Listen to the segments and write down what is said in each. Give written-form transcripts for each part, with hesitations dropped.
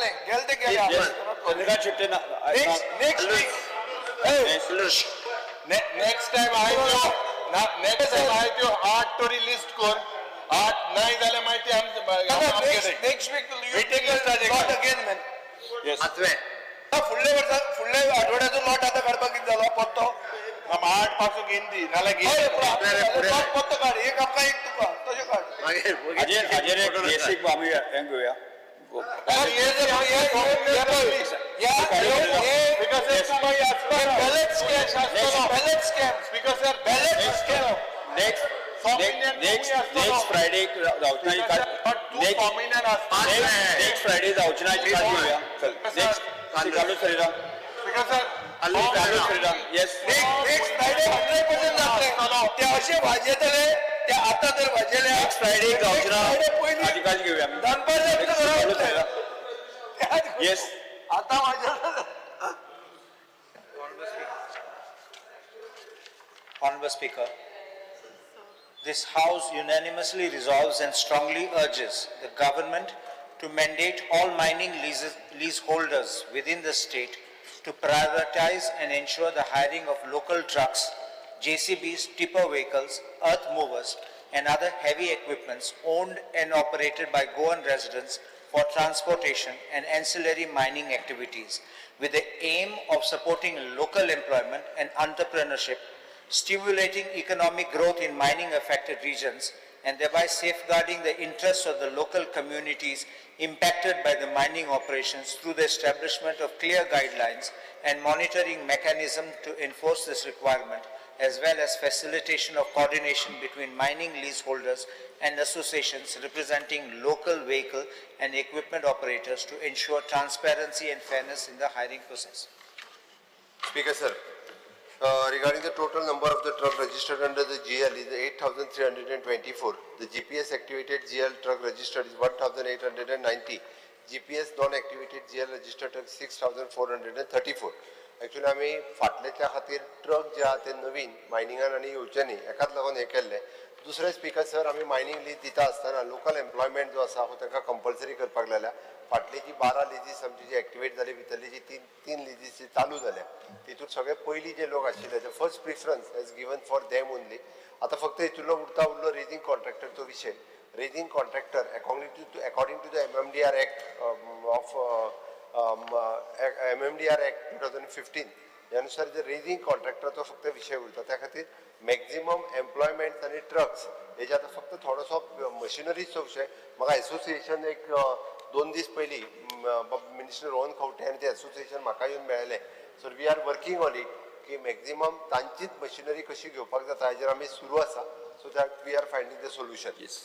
जालें, गेले ते गेले. चंद्रकांत शेट्टी ना. Next next week. Next time आहाय त्यो नेक्स्ट टायम आहाय त्यो 8 तरी लिस्ट कर. 8 नाही जाल्यार मागीर ते next next week Waiting list आहा lot again man. Yes. पाचवें. फुडल्या वर्सा फुडल्या आठवड्याचो लॉट आतां काडपाक कितें जालो पत्तो? 8 पासून घेन दी नाल्यार हय, घेन. पूण लॉट पत्तो काड, एक आमकां एक तुका, तशें काड. मागीर हाजेर हाजेर एक बेसीक आमी हें घेवया. Speaker sir, तूं मागीर आसता. Ballot scam, ballot scam, speaker sir, ballot scam. Next next next Friday जावची ना. तूं नेक्स्ट कॉमिनर आसता. नेक्स्ट फ्रायडे जावची ना हाची काळजी घेवया. चल, next. Carlos Ferreira. Speaker sir, Carlos Ferreira, yes. Next Friday 100% जातले. ते अशे भाजयेतले, ते आतां तर भाजयेले. नेक्स्ट फ्रायडे जावची ना पयलीं हाची काळजी घेवया आमी. दनपार तुमच्या घरा कार्लोस वतले. फेरेरा, येस. आतां भाजयेतले. Honorable Speaker, this House unanimously resolves and strongly urges the government to mandate all mining leaseholders within the state to prioritize and ensure the hiring of local trucks, JCBs, tipper vehicles, earth movers, and other heavy equipments owned and operated by Goan residents for transportation and ancillary mining activities, with the aim of supporting local employment and entrepreneurship, stimulating economic growth in mining-affected regions, and thereby safeguarding the interests of the local communities impacted by the mining operations through the establishment of clear guidelines and monitoring mechanism to enforce this requirement, as well as facilitation of coordination between mining leaseholders and associations representing local vehicle and equipment operators to ensure transparency and fairness in the hiring process. Speaker sir, regarding the total number of the truck registered under the GL is 8,324. The GPS activated GL truck registered is 1,890. GPS non-activated GL registered truck 6,434. Actually आमी फाटल्याच्या खातीर truck जे आहा ते नवीन मायनिंगान आनी येवचे न्ही हेकाच लागून हें केल्लें. दुसरें स्पीकर सर, आमी मायनींग लीज दिता आसतना लोकल एम्प्लॉयमेंट जो आसा हो तांकां कंपल्सरी करपाक लायल्या. फाटली जी 12 लिजीस आमची जी एक्टिवेट जाली, भितरली जी तीन लिजीस जी चालू जाल्या तितून सगळे पयलीं जे लोक आशिल्ले ते first preference has given for them only. आतां फक्त हितूंतलो उरलो रेजिंग कॉन्ट्रॅक्टरचो विशय. Raising contractor according to the MMDR act of MMDR act 2015 ह्या नुसार जे रेजिंग कॉन्ट्रॅक्टराचो फक्त विशय उरता. त्या खातीर मॅक्झिमम एम्प्लॉयमेंट आनी ट्रक्स हेजे आतां फक्त थोडोसो मशिनरीचो विशय. म्हाका एसोसिएशन एक 2 दीस पयलीं मिनिस्टर रोहन खंवटे आनी ते एसोसिएशन म्हाका येवन मेळ्ळें. So we are working on it की मॅक्झिमम तांचीच मशिनरी कशी घेवपाक जाता हेजेर आमी सुरू आसा. So that we are finding the solution. Yes.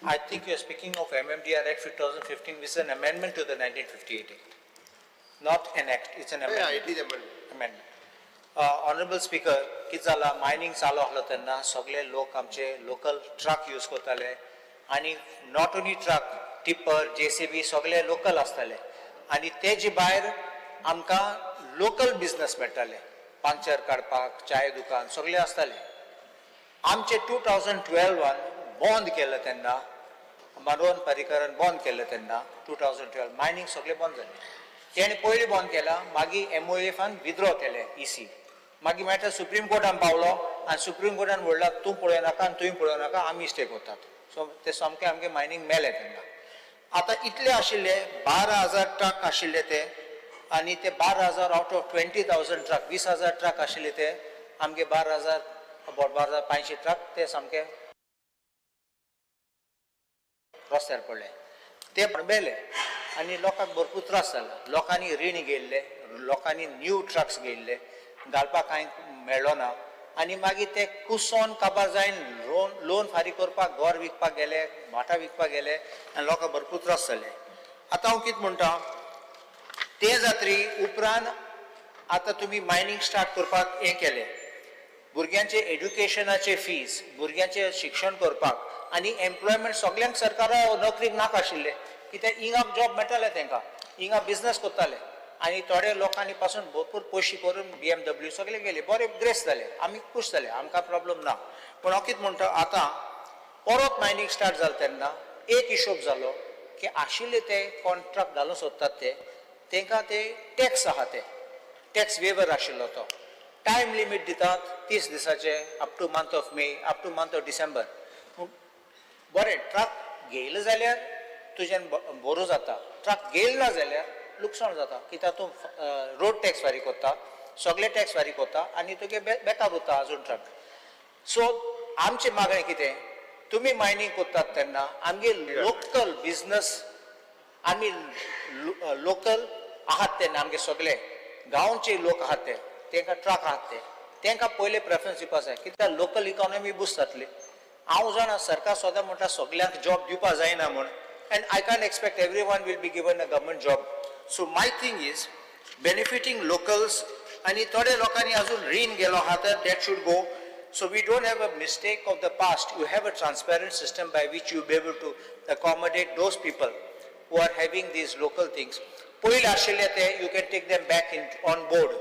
I think you are speaking of MMDR Act 2015, which is an amendment to the 1958 Act. Not an act, it's an amendment. It is amendment. Amendment. Honorable Speaker, कितें जाला, mining चालू आसलो तेन्ना सगळे लोक आमचे local truck use करताले आनी not only truck, tipper, JCB सगळे लोकल आसताले आनी तेजे भायर आमकां लोकल बिजनस मेळटाले, पंक्चर काडपाक, चाय दुकान सगळे आसताले. आमचे 2012 बंद केलें तेन्ना, मनोहर पर्रीकरान बंद केलें तेन्ना 2012 मायनींग सगळें बंद जालें. तेणें पयलीं बंद केलां, मागीर एमओएफान विथड्रॉ केलें इसी. मागीर मॅटर सुप्रीम कोर्टान पावलो आनी सुप्रीम कोर्टान म्हणलां तूं पळयनाका आनी तुवें पळयनाका, आमी स्टे करतात. सो ते सामकें आमगे मायनींग मेलें तेन्ना. आतां इतले आशिल्ले 12,000 ट्रक आशिल्ले ते आनी ते 12,000 आवट ऑफ 20,000 ट्रक, 20,000 ट्रक आशिल्ले ते आमगे 12,000 अबावट 12,500 ट्रक ते सामके रस्त्यार पडले, ते मेले आनी लोकांक भरपूर त्रास जाला. लोकांनी रीण घेयल्ले, लोकांनी न्यू ट्रक्स घेयल्ले, घालपाक कांय मेळ्ळो ना आनी मागीर ते कुसोन काबार जायन लोन फारीक करपाक घर विकपाक गेले, भाटां विकपाक गेले आनी लोकांक भरपूर त्रास जाले. आतां हांव कितें म्हणटा, ते जात्री उपरांत आतां तुमी मायनींग स्टार्ट करपाक हें केलें, भुरग्यांचे एड्युकेशनाचे फीज, भुरग्यांचें शिक्षण करपाक आनी एम्प्लॉयमेंट सगल्यांक सरकारा नोकरीक नाका आशिल्लें, कित्याक हिंगा जॉब मेळटाले तांकां, हिंगा बिजनस करताले आनी थोडे लोकांनी पासून भरपूर पयशे करून BMW सगळे गेले, बरे ग्रेस जाले, आमी खूश जाले, आमकां प्रॉब्लम ना. पूण हांव कितें म्हणटा, आतां परत मायनींग स्टार्ट जालें तेन्ना एक हिशोब जालो, की आशिल्ले ते कोण ट्रक घालूंक सोदतात ते तांकां ते टॅक्स आहा, ते टॅक्स वेवर आशिल्लो तो टायम लिमीट दितात 30 दिसाचे, up to month of May, up to month of December. बरें, ट्रक घेयले जाल्यार तुज्यान बरो जाता, ट्रक घेयले ना जाल्यार लुकसाण जाता, कित्याक तूं रोड टॅक्स फारीक कोत्ता, सगळे टॅक्स फारीक कोत्ता आनी तुगे बेकार उरता आजून ट्रक. सो आमची मागणें कितें, तुमी मायनींग कोत्तात तेन्ना आमगे लोकल बिजनस, आमी लोकल आहात तेन्ना आमगे सगळे गांवचे लोक आहात ते तांकां ट्रक आहात ते तांकां पयले प्रेफरन्स दिवपा जाय, कित्याक लोकल इकॉनॉमी बुस्ट जातली. हांव जाणा सरकार सदां म्हणटा सगल्यांक जॉब दिवपा जायना म्हूण, and I can't expect every one will be given a government job. So my thing is benefiting locals, आनी थोडे लोकांनी अजून रीण गेलो आहा तर that should go. So we don't have a mistake of the past. You have a transparent system by which you be able to accommodate those people who are having these local things. पयलीं आशिल्ले ते you can take them back in on board.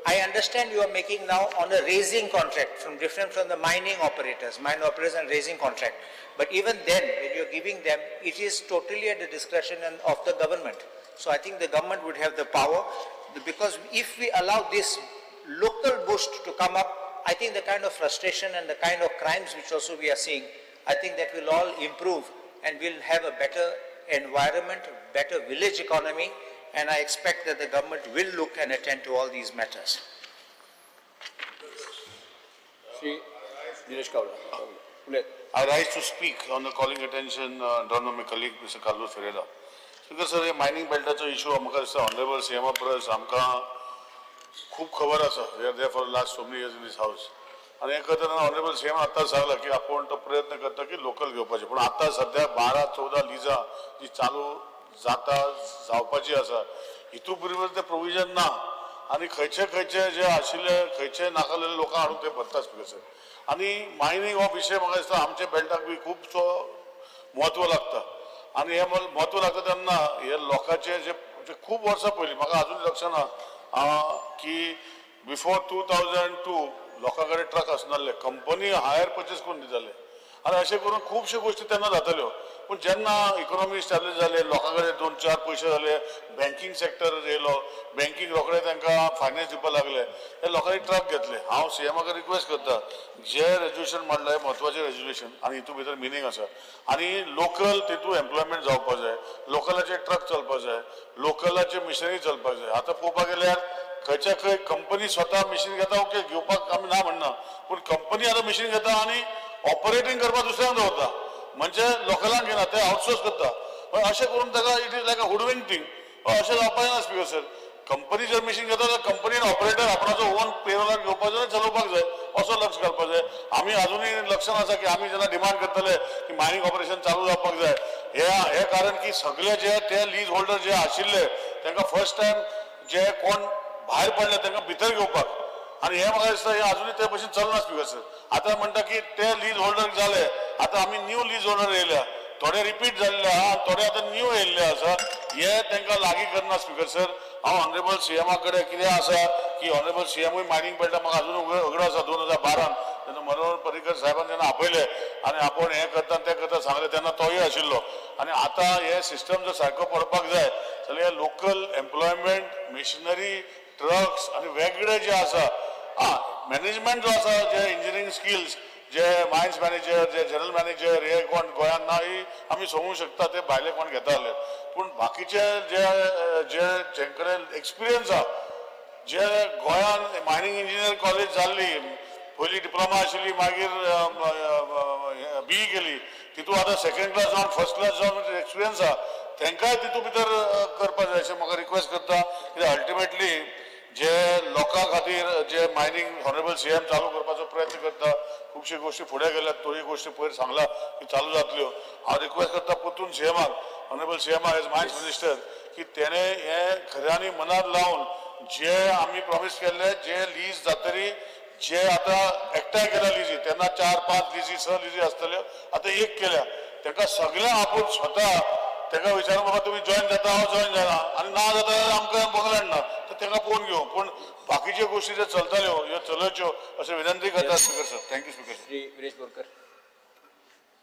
I understand you are making now on a raising contract from different from the mining operators, mine operators and raising contract. But even then, when you are giving them, it is totally at the discretion of the government. So I think the government would have the power, because if we allow this local boost to come up, I think the kind of frustration and the kind of crimes which also we are seeing, I think that will all improve and we'll have a better environment, better village economy, and I expect that the government will look and attend to all these matters. Shri Nilesh Kavla. I rise to speak on the calling attention drawn by my colleague Mr. Carlos Ferreira. Speaker sir, हे mining बेल्टाचो issue म्हाका दिसता honourable सीएमा परस आमकां खूब खबर आसा. We are there for last so many years in this house. आनी हें करतना ऑनरेबल सीएम आतां सांगला की आपूण तो प्रयत्न करता की लोकल घेवपाचे, पूण आतां सद्या 12-14 लिजां जी चालू जाता जावपाची आसा, हितू बरोबर ते प्रोविजन ना आनी खंयचे खंयचे जे आशिल्ले खंयचे नाकालेले लोकांक हाडून ते भरता स्पीकर सर. आनी मायनींग हो विशय म्हाका दिसता आमच्या बेल्टाक बी खुबसो म्हत्व लागता आनी हें म्हत्व लागता तेन्ना हे लोकांचे जे खूब वर्सां पयलीं म्हाका आजून लक्षां ना की बिफोर 2002 लोकां कडेन ट्रक आसनासले, कंपनी हायर पर्चेस करून दिताले आनी अशें करून खुबश्यो गोश्टी तेन्ना जाताल्यो. पूण जेन्ना इकॉनॉमी इस्टॅब्लीश जाली, लोकां कडेन 2-4 पयशे जाले, बँकींग सॅक्टर येयलो, बँकींग रोखडे तांकां फायनान्स दिवपाक लागले, हे लोकांनी ट्रक घेतले. हांव सीएमाक रिक्वेस्ट करता, जे रेजोल्युशन मांडलां हें म्हत्वाचें रेजोल्युशन आनी हितूंत भितर मिनींग आसा आनी लोकल तितूंत एम्प्लॉयमेंट जावपाक जाय, लोकलाचे ट्रक चलपाक जाय, लोकलाचे मिशनरी चलपाक जाय. आतां पळोवपाक गेल्यार खंयच्या खंय कंपनी स्वता मिशीन घेता, ओके घेवपाक आमी ना म्हणना, पूण कंपनी आतां मिशीन घेता आनी ऑपरेटींग करपाक दुसऱ्यांक दवरता, म्हणजे लोकलांक घेना, ते आउटसोर्स करता. पण अशें करून ताका it is like a hoodwink thing. अशें जावपाक जायना स्पीकर सर. कंपनी जर मिशीन घेता जाल्यार कंपनीन ऑपरेटर आपणाचो ओन पेरोलाक घेवपाक जाय, चलोवपाक जाय, असो लक्ष घालपाक जाय. आमी अजुनूय लक्षान आसा की आमी जेन्ना डिमांड करतले की मायनींग ऑपरेशन चालू जावपाक जाय, हे कारण की सगळे जे ते लीज होल्डर जे आशिल्ले तांकां फर्स्ट टायम जे कोण भायर पडले तांकां भितर घेवपाक, आनी हें म्हाका दिसता हें अजुनूय ते भशेन चलना स्पीकर सर. आतां म्हणटा की ते लीज होल्डर जाले, आतां आमी न्यू लीज होल्डर येयल्या, थोडे रिपीट जाल्ले आहा, थोडे आतां न्यू येयल्ले आसा, हे तांकां लागीं करना स्पीकर सर. हांव ऑनरेबल सीएमा कडेन कितें आसा की ऑनरेबल सीएमूय मायनींग बेल्टा म्हाका अजून उगडो आसा 2012 तेन्ना मनोहर पर्रीकर साहेबान जेन्ना आपयले आनी आपूण हें करता तें करता सांगलें तेन्ना तोय आशिल्लो. आनी आतां हे सिस्टम जर सारको पडपाक जाय जाल्यार लोकल एम्प्लॉयमेंट, मिशनरी, ट्रक्स आनी वेगळे जे आसा, मॅनेजमेंट जो आसा, जे इंजिनियरींग स्किल्स, जे मायन्स मॅनेजर, जे जनरल मॅनेजर, हे कोण गोंयांत ना ही आमी समजूंक शकता, ते भायले कोण घेता जाल्यार, पूण बाकीचे जे जे जेंचे कडेन एक्सपिरियन्स आहा, जे गोंयांत मायनींग इंजिनियर कॉलेज जाल्ली, पयली डिप्लोमा आशिल्ली, मागीर बीई केली, तितूंत आतां सेकंड क्लास जावन फर्स्ट क्लास जावन एक्सपिरियन्स आहा, तांकांय तितूंत भितर करपाक जाय अशें म्हाका रिक्वेस्ट करता. कित्याक अल्टिमेटली जे लोकां खातीर जे मायनींग ऑनरेबल सीएम चालू करपाचो प्रयत्न करता, खुबश्यो गोश्टी फुडें गेल्यात, थोड्यो गोश्टी पयर सांगला की चालू जातल्यो. हांव रिक्वेस्ट करता परतून सीएमाक, ऑनरेबल सीएमाक एज मायन्स मिनिस्टर, की तेणें हें खऱ्यांनी मनार लावन जे आमी प्रॉमीस केल्ले, जे लीज जातरी, जे आतां एकठांय केल्या लिजी, तेन्ना 4-5 लिजी 6 लिजी आसतल्यो, आतां एक केल्या, तांकां सगळ्यांक आपूण स्वता ताका विचारून बाबा तुमी जॉयन जाता, हांव जॉयन जायना, आनी ना जाता जाल्यार आमकां बंगल्यान ना तर तांकां पळोवन घेवं, पूण बाकीच्यो गोश्टी ज्यो चलताल्यो ह्यो चलोवच्यो अशें विनंती करता speaker sir. Thank you speaker sir. Shri Viresh Borkar.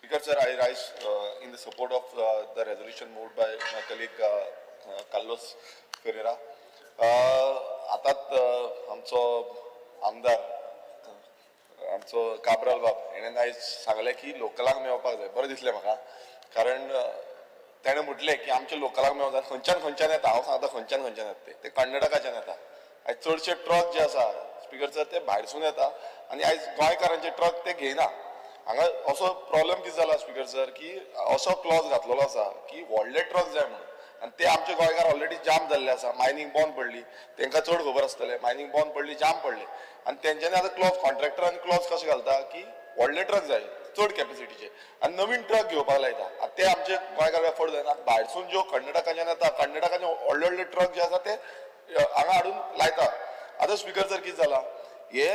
Speaker sir, I rise in the support of the resolution moved by my colleague Carlos Ferreira. आतांच आमचो आमदार, आमचो काब्राल बाब, हेणें आयज सांगलें की लोकलांक मेळपाक जाय. बरें दिसलें म्हाका, कारण तेणें म्हटलें की आमच्या लोकलांक मेळोंक जाय. खंयच्यान खंयच्यान येता, हांव सांगता खंयच्यान खंयच्यान येता ते. ते कर्नाटकाच्यान येता. आयज चडशे ट्रक जे आसा, स्पिकर सर, ते भायरसून येता आनी आयज गोंयकारांचे ट्रक ते घेयना. हांगा असो प्रॉब्लम कितें जाला, स्पिकर सर, की असो क्लॉज घातलेलो आसा की व्हडले ट्रक जाय म्हणून आनी ते आमचे गोंयकार ऑलरेडी जाम जाल्ले आसा. मायनींग बंद पडली, तांकां चड खबर आसतलें. मायनींग बंद पडली, जाम पडले आनी तेंच्यांनी आतां क्लॉज, कॉन्ट्रॅक्टरान क्लॉज कशें घालता की व्हडले ट्रक जाय, चड कॅपॅसिटीचे, आनी नवीन ट्रक घेवपाक लायता. आतां ते आमचे गोंयकार एफोर्ड जायना. भायरसून ज्यो कर्नाटकाच्यान येता, कर्नाटकाचे व्हडले व्हडले ट्रक जे आसा ते हांगा हाडून लायता. आतां स्पिकर सर, कितें जाला, हे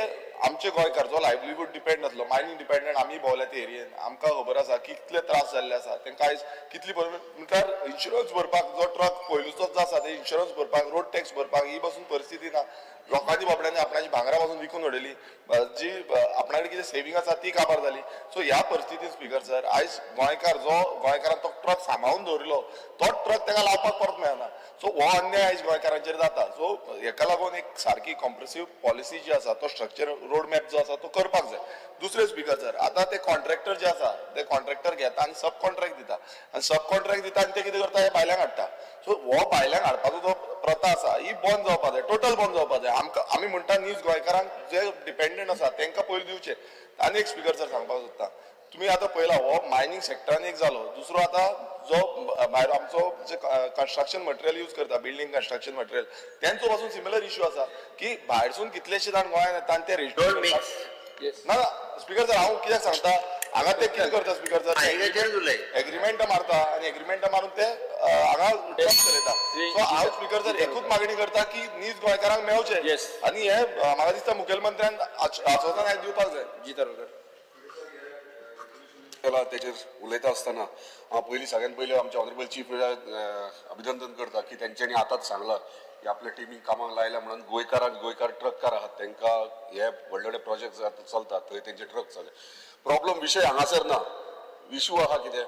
आमचे गोंयकार जो लायवलीहूड डिपेंड आसलो, मायनींग डिपेंडंट, आमी भोंवल्या ते एरियेन, आमकां खबर आसा कितले त्रास जाल्ले आसा तांकां आयज. कितली म्हटल्यार इन्शुरन्स भरपाक, जो ट्रक पयलूचोच जो आसा ते इन्शुरन्स भरपाक, रोड टॅक्स भरपाक ही पासून परिस्थिती ना. लोकांनी बाबड्यांनी आपणाची भांगरा पासून विकून उडयली, जी आपणा कडेन कितें सेवींग आसा ती काबार जाली. सो ह्या परिस्थितीन, स्पिकर सर, आयज गोंयकार जो गोंयकारान तो ट्रक सांबाळून दवरिल्लो, तो ट्रक ताका लावपाक परत मेळना. सो हो अन्याय आयज गोंयकारांचेर जाता. सो हेका लागून एक सारकी कॉम्प्रिहेन्सीव पॉलिसी जी आसा, तो स्ट्रक्चर रोड मॅप जो आसा तो करपाक जाय. दुसरें, स्पिकर सर, आतां ते कॉन्ट्रॅक्टर जे आसा ते कॉन्ट्रॅक्टर घेता आनी सब कॉन्ट्रॅक्ट दिता आनी सब कॉन्ट्रॅक्ट दिता आनी ते कितें करता, हे भायल्यांक हाडटा. सो हो भायल्यांक हाडपाचो जो प्रथा आसा ही बंद जावपाक जाय, टोटल बंद जावपाक जाय. आमकां, आमी म्हणटा, नीज गोंयकारांक जे डिपेंडंट आसा तांकां पयलीं दिवचे. आनी एक, स्पिकर सर, सांगपाक सोदता, तुमी आतां पळयला, हो मायनींग सेक्टरान एक जालो. दुसरो आतां जो भायर आमचो जे कन्स्ट्रक्शन मटेरियल यूज करता, बिल्डींग कन्स्ट्रक्शन मटेरियल, तेंचो पासून सिमिलर इश्यू आसा की भायरसून कितलेशे जाण गोंयांत येता आनी ते Don't mix. Register ना. स्पिकर सर, हांव कित्याक सांगता, हांगा ते कितें करता, स्पिकर सर, हाचेर उलय. एग्रीमेंट मारता आनी एग्रीमेंट मारून ते हांगा ट्रक चलयता. सो हांव, स्पिकर सर, एकूच मागणी करता की नीज गोंयकारांक मेळचे आनी हे म्हाका दिसता मुखेलमंत्र्यान आश्वासन आयज दिवपाक जाय. जी तारोडकर. केला तेचेर उलयता आसतना हांव पयलीं, सगळ्यात पयलीं आमच्या ऑनरेबल चीफ अभिनंदन करता की तेंच्यांनी आतांच सांगलां की आपल्या टिमीक कामाक लायल्या म्हणून गोंयकारांक, गोंयकार ट्रककार आहात तांकां हे व्हडले व्हडले प्रोजेक्ट चलतात थंय तेंचे ट्रक चलले. प्रॉब्लम विशय हांगासर ना. इशू आहा कितें,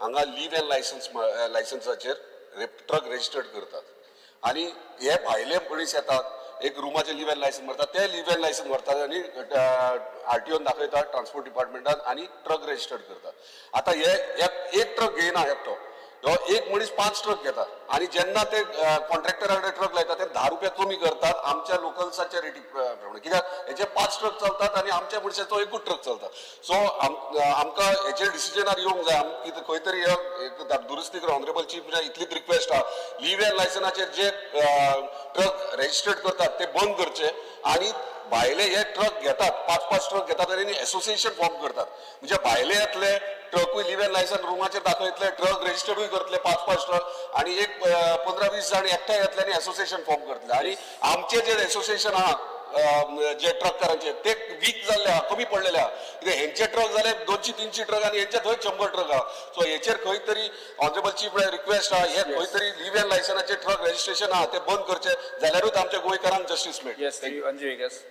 हांगा लीव अँड लायसन्स, लायसन्साचेर ट्रक रजिस्टर्ड करतात आनी हे भायले मनीस येतात, एक रुमाचे लीव अँड लायसन्स मारतात, ते लीव अँड लायसन्स व्हरतात आनी आरटीओन दाखयतात ट्रान्सपोर्ट डिपार्टमेंटान आनी ट्रक रजिस्टर्ड करतात. आतां हे एक ट्रक घेयना एकटो, हो एक मनीस पांच ट्रक घेता आनी जेन्ना ते कॉन्ट्रॅक्टरा कडेन ट्रक लायता ते 10 रुपया कमी करतात आमच्या लोकल्साच्या रेटी प्रमाणे, कित्याक हेचे पांच ट्रक चलतात आनी आमच्या मनशाचो एकूच ट्रक चलता. सो आमकां हेचेर डिसिजनार येवंक जाय. आम कितें खंय तरी एक दुरुस्ती कर. ऑनरेबल चीफ, इतलीच रिक्वेस्ट आहा, लीव अँड लायसनाचेर जे ट्रक रजिस्टर्ड करतात ते बंद करचे आनी भायले हे ट्रक घेतात, पांच पांच ट्रक घेतात आनी एसोसिएशन फॉर्म करतात. म्हणजे भायले येतले, ट्रकूय लीव अँड लायसन रुमाचेर दाखयतले, ट्रक रजिस्टर्डूय करतले पांच पांच ट्रक आनी एक 15-20 जाण एकठांय येतले आनी एसोसिएशन फॉर्म करतले. आनी आमचे जे एसोसिएशन आहा जे ट्रककारांचे, ते वीक जाल्ले आहा, कमी पडलेले आहा, कित्याक हेंचे ट्रक जाले 200-300 ट्रक आनी हेंचे थंय 100 ट्रक आहा. सो हेचेर खंय तरी ऑनरेबल चीफ रिक्वेस्ट आहा, हे खंय तरी लीव अँड लायसनाचे ट्रक रजिस्ट्रेशन आहा ते बंद करचे, जाल्यारूच आमच्या गोंयकारांक जस्टीस मेळटलें. Yes, Shri Anju Viegas.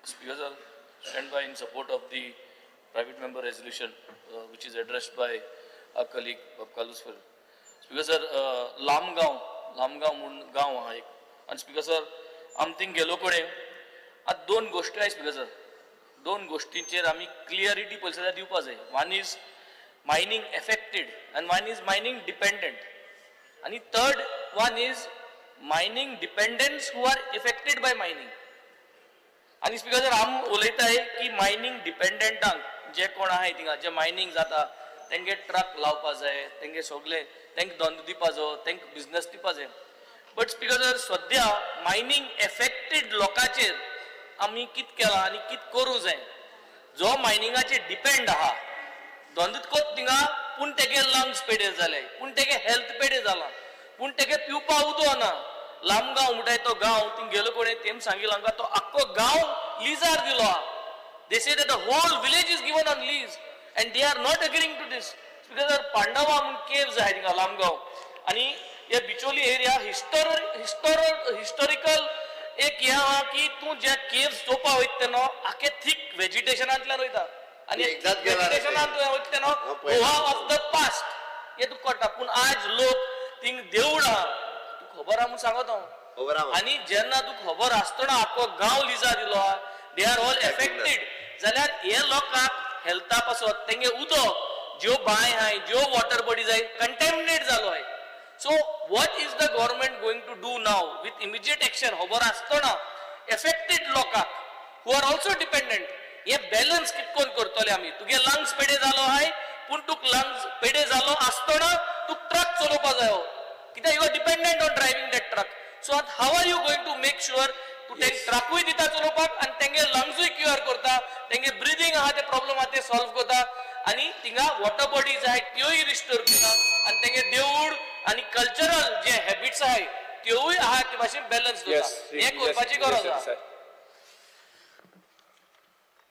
Speaker sir, stand by in support of the private member resolution which is addressed by our colleague Bob Carlos Ferreira. Speaker sir, Lamgaon, Lamgaon म्हूण गांव आहा एक आनी स्पीकर सर, आमी thing गेलो कडेन आतां दोन गोश्टी आहाय. स्पीकर सर, दोन गोश्टींचेर आमी क्लियरिटी पयलीं जाल्यार दिवपा जाय. One is mining affected and one is mining dependent आनी third one is mining dependents who are affected by mining. आनी स्पीकर सर, आम उलयताय की मायनींग डिपेंडंटांक जे कोण आहाय थिंगा, जे मायनींग जाता तेंगे ट्रक लावपा जाय, तेंगे सगळे तेंका धंदो दिवपा जायो, तेंका बिजनस दिवपा जाय. बट स्पीकर सर, सद्या मायनींग एफेक्टेड लोकांचेर आमी कित केलां आनी कित करूं जाय? जो मायनिंगाचेर डिपेंड आहा, धंदो कोत थिंगा, पूण तेगे लंग्स पेडे जाले, पूण तेगे हेल्थ पेडे जाला, पूण तेगे पिवपा उदो ना. लामगांव म्हणटाय तो गांव, थिंग गेलो कोणे तेम सांगिल्लो आमकां, तो आख्खो गांव लिजार दिलो आहा. They say that the whole village is given on lease and they are not agreeing to this. Because Pandava म्हूण केव्स आहाय थिंगा लामगांव आनी हे बिचोली एरिया हिस्टोरिकल एक हें आहा की तूं जे केव्स चोवपा वयता तेन्ना आख्खे थीक वेजिटेशनांतल्यान वयता. आनी एकदांच गेला रे ते. वेजिटेशनान तुवें वयता तेन्ना हांव पळयलां. गोवा ऑफ the past हे तुका कळटा. पूण आज लोक थिंग देवूळ आहा, तुका खबर आहा म्हूण सांगत हांव. खबर आहा. आनी जेन्ना तुका खबर आसतना आख्खो गांव लिजा दिलो आहा, they are all affected. जाल्यार हे लोकांक हेल्था पासत तेंगे उदक, ज्यो बांय आहाय, ज्यो वॉटर बॉडीज आहाय, कंटेमिनेट जालो आहाय. So what is the government going to do now with immediate action? खबर आसतना एफेक्टेड लोकांक who are also dependent, hey balance कितकोन करतले आमी? तुगे लंग्स पेडे जालो आहाय, पूण तुक लंग्स पेडे जालो आसतना तुक ट्रक चलोवपा जायो, कित्याक you are dependent on driving that truck. So आतां how are you going to make sure तूं तेंक ट्रकूय दिता चलोवपाक आनी तेंगे लंग्सूय क्युअर करता, तेंगे ब्रिदींग आहा ते प्रॉब्लम आहा ते सॉल्व करता, आनी थिंगा वॉटर बॉडीज आहाय त्योय रिस्टोर करता, आनी तेंगे देवूळ आनी कल्चरल जे हॅबिट्स आहाय त्योय आहा ते भाशेन बॅलन्स दवरता. हें करपाची गरज आहा.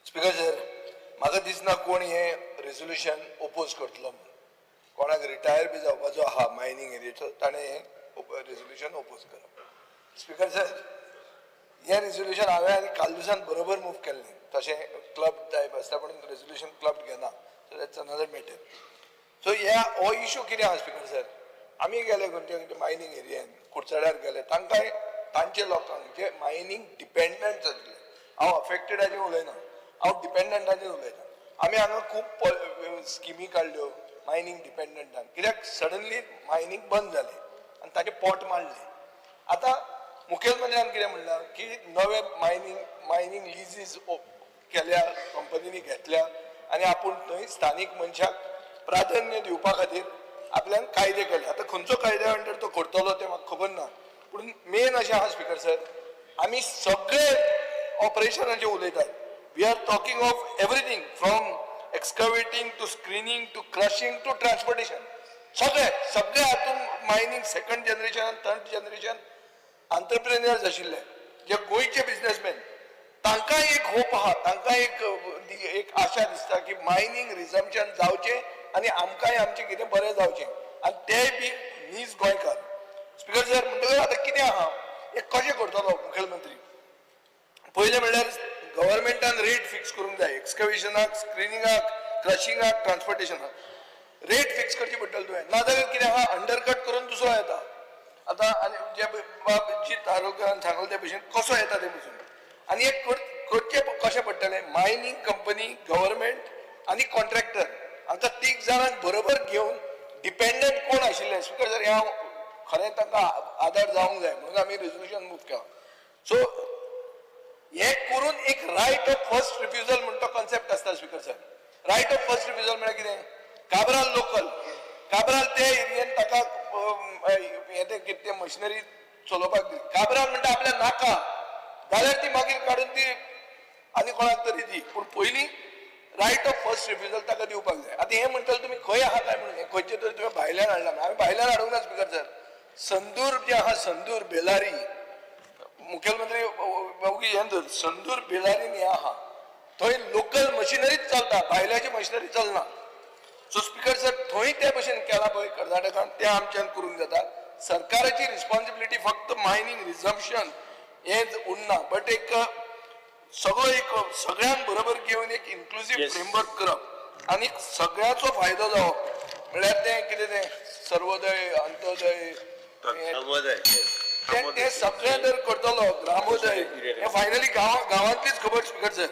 स्पीकर सर, म्हाका दिसना कोण हें रेजोल्युशन ओपोज करतलो म्हणून. कोणाक रिटायर बी जावपाचो आहा मायनींग एरियेचो, ताणें हें रेजोल्युशन ओपोज करप. स्पीकर सर, हें रेजोल्युशन हांवें आनी कालदुसान बरोबर मूव केल्लें. तशें क्लब टायप आसता, पूण रेजोल्युशन क्लब घेना, so that's another matter. So ह्या हो इशू कितें आहा स्पीकर सर, आमी गेले खंयच्या खंयच्या मायनींग एरियान, कुडचड्यार गेले, तांकां तांचे लोकांक जे मायनींग डिपेंडंट जातले, हांव अफेक्टेडाचेर उलयना, हांव डिपेंडंटाचेर उलयता. आमी हांगा खूब स्किमी काडल्यो मायनींग डिपेंडंटान, कित्याक सडनली मायनींग बंद जालें आनी ताचें पोट मारलें. आतां मुखेलमंत्र्यान कितें म्हणलां की नवे मायनींग लिजीज केल्या, कंपनींनी घेतल्या, आनी आपूण थंय स्थानीक मनशाक प्राधान्य दिवपा खातीर आपल्यान कायदे केले. आतां खंयचो कायद्या अंडर तो करतलो तें म्हाका खबर ना, पूण मेन अशें आहा स्पीकर सर, आमी सगळे ऑपरेशनाचे उलयतात. We are talking of everything from excavating to screening to crushing to transportation. सगळे सगळे हातून मायनींग सेकंड जनरेशन आनी थर्ड जनरेशन आंतरप्रेन्युअर्स आशिल्ले जे गोंयचे बिजनेसमॅन, तांकां एक होप आहा, तांकां एक आशा दिसता की मायनींग रिजम्पशन जावचें आनी आमकांय आमचें कितें बरें जावचें, आनी तेय बी नीज गोंयकार. स्पीकर सर, म्हणटकच आतां कितें आहा, हें कशें करतलो मुखेलमंत्री? पयलें म्हणल्यार गव्हर्मेंटान रेट फिक्स करूंक जाय, एक्सकवेशनाक, स्क्रिनिंगाक, क्रशिंगाक, ट्रान्सपोर्टेशनाक रेट फिक्स करची पडटली तुवें. नाजाल्यार कितें आहा, अंडरकट करून दुसरो येता. आतां आनी जे बाब जी तारुकान सांगलें ते भशेन कसो येता ते पसून, आनी एक करचें कशें पडटलें, मायनींग कंपनी, गव्हर्मेंट आनी कॉन्ट्रॅक्टर हांकां तीग जाणांक बरोबर घेवन डिपेंडंट कोण आशिल्ले स्पीकर सर, हें हांव खरें तांकां आदार जावंक जाय म्हणून आमी रेजोल्युशन मूव केलां. सो हे करून एक रायट ऑफ फर्स्ट रिफ्युजल म्हणटा कॉन्सेप्ट आसता speaker sir. Right of first refusal म्हळ्यार कितें, काब्राल लोकल, काब्राल ते एरियेन ताका हें तें कितें तें मशिनरी चलोवपाक दिली. काब्राल म्हणटा आपल्या नाका जाल्यार ती मागीर काडून ती आनी कोणाक तरी दी, पूण पयलीं रायट ऑफ फर्स्ट रिफ्युजल ताका दिवपाक जाय. आतां हें म्हणटलें तुमी खंय आहा काय म्हणून, हें खंयचे तरी तुवें भायल्यान हाडलां, हांवें भायल्यान हाडूंक ना स्पीकर सर. संदूर जें आहा, संदूर बेलारी, मुखेलमंत्री ओगी हें धर, संदूर बेलारीन हें आहा, थंय लोकल मशिनरीच चलता, भायल्याची मशिनरी चलना. सो स्पीकर सर, थंय ते भशेन केलां पळय कर्नाटकान, तें आमच्यान करूंक जाता. सरकाराची रिस्पॉन्सिबिलिटी फक्त मायनींग रिजम्पशन हें उरना, बट एक सगळो एक सगळ्यांक बरोबर घेवन एक इन्क्लुजीव फ्रेमवर्क करप आनी सगळ्याचो फायदो जावप, म्हळ्यार तें कितें तें सर्वोदय, अंत्योदय, ते सगळें जर करतलो, ग्रामोदय, हें फायनली गांवांतलीच खबर स्पीकर सर.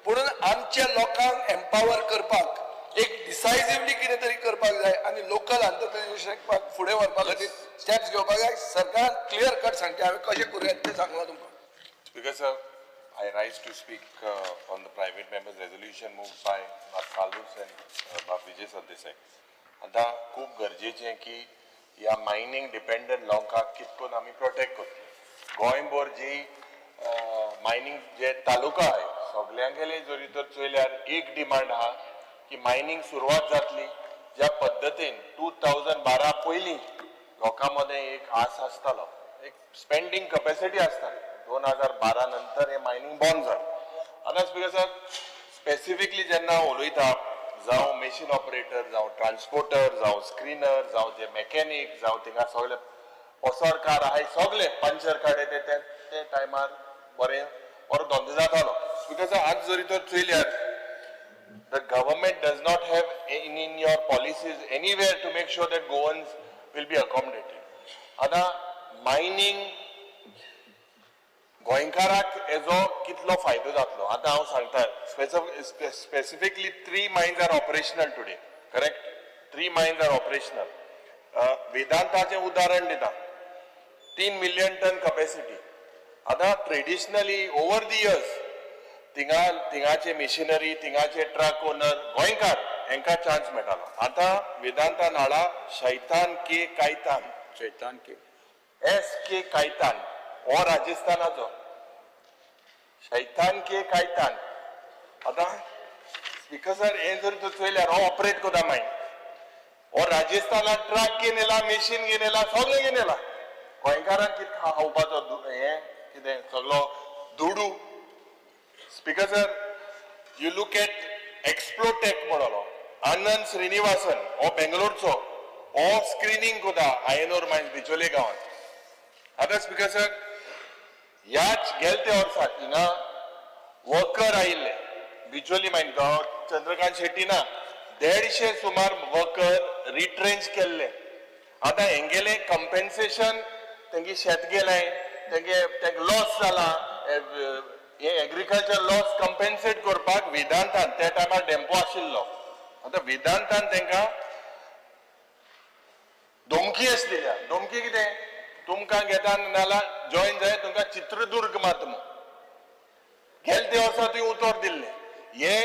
पुणून आमच्या लोकांक एम्पावर करपाक एक डिसायसिवली कितें तरी करपाक जाय आनी लोकल आंतरप्रेन्युअरशिपाक फुडें व्हरपा खातीर स्टेप्स घेवपाक जाय. सरकारान क्लियर कट सांगचें हांवें कशें करूं येता तें सांगलां तुमकां. Speaker sir, I rise to speak on the private members resolution moved by Bob Carlos and Bob Vijay Sardesai. आतां खूब गरजेचें की ह्या मायनींग डिपेंडंट लोकांक कितकोन आमी प्रोटेक्ट करतले. गोंयभर जी मायनींग जे तालुका आहाय सगल्यांगेले जरी तर चोयल्यार एक डिमांड आहा की मायनींग सुरवात जातली ज्या पद्दतीन 2012 पयलीं लोकां मदें एक आस आसतालो, एक स्पेंडींग कपॅसिटी आसताली. 2012 नंतर हे मायनींग बंद जालें. आतां स्पीकर सर, स्पेसिफिकली जेन्ना उलयता, जावं मॅशीन ऑपरेटर, जावं ट्रान्सपोर्टर, जावं स्क्रिनर, जावं जे मॅकॅनीक, जावं थिंगा सगळे पसरकार आहाय, सगळे पंचर काडे ते ते टायमार बरें बरो धंदो जातालो. स्पीकर सर, आज जरी तर चोयल्यार The government does not have in your policies anywhere to make sure that Goans will be accommodated. आतां मायनींग गोंयकाराक हेजो कितलो फायदो जातलो? आतां हांव सांगता, specifically 3 mines are operational today, correct? 3 mines are operational. वेदांताचें उदाहरण दिता, 3 मिलियन टन कपॅसिटी. आतां traditionally over the years थिंगाचे machinery, थिंगाचे truck owner गोंयकार हेंकां चान्स मेळटालो. आतां वेदांतान हाडा शैतान के कायतान, शैतान के एस के कायतान, हो राजस्थानाचो शैतान के कायतान. आतां स्पीकर सर, हें जर तूं चोयल्यार हो ऑपरेट करता मायन, हो राजस्थानान ट्रक घेवन येयला, मेशीन घेवन येयला, सगळें घेवन येयला. गोंयकारांक कितें खावपाचो हें कितें सगळो दुडू. Speaker sir, you look at Explotech म्हणलो, आनंद श्रीनिवासन हो बेंगलोरचो, हो स्क्रिनींग करता आयर्न ओर मायन्स बिचोले गांवांत. आतां स्पीकर सर, ह्याच गेल त्या वर्साक हिंगा वर्कर आयिल्ले बिचोली मायन, चंद्रकांत शेट्टी ना, 150 सुमार वर्कर रिट्रेंच केल्ले. आतां हेंगेलें कंपेन्सेशन, तेंगे शेत गेलें, तेंगे तेंका लॉस जाला, हे एग्रीकल्चर लॉस कंपेन्सेट करपाक वेदांतान त्या टायमार डेम्पो आशिल्लो. आतां वेदांतान तेंकां धमकी अशी दिल्या. धमकी कितें? तुमकां घेता नाल्यार जॉयन जाय, तुमकां चित्रदुर्ग मारता म्हूण. गेले ते वर्सा तुवें उतर दिल्लें. हे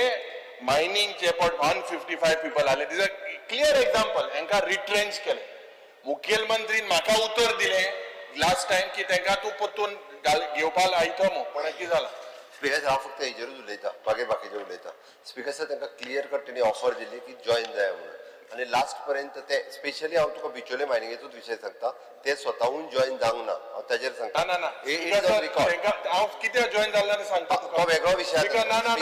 मायनींगचे पट 155 पिपल आले, these are clear example. हेंकां रिट्रेंच केलें. मुखेलमंत्रीन म्हाका उतर दिलें लास्ट टायम की तेंकां तूं परतून घेवपाक लायतो म्हूण, पण कितें जालां? स्पीकर सर, हांव फक्त हेजेरूच उलयता, मागीर बाकीचें उलयता. स्पीकर सर, तांकां क्लियर कट तेणी ऑफर दिली की जॉयन जाय म्हणून, आनी लास्ट पर्यंत ते स्पेशली हांव तुका बिचोले मायनिंगेचोच विशय सांगता, ते स्वताहून जॉयन जावंक ना, हांव ताजेर सांगता. ना ना, हांव कित्याक जॉयन जालें ना सांगता, तो वेगळो विशय. ना ना,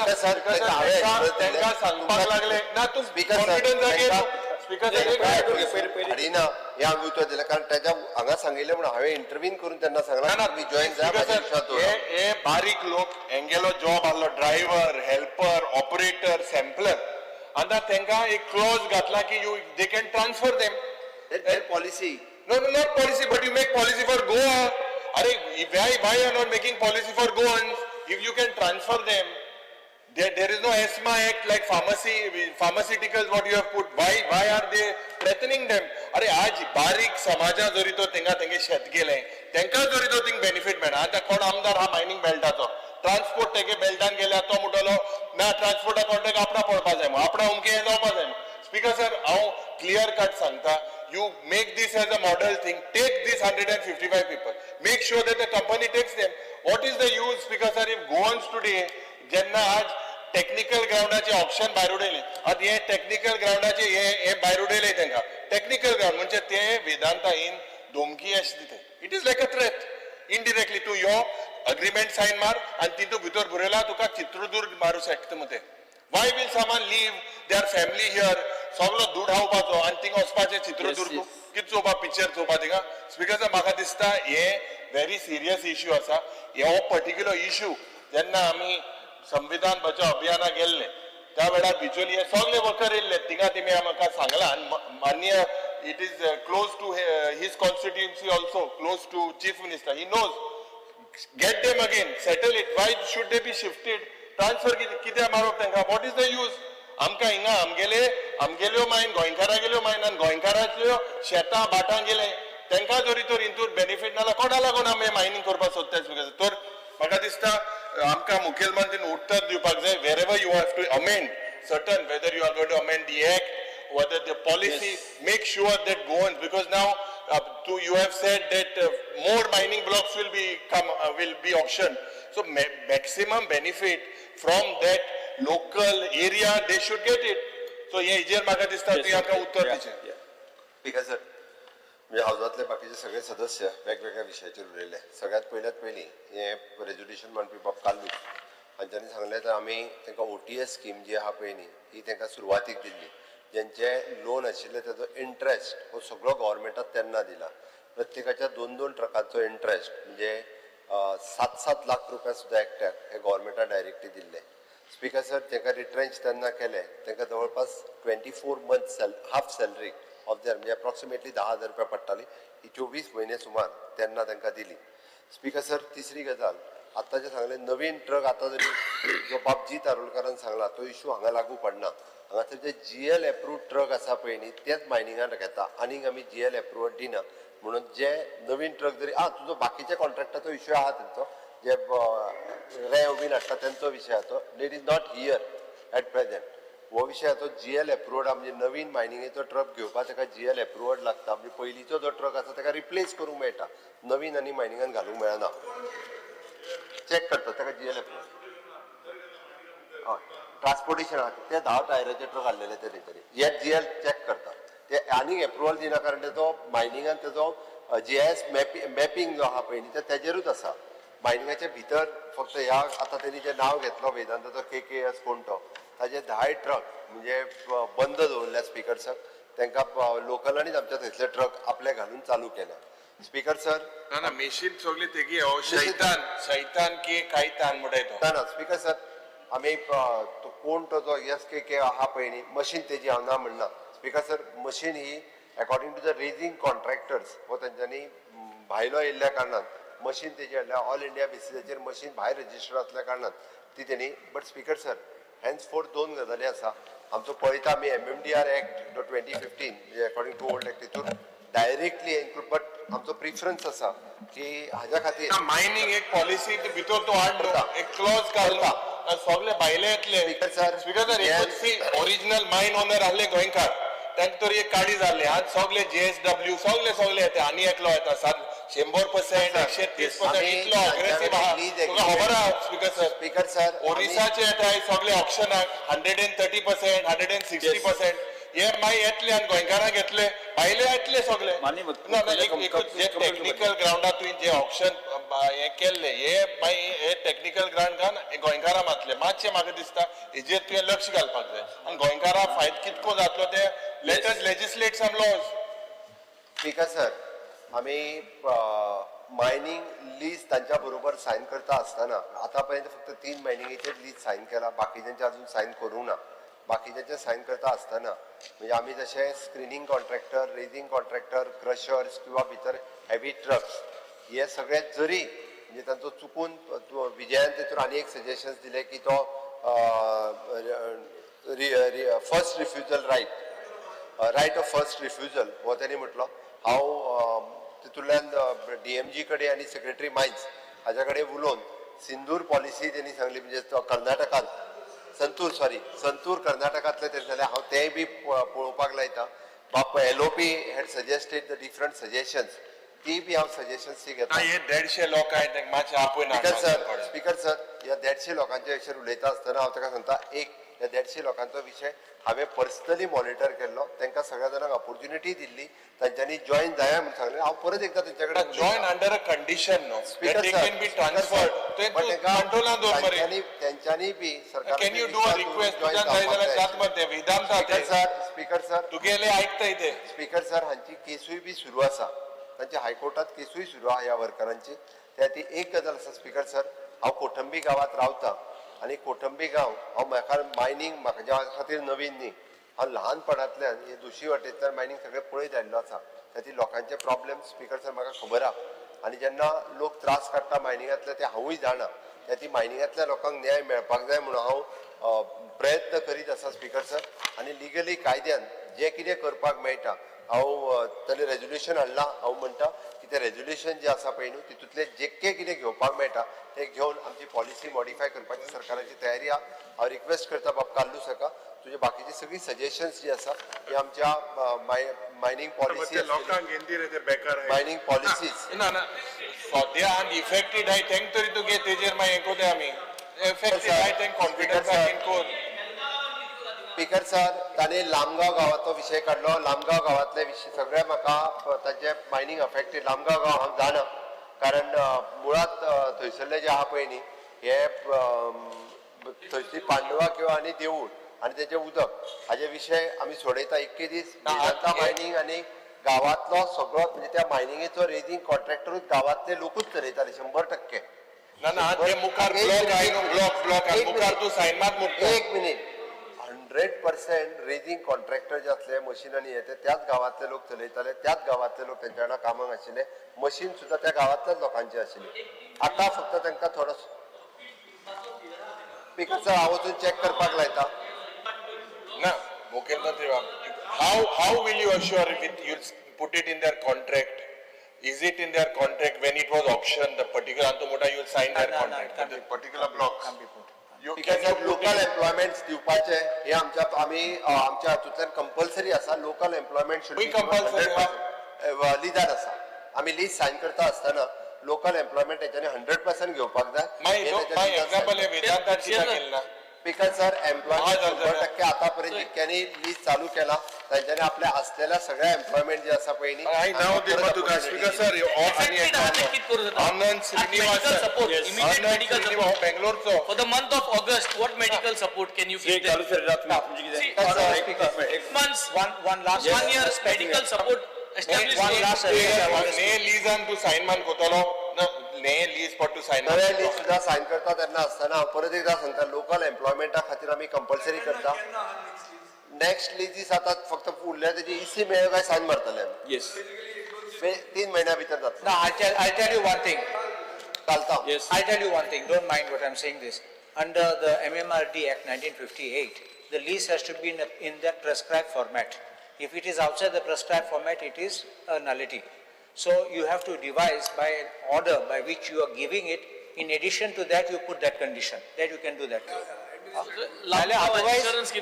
तांकां सांगपाक लागले ना, तूं कॉन्फिडन्स हाडिना हें हांवें उतर दिलें, कारण ताच्या हांगा सांगिल्लें म्हणून हांवें इंटरव्हीन करून तेन्ना सांगलां तुमी जॉयन जाय. हे बारीक लोक, हेंगेलो जॉब आहलो ड्रायव्हर, हेल्पर, ऑपरेटर, सॅम्पलर. आतां तांकां एक क्लॉज घातला की you they can transfer them. Policy no, no, not policy, but you make policy for Goa. अरे why are not making policy for Goans? If you can transfer them, there is no ESMA act like pharmaceuticals what you have put. Why are they threatening them? अरे आज बारीक समाजा जरी तो तेंगा तेंगे शेत गेले, तेंका जरी तो थिंग बेनिफीट मेळना. आतां कोण आमदार हा मायनींग बेल्टाचो, ट्रान्सपोर्ट तेगे बेल्टान गेल्यार तो म्हणटलो ना ट्रान्सपोर्टा कॉन्ट्रॅक्ट आपणा पडपा जाय, आपणा अमकें हें जावपा जाय. स्पीकर सर, हांव क्लियर कट सांगता, you make this as a model thing, take this 155 people, make sure that the company takes them. What is the use, speaker sir, if Goans today जेन्ना आज टॅक्निकल ग्रावंडाचे ऑप्शन भायर उडयलें, आतां हे technical ग्रावंडाचे हे भायर उडयलें तांकां. टॅक्निकल ग्रावंड म्हणजे ते वेदांता इन धमकी अशें दिता. It is like a threat indirectly. तूं यो अग्रीमेंट सायन मार आनी तितू भितर बरयला तुका चित्रदुर्ग मारूं शकता मग ते. Why will someone leave their family here? सगलो दूड खावपाचो आनी थिंगा वचपाचें चित्रदुर्ग कितें चोवपा, पिक्चर चोवपा थिंगा? स्पीकर सर, म्हाका दिसता हे व्हेरी सिरियस इश्यू आसा. हो पर्टिक्युलर इश्यू जेन्ना आमी संविधान बचाव अभियाना गेल्ले त्या वेळार बिचोली हे सगळे वर्कर येयल्ले थिंगा, तेमी म्हाका सांगलां. आनी मान्य it is close to his constituency also, close to chief minister, he knows. Get them again, settle it. Why should they be shifted? Transfer कित्याक मारप तांकां? What is the use? आमकां हिंगा आमगेले आमगेल्यो मायन, गोंयकारागेल्यो मायन आनी गोंयकाराच्यो शेतां भाटां गेले, तांकां जरी तर हितून बेनिफीट ना कोणा लागून आमी मायनींग करपाक सोदता? तर म्हाका दिसता आमकां मुखेलमंत्रीन उत्तर दिवपाक जाय. Wherever you have to amend certain, whether you are going to amend the act, whether the policy, make sure that Goans, because now you have said that more mining blocks will be will be auctioned. So maximum benefit from that local area they should get it. So हे हेजेर म्हाका दिसता तुवें आमकां उत्तर दिवचें. Speaker sir, म्हणजे हावजांतले बाकीचे सगळे सदस्य वेगवेगळ्या विशयाचेर उलयले. सगळ्यात पयल्यात पयलीं हें रेजोल्युशन मांडपी बाब कार्लूस हांच्यांनी सांगलें, तर आमी तांकां OTS scheme जी आहा पळय न्ही, ही तांकां सुरवातीक दिल्ली. जेंचे लोन आशिल्ले ताजो इंट्रस्ट हो सगळो गव्हर्मेंटान तेन्ना दिला. प्रत्येकाच्या 2-2 ट्रकांचो इंट्रस्ट म्हणजे 7-7 लाख रुपया सुद्दां एकट्याक हे गव्हर्मेंटान डायरेक्टली दिल्ले. स्पीकर सर, तांकां रिट्रेंच तेन्ना केले तांकां जवळपास 24 months half salary of their, म्हणजे अप्रॉक्सिमेटली 10,000 रुपया पडटाली, ही 24 म्हयने सुमार तेन्ना तांकां दिली. स्पीकर सर, तिसरी गजाल आतां जें सांगलें नवीन ट्रक आतां जरी जो बाब जीत आरोलकारान सांगला तो इशू हांगा लागू पडना. हांगासर जे जीएल एप्रूव्ड ट्रक आसा पळय न्ही तेच मायनिंगान घेता, आनीक आमी जीएल एप्रुवल दिना. म्हणून जे नवीन ट्रक जरी आं तुजो बाकीच्या कॉन्ट्रॅक्टाचो इशू आहा तेंचो जे रेंव बीन हाडटा तेंचो विशय आहा तो it is not here at present. हो विशय आहा तो जीएल एप्रुवड म्हणजे नवीन मायनिंगेचो ट्रक घेवपाक ताका जीएल एप्रुवड लागता, म्हणजे पयलींचो जो ट्रक आसा ताका रिप्लेस करूंक मेळटा, नवीन आनी मायनिंगान घालूंक मेळना. चॅक करता ताका जीएल एप्रुवड. हय, ट्रान्सपोर्टेशन आहा ते 10 टायराचे ट्रक हाडलेले ते तरी हे जीएल चॅक करता, ते आनीक एप्रुवल दिना कारण तेजो मायनिंगान तेजो जीआयएस मॅपिंग जो आहा पळय न्ही ते तेजेरूच आसा. मायनिंगाच्या भितर फक्त ह्या आतां तेणी जें नांव घेतलो वेदांताचो KKS कोण तो ताजे 10 ट्रक म्हणजे बंद दवरल्या स्पीकर सर, तांकां लोकलांनीच आमच्या थंयसले ट्रक आपले घालून चालू केल्या. स्पीकर सर, ना ना मेशीन सगळी तेगी हो शैतान शैतान की कायतान म्हणटाय तो. ना ना स्पीकर सर, आमी तो कोण तो जो SKK आहा पळय न्ही मशीन तेजी हांव ना म्हणना. Speaker sir, machine he according to the raising contractors हो तेंच्यांनी भायलो येयल्ल्या कारणान मशीन तेजी हाडल्या, ऑल इंडिया बेसिसाचेर मशीन भायर रजिस्टर्ड आसल्या कारणान ती तेणी. But speaker sir, henceforth 2 गजाली आसा आमचो पळयता आमी MMDR act 2015 म्हणजे अकॉर्डिंग टू ओल्ड एक्ट तितून डायरेक्टली इन्क्लूड, बट आमचो प्रिफरन्स आसा की हाज्या खातीर मायनिंग एक पॉलिसी भितर तूं हाड एक क्लॉज घालता सगळे भायले येतले. स्पीकर सर, स्पीकर सर, एकूच ओरिजिनल मायन ओनर आहले गोंयकार तांकां तरी एक काडी जाल्ली. आज सगळे JSW सगळे सगळे येता आनी एकलो येता 100% 130% इतलो अग्रेसिव आहा तुका खबर आहा. स्पीकर सर, स्पीकर सर, ओरिसाचे येता सगळे ऑप्शनाक 130% 160% हे मागीर येतले आनी गोंयकारांक येतले भायले येतले सगळे. ना एकूच जे टॅक्निकल ग्रावंडार तुवें जे ऑप्शन हे केल्ले हे मागीर हे टॅक्निकल ग्रावंडान गोंयकारां मातले मातशें म्हाका दिसता हेजेर तुवें लक्ष घालपाक जाय आनी गोंयकारां फायदो कितको जातलो ते let us legislate some laws. Speaker sir, आमी मायनींग लीज तांच्या बरोबर सायन करता आसतना आतां पर्यंत फक्त 3 मायनिंगेचेर लीज सायन केला, बाकीच्यांचे अजून सायन करूंक ना. बाकीच्यांचे सायन करता आसतना म्हणजे आमी जशें screening contractor, raising contractor, crushers किंवा भितर हेवी ट्रक्स हे सगळे जरी म्हणजे तांचो चुकून विजयान तेतून आनी एक सजेशन्स दिले की तो first refusal right, right of first refusal हो तेणी म्हटलो. हांव तितूंतल्यान DMG कडेन आनी सेक्रेटरी मायन्स हाज्या कडेन उलोवन सिंदूर पॉलिसी तेणी सांगली, म्हणजे कर्नाटकांत संतूर सॉरी संतूर कर्नाटकांतलें तेणी सांगलें, हांव तेंय बी पळोवपाक लायता. बाप LOP had suggested the different suggestions, ती बी हांव सजेशन्स ती घेता. हे 150 लोक आहेत तांकां मातशें आपय. स्पीकर सर, स्पीकर सर, ह्या 150 लोकांच्या विशयर उलयता आसतना हांव ताका सांगता, एक ह्या 150 लोकांचो विशय हांवें पर्सनली मॉनिटर केल्लो, तांकां सगळ्या जाणांक ऑपोर्च्युनिटी दिल्ली, तांच्यांनी जॉयन जाया म्हूण सांगलें. हांव परत एकदां तेंच्या कडेन join under a condition न्हू speaker they can be transferred, कंट्रोलान दवर मरे. तेंच्यांनी बी सरकार can you do a request तुज्यान जाय जाल्यार जात मरे Vedanta. Speaker sir, speaker sir, तुगेले आयकता ते. स्पीकर सर, हांची केसूय बी सुरू आसा, तांची हायकोर्टात केसूय सुरू आहा ह्या वर्करांची. त्या ती एक गजाल आसा स्पीकर सर, हांव कोठंबी गांवांत रावता आनी कोठंबी गांव हांव म्हाका मायनींग म्हाज्या खातीर नवीन न्ही, हांव ल्हानपणांतल्यान हे दोशी वाटेंतल्यान मायनींग सगळें पळयत आयिल्लो आसा. त्या लोकांचे प्रॉब्लेम स्पीकर सर म्हाका खबर आहा आनी जेन्ना लोक त्रास काडटा मायनिंगांतले ते हांवूय जाणा. त्या ती मायनिंगांतल्या लोकांक न्याय मेळपाक जाय म्हणून हांव प्रयत्न करीत आसा स्पीकर सर. आनी लिगली कायद्यान जें कितें करपाक मेळटा हांव ताणें रेजोल्युशन हाडलां. हांव म्हणटा की तें रेजोल्युशन जें आसा पळय न्हू तितूंतलें जे कितें घेवपाक मेळटा तें घेवन आमची पॉलिसी मॉडिफाय करपाची सरकाराची तयारी आहा. हांव रिक्वेस्ट करता बाब कार्लूस हाका तुजे बाकीची सगळी सजेशन्स जी आसा ती आमच्या मायनींग पॉलिसी मायनींग पॉलिसीज ना ना सद्या इफेक्टेड आहाय तेंक तरी तुगे तेजेर मागीर हें कोत्या आमी इफेक्टेड आहाय तेंक कॉन्फिडन्सान कोर. स्पीकर सर, ताणें लामगांव गांवाचो विशय काडलो. लामगांव गांवांतले विशय सगळे म्हाका तांचे मायनींग अफेक्टेड लामगांव गांव हांव जाणा, कारण मुळांत थंयसरले जे आहा पळय न्ही हे थंयसली पांडवा किंवा आनी देवूळ आनी तेजें उदक हाजे विशय आमी सोडयता. इतके दीस वेदांता मायनींग आनी गांवांतलो सगळो म्हणजे त्या मायनिंगेचो रेजींग कॉन्ट्रॅक्टरूच गांवांतले लोकूच चलयताले 100%. ना ना ते मुखार ब्लॉक आय न्हू, ब्लॉक ब्लॉक आनी मुखार तूं सायन मात मोडटा. एक मिनीट. 100% रेजिंग कॉन्ट्रॅक्टर जे आसले मशीन आनी हे ते त्याच गांवांतले लोक चलयताले, त्याच गांवांतले लोक तेंच्या वांगडा कामाक आशिल्ले, मशीन सुद्दां त्या गांवांतल्याच लोकांचे आशिल्ले. आतां फक्त तांकां थोडो स्पीकर सर हांव वचून चॅक करपाक लायता. ना मुखेलमंत्री बाब, how will you assure with you put it in their contract? Is it in their contract when it was auction the particular अंतु मोटा you sign their contract particular block? Local employment दिवपाचे हे आमच्या आमी आमच्या हातूंतल्यान कंपल्सरी आसा. Local employment should lizard आसा. आमी लीज सायन करता आसतना लोकल एम्प्लॉयमेंट तेंच्यांनी 100% घेवपाक जाय. स्पीकर सर एम्प्लॉयमेंट 100% आतापर्यंत जितक्यांनी लीज चालू केला तांच्यांनी आपल्या असलेल्या सगळ्या एम्प्लॉयमेंट जे आसा पळय न्ही. बेंगलोरचो For the month of August, what medical support can you give them? Months, one last 1 year medical support established. One last ने लीजान तूं सायन मान कोतलो ने लीज पट तूं सायन नवे लीज सुद्दां सायन करता तेन्ना आसतना हांव परत एकदां सांगता लोकल एम्प्लॉयमेंटा खातीर आमी कंपल्सरी करता. नेक्स्ट लीजीस आतां फक्त उरल्या तेजी इसी मेळ्ळो काय सायन मारतले आमी. येस, 3 म्हयन्या भितर जातले. ना, I tell you one thing. चलता. I tell you one thing, don't mind what I'm saying this. Under the MMRD Act 1958, the lease has to be in that prescribed format. If it is outside the prescribed format, it is a nullity. So you have to devise by an order by which you are giving it. In addition to that, you put that condition that you can do that.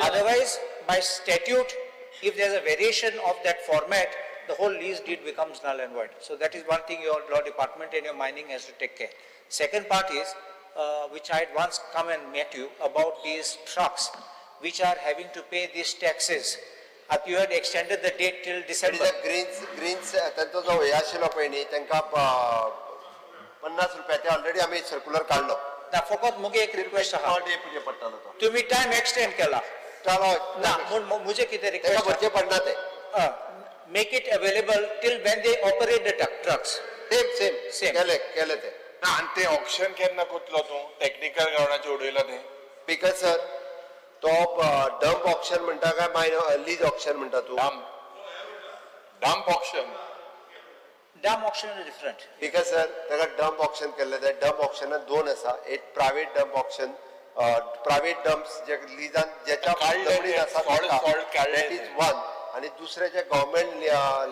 Otherwise, by statute, if there is a variation of that format, the whole lease deed becomes null and void. So that is one thing your law department and your mining has to take care. Second part is, which I had once come and met you about these trucks, which are having to pay these taxes. You had extended the date till December. Greens तांचो जो हे आशिल्लो पळय न्ही तांकां 50 रुपया ते already आमी सर्कुलर काडलो. ना फकत मुगे एक रिक्वेस्ट आहा, पडटालो तो तुमी टायम एक्सटेंड केला ना म्हूण मुजे कितें रिक्वेस्ट भरचे पडना ते. Make it available till when they operate the trucks. Same same same केले केले ते. ना आनी ते ऑक्शन केन्ना कोतलो तूं टॅक्निकल ग्रावंडाचेर उडयला ते? स्पीकर सर तो डंप ऑक्शन म्हणटा काय मायनर लीज ऑक्शन म्हणटा तूं? Dump auction. Dump auction is different. Speaker sir ताका डंप ऑक्शन केल्लें ते. डंप ऑक्शनान 2 आसा. एक private dump auction, private dumps जे लिजान जेच्या जमनीन आसा that is 1, आनी दुसरें जे गव्हर्मेंट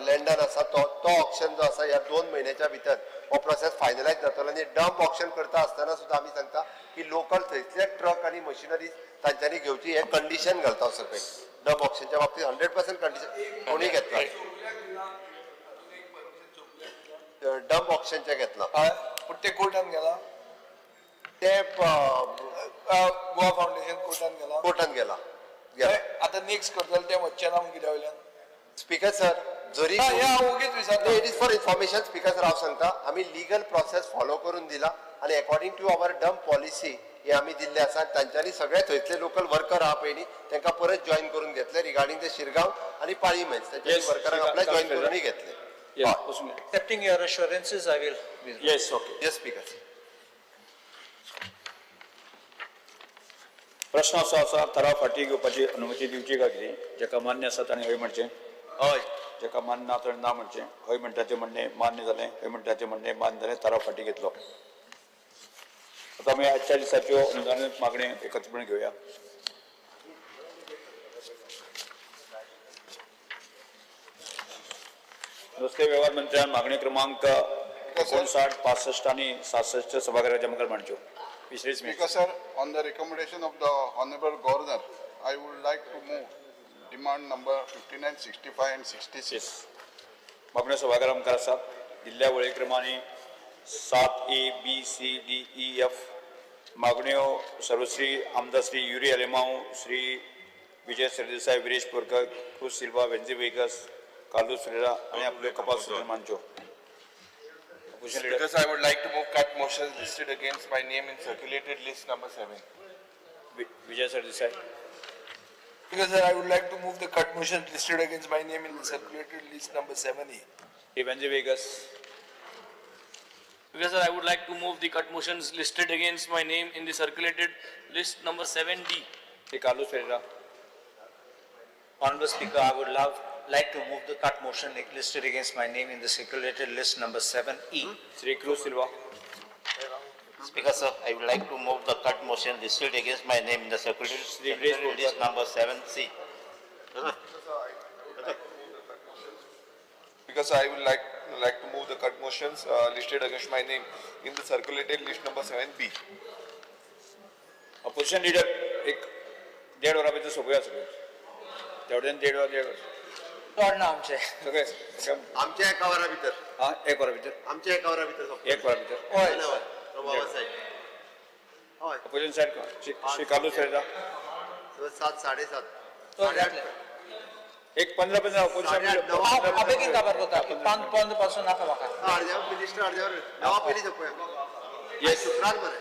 लँडान आसा तो ऑक्शन जो आसा ह्या 2 म्हयन्याच्या भितर हो प्रोसेस फायनलायज जातलो. आनी डंप ऑक्शन करता आसतना सुद्दां आमी सांगता की लोकल थंयसले ट्रक आनी मशिनरीज तांच्यांनी घेवची हें कंडिशन घालता सकयल. डंप ऑक्शनच्या बाबतींत 100% कंडिशन कोणी घेतला डंप ऑक्शनचें घेतला पूण ते कोर्टान गेला, ते गोवा फावंडेशन कोर्टान गेला, कोर्टान गेला. आतां नेक्स्ट करतले ते वच्चे ना कित्या वयल्यान? स्पीकर सर जरी ओगीच विचारता, it is for information. Speaker sir हांव सांगता आमी लिगल प्रोसेस फॉलो करून दिला आनी according to our dump policy हे आमी दिल्ले आसा. तांच्यांनी सगळे थंयसले लोकल वर्कर आहा पळय न्ही तांकां परत जॉयन करून घेतले रिगार्डींग ते शिरगांव आनी पाळी मायन्स तांच्या वर्करांक आपल्या जॉयन करूनय घेतले. Accepting your assurances, I will withdraw. Yes, okay. Yes, Speaker. प्रश्न असो आसा, थाराव फाटी घेवपाची अनुमती दिवची काय कितें? जेका मान्य आसा ताणें हय म्हणचें, हय. जेका मान्य ना ताणें ना म्हणचें. हय म्हणटा तें म्हणणें मान्य जालें, हय म्हणटा तें म्हणणें मान्य जालें, थाराव फाटी घेतलो. आतां आमी आजच्या दिसाच्यो अनुदान मागण्यो एकत्रपणे घेवया. रस्ते व्यवहार मंत्र्यान मागणी क्रमांक 59, 65 आणि 66 सभागृहाच्या मुखार मांडच्यो. Speaker sir, on the recommendation of the Honorable Governor, I would like to move demand number 59, 65 and 66. मागण्यो सभागृहा मुखार आसात. दिल्ल्या वळेरी क्रमांनी 7 A B C D E F मागण्यो सर्वश्री आमदार Shri Yuri अलेमाव, Shri Vijay Sardesai, Viresh Borkar, cruise Silva, वेन्झी vagus, Carlos Ferreira आणि आपले कपास सूचना मांडच्यो. Because I would like to move cut motions listed against my name in circulated list number 7. Vijay Sardesai. Because sir, I would like to move the cut motions listed against my name in the circulated list number 7A. Venzy Vegas. Because sir, I would like to move the cut motions listed against my name in the circulated list number 7D. Shri Carlos Ferreira. Honorable Speaker, I would like to move the cut motion listed against my name in the circulated list number 7E. Shri Cruz Silva. Speaker, sir, I would like to move the cut motion listed against my name in the circulated list number 7C. Because I would like to move the cut motions listed against my name in the circulated list number 7B. Opposition leader एक देड वरां भितर सोंपोवया सगळें. तेवटेन देड वर देड वर चड ना आमचे सगळे आमच्या एका वरा भितर. हा, एक वरा भितर. आमच्या एका वरा भितर. एक वरा भितर. हय. हय. Opposition side Shri Carlos Ferreira. 7 7:30. एक 15 अपोजिशन. हांव बेगीन काबार करता. 5 पासून नाका म्हाका. अर्द्या मिनिस्टर अर्द्यावर 9 पयलीं सोंपोवया. येस. शुक्रार मरे.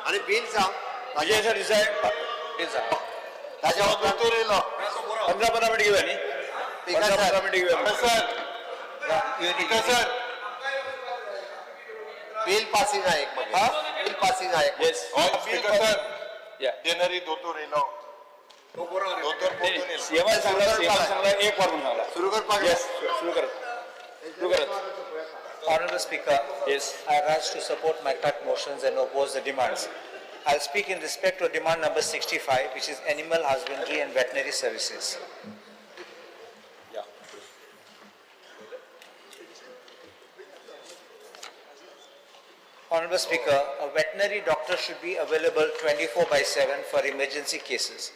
आनी बील सांग. विजय सर देसाय. बील सांग. ताज्या दोतोर येयलो. 15 मिनट घेवया न्ही. 15 मिनट घेवया. सर, सर, बिल पासिंग आहे एक मागीर. बिल पासिंग आहे एक. येस. स्पीकर सर, या. जेनरी दोतोर येयलो. दोतोर पोतून येयलो. सीएमान सांगला, सीएमान सांगला एक वर म्हणून सांगला. सुरू करपाक. येस, सुरू करात, सुरू करात. Honorable Speaker, yes. I rise to support my cut motions and oppose the demands. I'll speak in respect to demand number 65, which is animal husbandry and veterinary services. Yeah. Honorable Speaker, a veterinary doctor should be available 24/7 for emergency cases.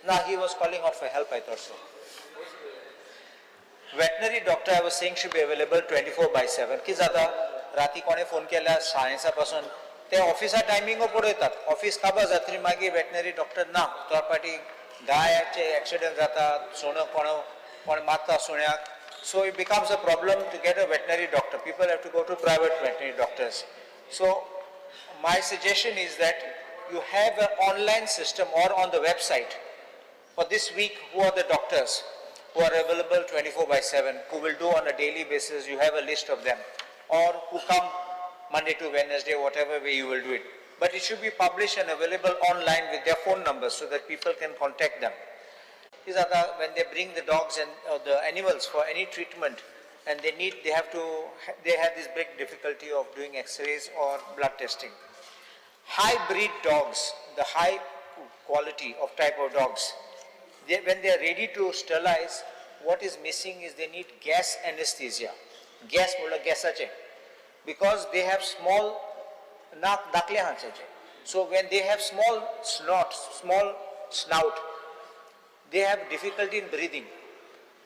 Now he was calling out for help, I thought so. Veterinary doctor, I was saying, should be available 24/7. की जाता राती कोणे phone केल्यार सायन्सा पासून ते ऑफिसा timing पळयतात. Office काबार जातरी मागीर वेटनरी डॉक्टर ना. तर पाटी गायाचे एक्सिडंट जाता, सुणो कोण कोण मारता सुण्याक. So it becomes a problem to get a veterinary doctor. People have to go to private veterinary doctors. So my suggestion is that you have an online system or on the website for this week, who are the doctors who are available 24/7, who will do on a daily basis, you have a list of them, or who come Monday to Wednesday, whatever way you will do it. But it should be published and available online with their phone numbers so that people can contact them. These are the, when they bring the dogs and the animals for any treatment, and they need, they have to, they have this big difficulty of doing x-rays or blood testing. High breed dogs, the high quality of type of dogs, when they are ready to sterilize, what is missing is they need gas anesthesia. Gas म्हणल्यार गॅसाचे, because they have small नाक दाखले हांचे. So when they have small snot, small snout, they have difficulty in breathing.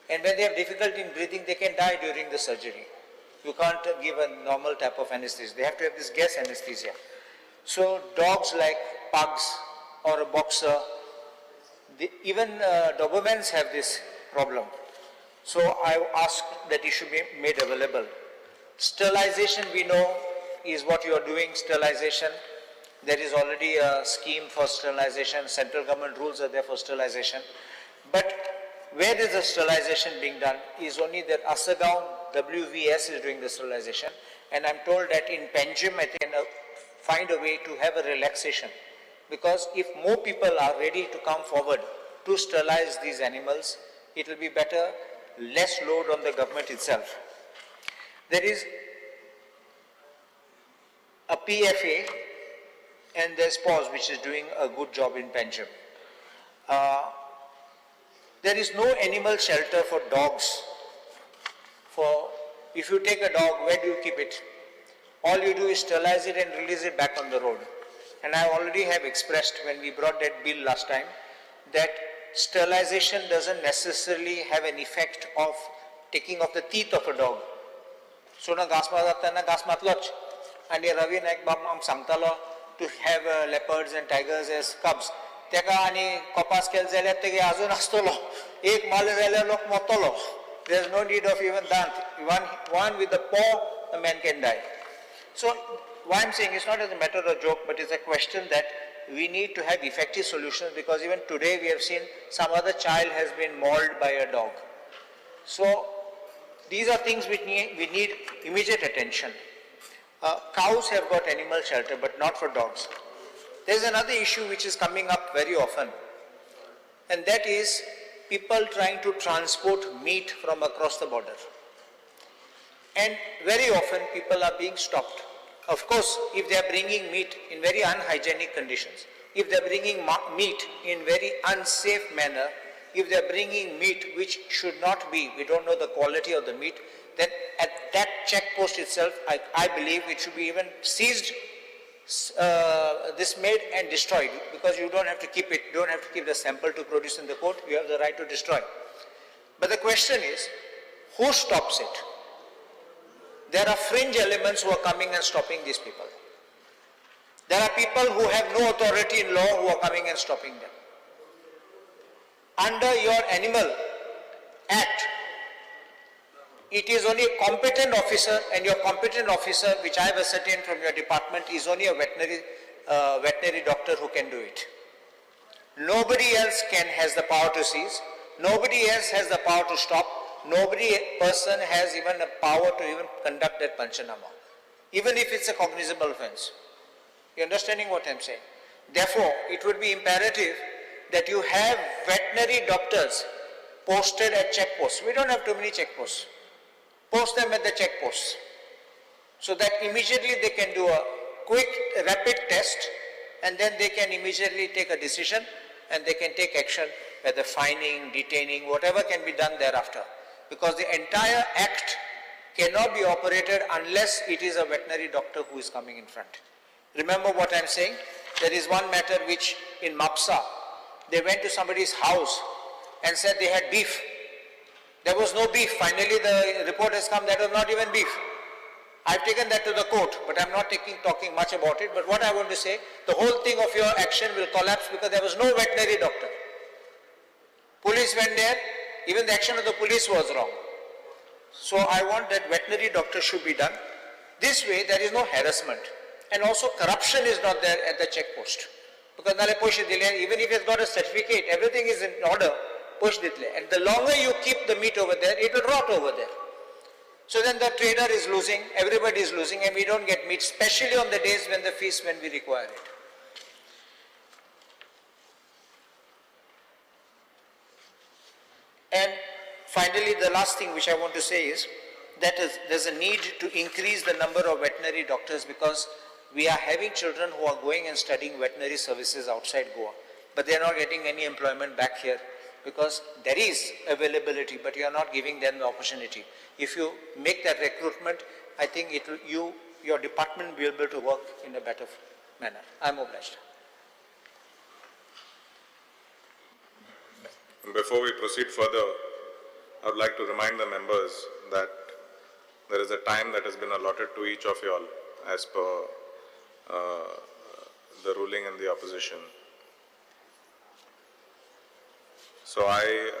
And when they have difficulty in breathing, they can die during the surgery. You can't give a normal type of anesthesia. They have to have this gas anesthesia. So dogs like pugs or a boxer, even Dobermans have this problem. So I ask that it should be made available. Sterilization, we know, is what you are doing, sterilization. There is already a scheme for sterilization. Central government rules are there for sterilization. But where is the sterilization being done is only that Assagao WVS is doing the sterilization. And I'm told that in Panjim, I think, find a way to have a relaxation. Because if more people are ready to come forward to sterilize these animals, it will be better, less load on the government itself. There is a PFA and there's PAWS, which is doing a good job in Panjim. There is no animal shelter for dogs. For if you take a dog, where do you keep it? All you do is sterilize it and release it back on the road. And I already have expressed when we brought that bill last time that sterilization doesn't necessarily have an effect of taking off the teeth of a dog. सुणो घांस मारता तेन्ना घांस मारतलोच. आनी रवी नायक बाब आमकां सांगतालो to have leopards and tigers as cubs. तेका आनी कपास केले जाल्यार तेगे आजून आसतलो, एक मारले जाल्यार लोक मरतलो. There is no need of even दांत. One with the paw, the man can die. So why I'm saying it's not as a matter of joke, but it's a question that we need to have effective solutions, because even today we have seen some other child has been mauled by a dog. So these are things which we need immediate attention. Cows have got animal shelter, but not for dogs. There's another issue which is coming up very often, and that is people trying to transport meat from across the border. And very often people are being stopped. Of course, if they are bringing meat in very unhygienic conditions, if they are bringing meat in very unsafe manner, if they are bringing meat which should not be, we don't know the quality of the meat, then at that check post itself, I believe it should be even seized, this made and destroyed, because you don't have to keep it, don't have to keep the sample to produce in the court, you have the right to destroy. But the question is, who stops it? There are fringe elements who are coming and stopping these people. There are people who have no authority in law who are coming and stopping them. Under your Animal Act, it is only a competent officer, and your competent officer, which I have ascertained from your department, is only a veterinary doctor who can do it. Nobody else has the power to seize. Nobody else has the power to stop. Nobody person has even a power to even conduct that panchanama, even if it's a cognizable offense. You understanding what I'm saying? Therefore, it would be imperative that you have veterinary doctors posted at checkposts. We don't have too many checkposts. Post them at the checkposts so that immediately they can do a quick, rapid test, and then they can immediately take a decision and they can take action, whether fining, detaining, whatever can be done thereafter. Because the entire act cannot be operated unless it is a veterinary doctor who is coming in front. Remember what I'm saying? There is one matter which in Mapsa, they went to somebody's house and said they had beef. There was no beef. Finally, the report has come that was not even beef. I've taken that to the court, but I'm not talking much about it. But what I want to say, the whole thing of your action will collapse because there was no veterinary doctor. Police went there. Even the action of the police was wrong. So I want that veterinary doctor should be done. This way, there is no harassment. And also corruption is not there at the checkpost. Because nale push dile, even if it's got a certificate, everything is in order, push ditle. And the longer you keep the meat over there, it will rot over there. So then the trader is losing, everybody is losing, and we don't get meat, especially on the days when the feast, when we require it. And finally, the last thing which I want to say is that there's a need to increase the number of veterinary doctors, because we are having children who are going and studying veterinary services outside Goa, but they are not getting any employment back here because there is availability, but you are not giving them the opportunity. If you make that recruitment, I think it will, your department will be able to work in a better manner. I'm obliged. Before we proceed further, I would like to remind the members that there is a time that has been allotted to each of you all as per the ruling and the opposition. So I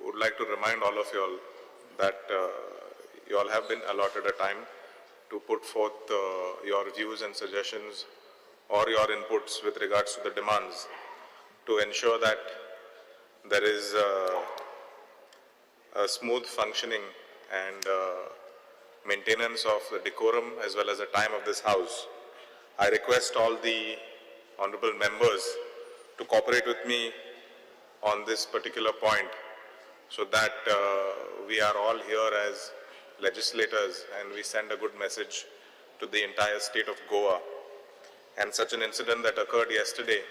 would like to remind all of you all that you all have been allotted a time to put forth your views and suggestions or your inputs with regards to the demands to ensure that there is a smooth functioning and maintenance of the decorum as well as the time of this house. I request all the honorable members to cooperate with me on this particular point so that we are all here as legislators and we send a good message to the entire state of Goa. And such an incident that occurred yesterday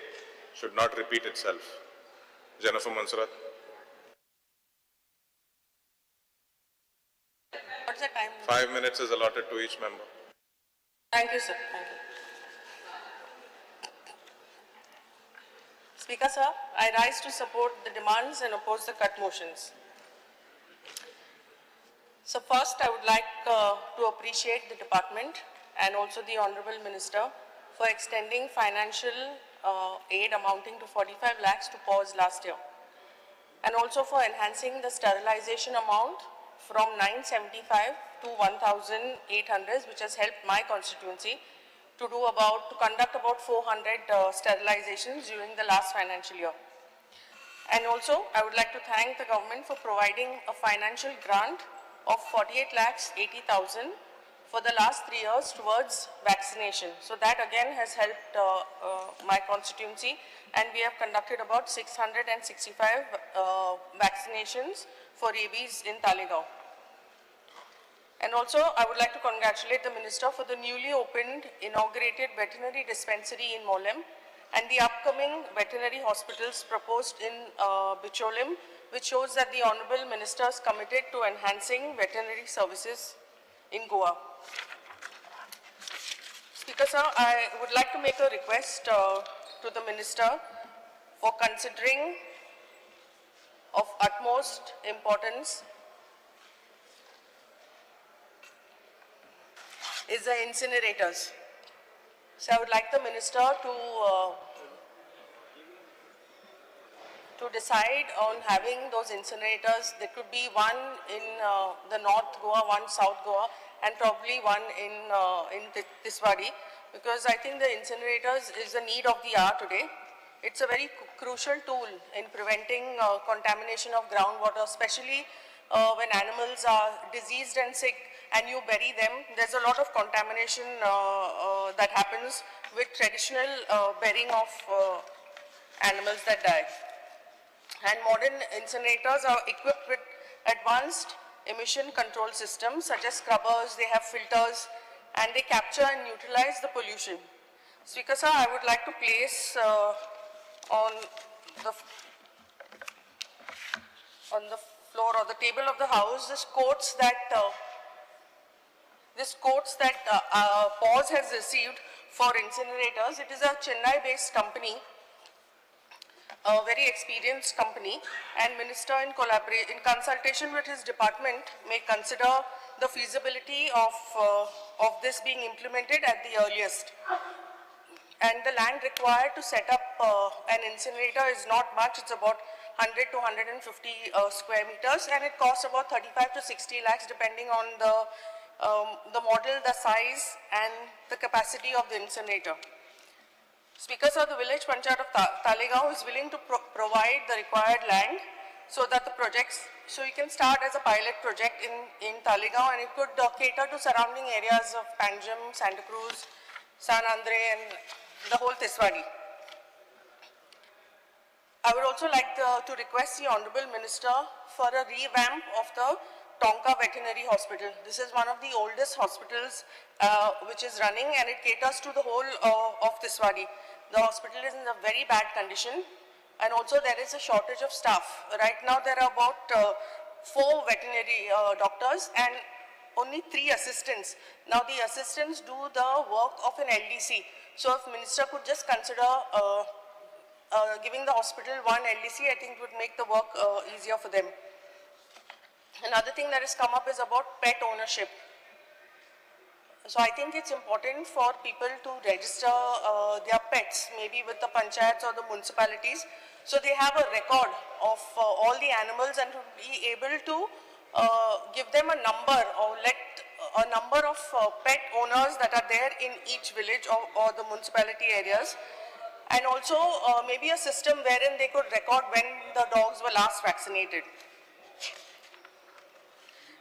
should not repeat itself. Jennifer Monserrate. What's the time? 5 minutes is allotted to each member. Thank you, sir. Thank you. Speaker, sir, I rise to support the demands and oppose the cut motions. So first, I would like to appreciate the department and also the Honorable Minister for extending financial aid amounting to 45 lakhs to PAWS last year, and also for enhancing the sterilization amount from 975 to 1,800, which has helped my constituency to do about, to conduct about 400 sterilizations during the last financial year. And also, I would like to thank the government for providing a financial grant of 48,80,000 for the last 3 years towards vaccination. So that again has helped my constituency, and we have conducted about 665 vaccinations for rabies in Taleigao. And also, I would like to congratulate the Minister for the newly opened, inaugurated veterinary dispensary in Mollem and the upcoming veterinary hospitals proposed in Bicholim, which shows that the Honorable Minister is committed to enhancing veterinary services in Goa. Speaker sir, I would like to make a request to the Minister for considering of utmost importance is the incinerators. So I would like the Minister to decide on having those incinerators. There could be one in the North Goa, one South Goa, and probably one in Tiswadi, because I think the incinerators is the need of the hour today. It's a very crucial tool in preventing contamination of groundwater, especially when animals are diseased and sick and you bury them. There's a lot of contamination that happens with traditional burying of animals that die. And modern incinerators are equipped with advanced emission control systems such as scrubbers, they have filters, and they capture and neutralize the pollution. Speaker sir, I would like to place on the floor or the table of the house this quotes that PAWS has received for incinerators. It is a Chennai-based company, a very experienced company, and Minister in consultation with his department may consider the feasibility of this being implemented at the earliest. And the land required to set up an incinerator is not much. It's about 100 to 150 square meters, and it costs about 35 to 60 lakhs depending on the model, the size, and the capacity of the incinerator. Speaker sir, the village panchayat of Taleigao is willing to provide the required land so that the projects, so you can start as a pilot project in Taleigao, and it could cater to surrounding areas of Panjim, Santa Cruz, San Andre, and the whole Tiswadi. I would also like to request the Honorable Minister for a revamp of the Tonka Veterinary Hospital. This is one of the oldest hospitals which is running, and it caters to the whole of Tiswadi. The hospital is in a very bad condition, and also there is a shortage of staff. Right now there are about 4 veterinary doctors and only 3 assistants. Now the assistants do the work of an LDC. So if Minister could just consider giving the hospital 1 LDC, I think it would make the work easier for them. Another thing that has come up is about pet ownership. So I think it's important for people to register their pets, maybe with the panchayats or the municipalities, so they have a record of all the animals and to be able to give them a number or let a number of pet owners that are there in each village or the municipality areas. And also maybe a system wherein they could record when the dogs were last vaccinated.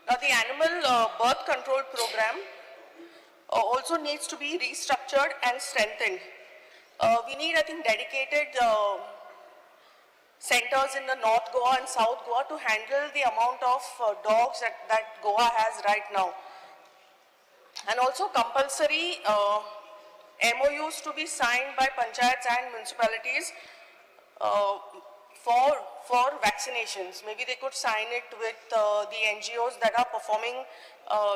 Now the animal birth control program also needs to be restructured and strengthened. We need, I think, dedicated centers in the North Goa and South Goa to handle the amount of dogs that Goa has right now. And also compulsory MOUs to be signed by panchayats and municipalities for vaccinations. Maybe they could sign it with the NGOs that are performing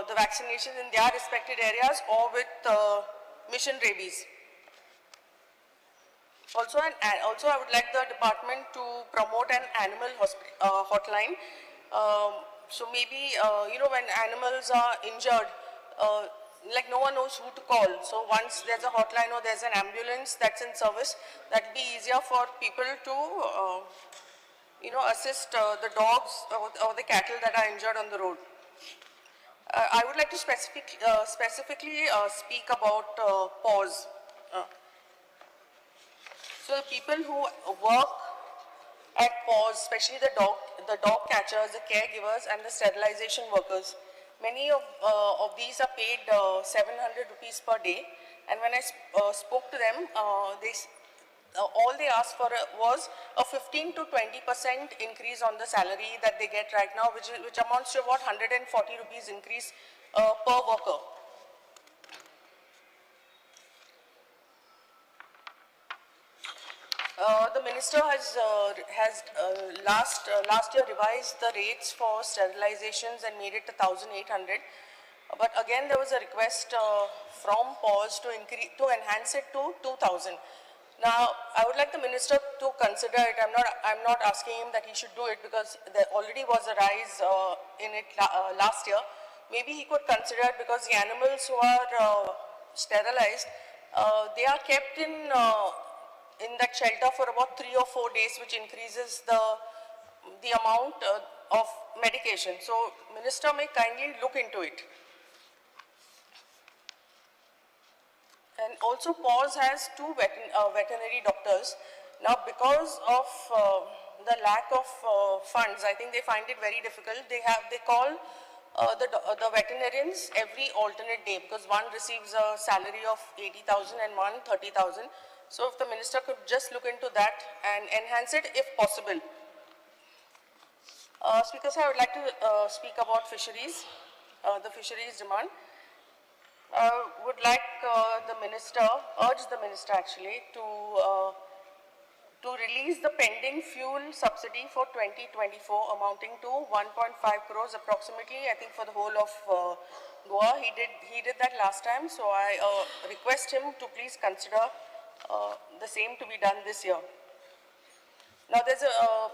the vaccinations in their respected areas or with Mission Rabies. Also, also I would like the department to promote an animal hotline. So maybe, you know, when animals are injured, like no one knows who to call. So once there's a hotline or there's an ambulance that's in service, that'd be easier for people to, you know, assist the dogs or the cattle that are injured on the road. I would like to specifically speak about PAWS. So the people who work at PAWS, especially the dog catchers, the caregivers, and the sterilization workers, many of these are paid 700 rupees per day. And when I spoke to them, all they asked for was a 15 to 20% increase on the salary that they get right now, which amounts to about 140 rupees increase per worker. The minister has last year revised the rates for sterilizations and made it 1,800. But again, there was a request from PAWS to enhance it to 2,000. Now, I would like the minister to consider it. I'm not asking him that he should do it because there already was a rise in it last year. Maybe he could consider it because the animals who are sterilized, they are kept in that shelter for about 3 or 4 days, which increases the amount of medication. So, minister may kindly look into it. And also, PAWS has 2 veterinary doctors. Now, because of the lack of funds, I think they find it very difficult. They call the veterinarians every alternate day because one receives a salary of 80,000 and one 30,000. So, if the minister could just look into that and enhance it if possible. Speaker sir, I would like to speak about fisheries, the fisheries demand. I would like the minister, urge the minister actually, to release the pending fuel subsidy for 2024 amounting to 1.5 crores approximately, I think for the whole of Goa. He did that last time, so I request him to please consider the same to be done this year. Now there's a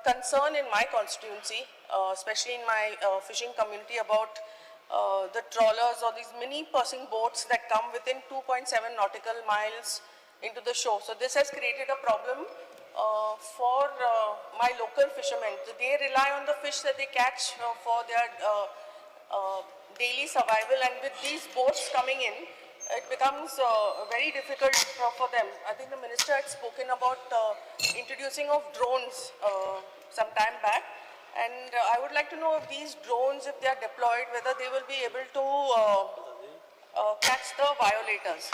concern in my constituency, especially in my fishing community, about the trawlers or these mini pursing boats that come within 2.7 nautical miles into the shore. So this has created a problem for my local fishermen. So they rely on the fish that they catch for their daily survival, and with these boats coming in, it becomes very difficult for them. I think the minister had spoken about introducing of drones some time back. And I would like to know if these drones, if they are deployed, whether they will be able to catch the violators.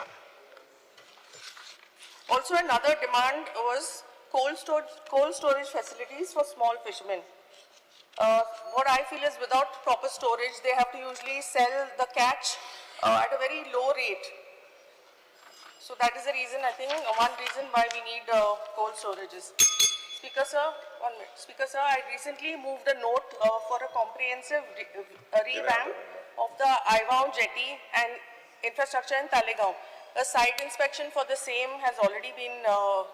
Also, another demand was cold storage facilities for small fishermen. What I feel is without proper storage, they have to usually sell the catch at a very low rate. So that is the reason, I think, one reason why we need cold storages. Speaker sir, 1 minute. Speaker sir, I recently moved a note for a comprehensive revamp of the Aivao jetty and infrastructure in Talegaon. A site inspection for the same has already been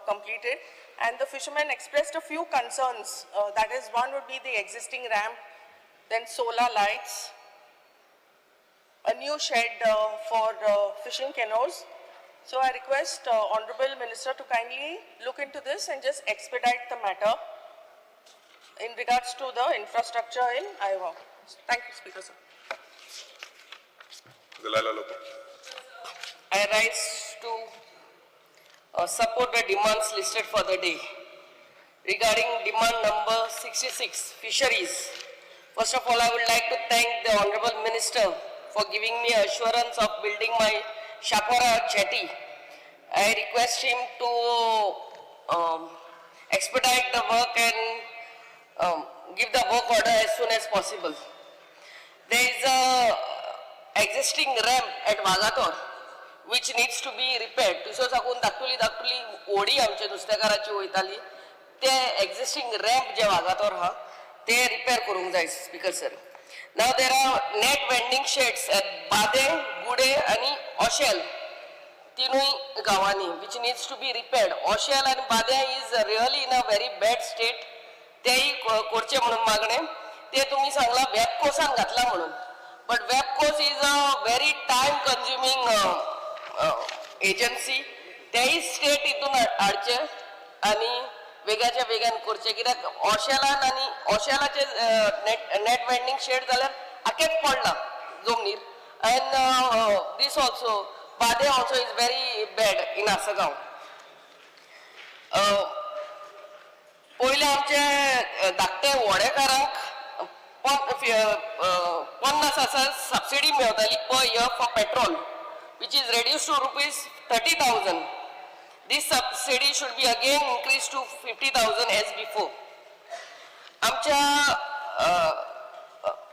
completed, and the fishermen expressed a few concerns. That is, one would be the existing ramp, then solar lights, a new shed for fishing canoes. So I request Honorable Minister to kindly look into this and just expedite the matter in regards to the infrastructure in Aivao. Thank you, Speaker sir. Delilah Lobo. I rise to support the demands listed for the day. Regarding demand number 66, fisheries. First of all, I would like to thank the Honorable Minister for giving me assurance of building my Chapora jetty. I request him to expedite the work and give the work order as soon as possible. There is a existing ramp at Vagator which needs to be repaired. थंयसर साकून धाकटुली धाकटुली होडी आमचे नुस्तेकाराची वयताली, ते existing ramp जे वागातोर आहा ते repair करूंक जाय speaker sir. Now there are net vending sheds at Bade, Gude आनी ओशेल तिनूय गांवांनी which needs to be repaired. Oshel आनी Bade is really in a very bad state. तेय करचे म्हणून मागणें. ते तुमी सांगला वेबकोसान घातला म्हणून, but WAPCOS is a very time consuming agency. तेय स्टेट हितून हाडचे आनी वेगाच्या वेगान करचे, कित्याक ओशेलान आनी ओशेलाचे नेट वेंडींग शेड जाल्यार आखेच पडला जमनीर. And this also Bade also is very bad in Assagao. पयले आमचे धाकटे व्हडेकारांक 50 हजार subsidy मेवताली per year for petrol, which is reduce to ₹30,000. This subsidy should be again increase to 50,000 as before. आमच्या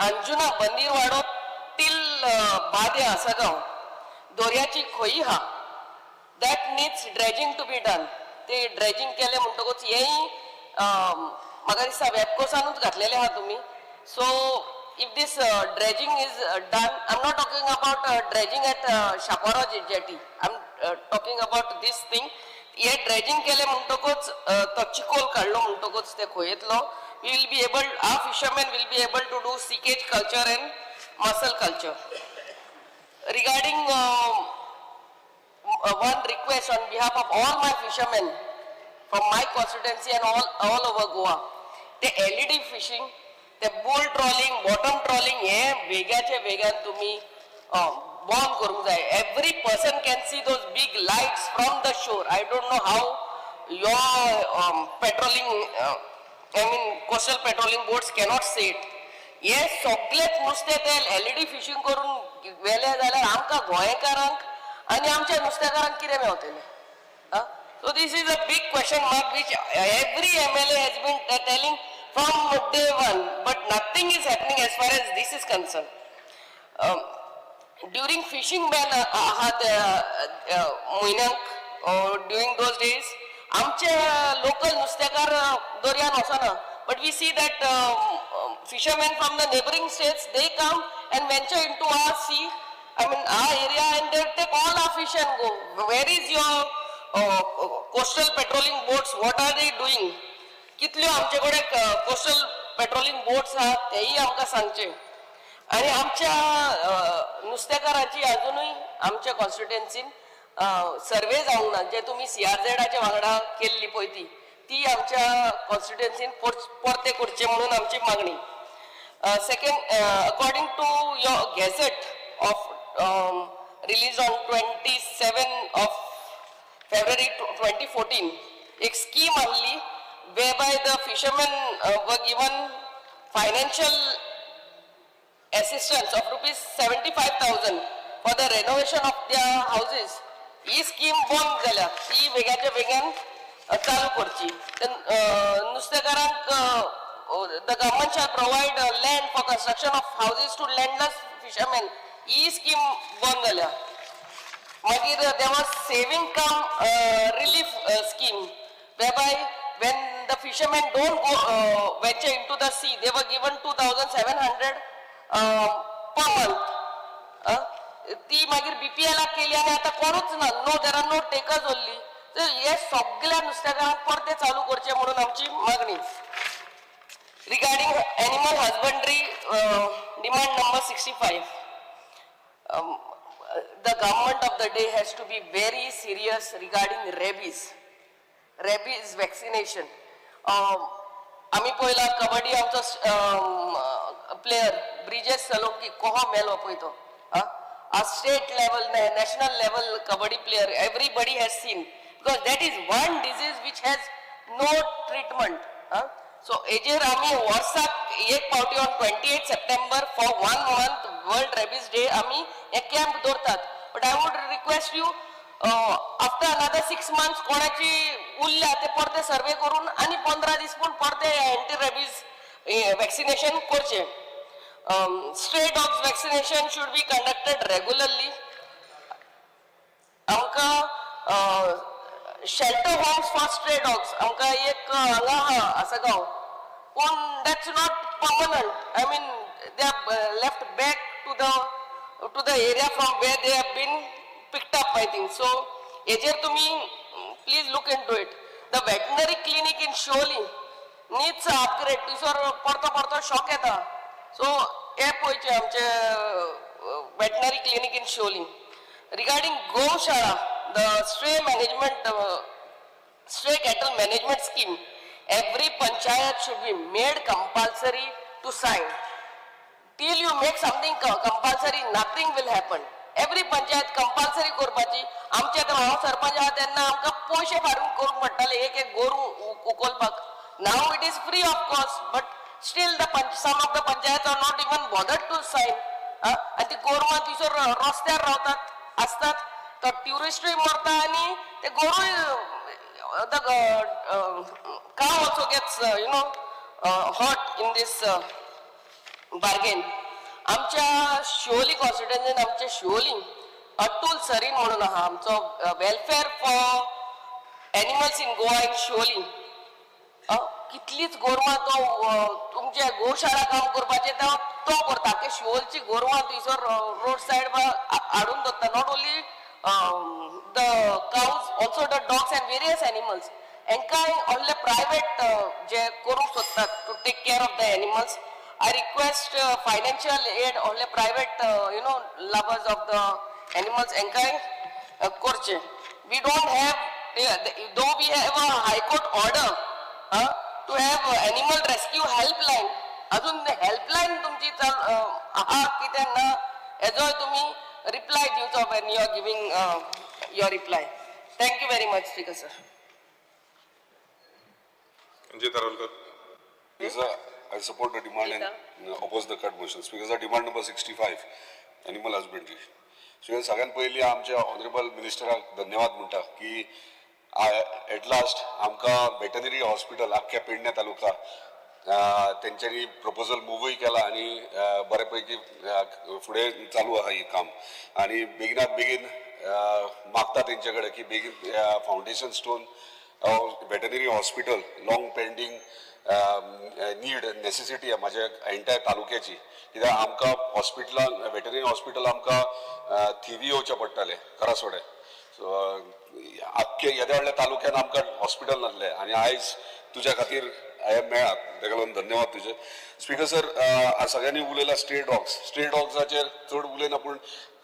अंजुना बंदीरवाडो तील बादे आसगांव दोर्याची खोई हा, that needs dredging to be done. ते ड्रेजिंग केलें म्हणटकूच हेंय म्हाका दिसता वेबकोसानूच घातलेलें आहा तुमी. So if this dredging is done, I am not talking about dredging at Chapora jetty, I am talking about this thing. हे ड्रेजिंग केलें म्हणटकूच तो चिकोल काडलो म्हणटकूच ते खोयेंतलो we will be able, our fishermen will be able to do sea cage culture and mussel culture. Regarding one request on behalf of all my fishermen from my constituency and all over Goa, ते LED fishing, ते bull trawling, bottom trawling हे वेग्याचे वेग्यान तुम्ही बंद करूंक जाय. Every person can see those big lights from the shore. I don't know how your patrolling, I mean coastal patrolling boats cannot see it. हे सगळेच नुस्तें ते एलईडी फिशींग करून व्हेले जाल्यार आमकां गोंयकारांक आनी आमच्या नुस्तेकारांक कितें मेवतलें? So this is a big question mark which every MLA has been telling from day one, but nothing is happening as far as this is concerned. During fishing ban आहा त्या म्हयन्याक, during those days आमचे local नुस्तेकार दर्यान वचना, but we see that fishermen from the neighboring states, they come and venture into our sea, I mean our area, and they take all our fish and go. Where is your coastal patrolling boats? What are they doing? कितल्यो आमचे कडेन coastal patrolling boats आहात तेय आमकां सांगचे. आनी आमच्या नुस्तेकारांची अजुनूय आमच्या कॉन्स्टिट्युएन्सीन सर्वे जावंक ना, जे तुमी सीआरझेडाच्या वांगडा केल्ली पळय ती आमच्या कॉन्स्टिट्युएन्सीन परते करचे म्हणून आमची मागणी. Second, according to your gazette of release on 27 of February 2014, एक स्कीम आहली whereby the fishermen were given financial assistance of ₹75,000 for the renovation of their houses. He scheme बंद जाल्या, ती वेगाच्या वेगान चालू करची. नुस्तेकारांक the government shall provide land for construction of houses to landless fishermen. He scheme बंद जाल्या. मागीर there was saving cum relief scheme whereby when the fishermen don't go venture into the sea, they were given 2,700 per month. ती मागीर बीपीएलाक केली आनी आतां कोणूच ना, no, there are no takers only. तर हे सगळ्या नुस्तेकारांक परते चालू करचे म्हणून आमची मागणी. Regarding animal husbandry, demand number 65. The government of the day has to be very serious regarding rabies vaccination. आमी पळयला कबड्डी आमचो प्लेयर ब्रिजेश सलोंकी कोहो मेलो पळय तो, a state level, national level kabaddi player, everybody has seen, because that is one disease which has no treatment. So एजेर आमी वर्साक एक फावटी on 28 September for 1 month World Rabies Day आमी हे कॅम्प दवरतात. But I would request you, after another 6 months कोणाची उरल्या ते परते सर्वे करून आनी 15 दीस पूण परते anti rabies vaccination करचे. Stray dogs vaccination should be conducted regularly. आमकां shelter homes for stray dogs आमकां एक हांगा आहा आसगांव, पूण that's not permanent. I mean they are left back to the area from where they have been picked up, I think. So हेजेर तुमी please look into it. The veterinary clinic in Siolim needs upgrade. थंयसर परतो परतो shock येता. So हे पळयचे आमचे veterinary clinic in Siolim. Regarding Goshala, the stray management, stray cattle management scheme, every panchayat should be made compulsory to sign. Till you make something compulsory, nothing will happen. Every panchayat compulsory करपाची. आमच्या आतां हांव सरपंच आहा तेन्ना आमकां पयशे फारीक करूंक पडटाले एक एक गोरू उखलपाक. Now it is free of cost, but still the some of the panchayat are not even bothered to sign. आनी ती गोरवां थंयसर रस्त्यार रावतात आसतात, तो ट्युरिस्टूय मरता आनी ते गोरूय the cow also gets hurt in this bargain. आमच्या शिवोली कॉन्स्टिट्युएन्सीन आमच्या शिवोली अतुल सरीन म्हणून आहा, आमचो welfare for animals in Goa in Siolim. कितलीच गोरवां तो तुमच्या गोशाळा काम करपाचें तो करता. ते शिवोलची गोरवां थंयसर रोड सायड हाडून दवरता. Not only the cows, also the dogs and various animals. हांकां व्हडले प्रायवेट जे करूंक सोदतात to take care of the animals, I request financial aid व्हडले private lovers of the animals हांकांय करचें. We don't have, though we have a high court order to have animal rescue helpline, अजून helpline तुमची चाल आहा कितें ना हेजोय तुमी reply दिवचो when you are giving your reply. Thank you very much, Speaker sir. Ranjit Arolkar. Speaker, I support the demand and oppose the cut motion. Speaker sir, demand number 65, animal husbandry. Speaker, सगळ्यात पयलीं आमच्या honourable मिनिस्टराक धन्यवाद म्हणटा की at last आमकां veterinary hospital आख्ख्या पेडण्या तालुका तेंच्यांनी प्रपोजल मुवूय केला आनी बरे पैकी फुडें चालू आहा हें काम. आनी बेगिनात बेगीन मागता तेंचे कडेन की बेगीन foundation stone veterinary hospital long pending need necessity आहा म्हाज्या एंटायर तालुक्याची. कित्याक आमकां हॉस्पिटलान वेटनरी हॉस्पिटल आमकां थिवी येवचें पडटालें करासोडे. सो आख्खे येद्या व्हडल्या तालुक्यान आमकां हॉस्पिटल नासलें आनी आयज तुज्या खातीर हें मेळ्ळा, तेका लागून धन्यवाद तुजे. स्पीकर सर, सगळ्यांनी उलयला स्ट्रे डॉग्स. स्ट्रे डॉग्साचेर चड उलयना, पूण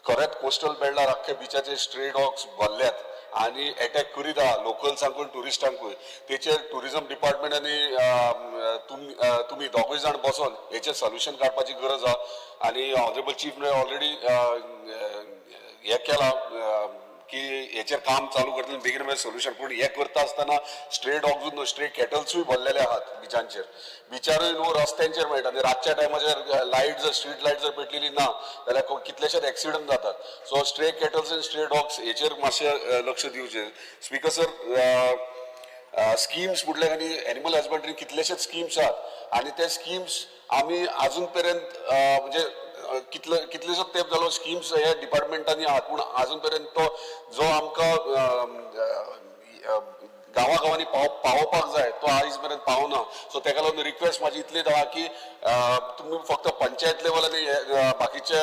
खरेंच कोस्टल बेल्टार आख्खे बिचाचेर स्ट्रे डॉग्स भरल्यात आनी एटॅक करीत आहा लोकल्सांकूय ट्युरिस्टांकूय. तेचेर ट्युरिजम डिपार्टमेंट आनी तुमी दोगूय जाण बसोन हेचेर सोल्युशन काडपाची गरज आहा. आनी ऑनरेबल चीफ ऑलरेडी हें केलां की हेचेर काम चालू करतले बेगीन बेगीन सोल्युशन. पूण हें करता आसतना स्ट्रे डॉग्सूच न्हू, स्ट्रे कॅटल्सूय भरलेले आहात बिचांचेर. बिचारूय न्हू रस्त्यांचेर मेळटा आनी रातच्या टायमाचेर लायट जर स्ट्रीट लायट जर पेटलेली ना जाल्यार कितलेशेच एक्सिडंट जातात. So stray cattles and stray dogs हेचेर मातशें लक्ष दिवचें. स्पीकर सर, स्किम्स म्हटल्यार आनी एनिमल हजबंड्री कितलेशेच स्किम्स आहात आनी ते स्किम्स आमी आजून पर्यंत म्हणजे कितलेसो तेंप जालो स्किम्स ह्या डिपार्टमेंटांनी आहात, पूण आजून पर्यंत तो जो आमकां गांवा गांवांनी पावोवपाक जाय तो आयज मेरेन पावना. सो तेका लागून रिक्वेस्ट म्हाजी इतलीच आहा की तुमी फक्त पंचायत लेवल आनी बाकीचे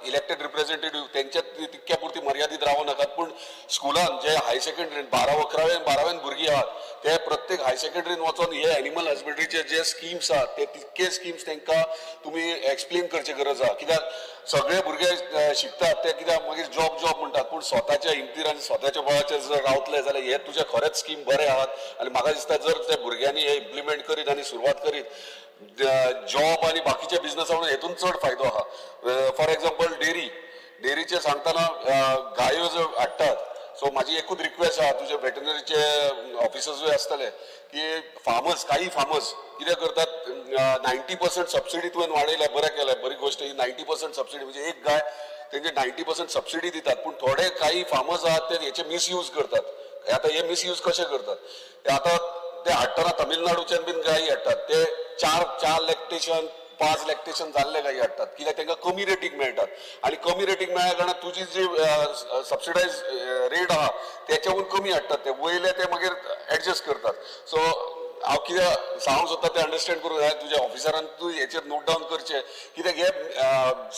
इलेक्टेड रिप्रेझेंटेटिव्ह तेंच्या तितक्या पुरती मर्यादीत रावूं नाकात, पूण स्कुलान जे हाय सेकंडरीन 12वी 11वी 12वीन भुरगीं आहात ते प्रत्येक हाय सेकंडरीन वचोन हे एनिमल हजबंड्रीचे जे स्किम्स आहात ते तितके स्किम्स तांकां तुमी एक्सप्लेन करची गरज आहा. कित्याक सगळे भुरगे शिकतात ते कित्याक मागीर जॉब जॉब म्हणटात, पूण स्वताच्या हिमतीर आनी स्वताच्या बळाचेर जर रावतले जाल्यार हे तुजे खरेंच स्कीम बरे आहात. आनी म्हाका दिसता जर ते भुरग्यांनी हे इम्प्लिमेंट करीत आनी सुरवात करीत जॉब आनी बाकीच्या बिजनसा म्हणून हेतून चड फायदो आहा. फॉर एग्जाम्पल डेअरी, डेअरीचे सांगतना गायो ज्यो हाडटात, सो म्हाजी एकूच रिक्वेस्ट आहा तुजे वेटनरीचे ऑफिसर्सूय आसतले की फार्मर्स, काही फार्मर्स कितें करतात 90% सबसिडी तुवें वाडयल्या, बरें केलें, बरी गोश्ट ही. 90% सबसिडी म्हणजे एक गाय तेंचे 90% सबसिडी दितात, पूण थोडे काही फार्मर्स आहात ते हेचे मिसयूज करतात. आतां हे मिसयूज कशे करतात, ते आतां ते हाडटना तमिळनाडूच्यान बीन गायी हाडटात, ते 4 लॅक्टेशन 5 लॅक्टेशन जाल्ले गायी हाडटात, कित्याक तांकां कमी रेटीक मेळटात आनी कमी रेटीक मेळ्ळ्या कारणान तुजी जी सबसिडायज रेट आहा तेच्याहून कमी हाडटात, ते वयले ते मागीर एडजस्ट करतात. सो हांव कितें सांगूंक सोदता तें अंडरस्टँड करूंक जाय तुज्या ऑफिसरान, तूं हेचेर नोट डावन करचें कित्याक हे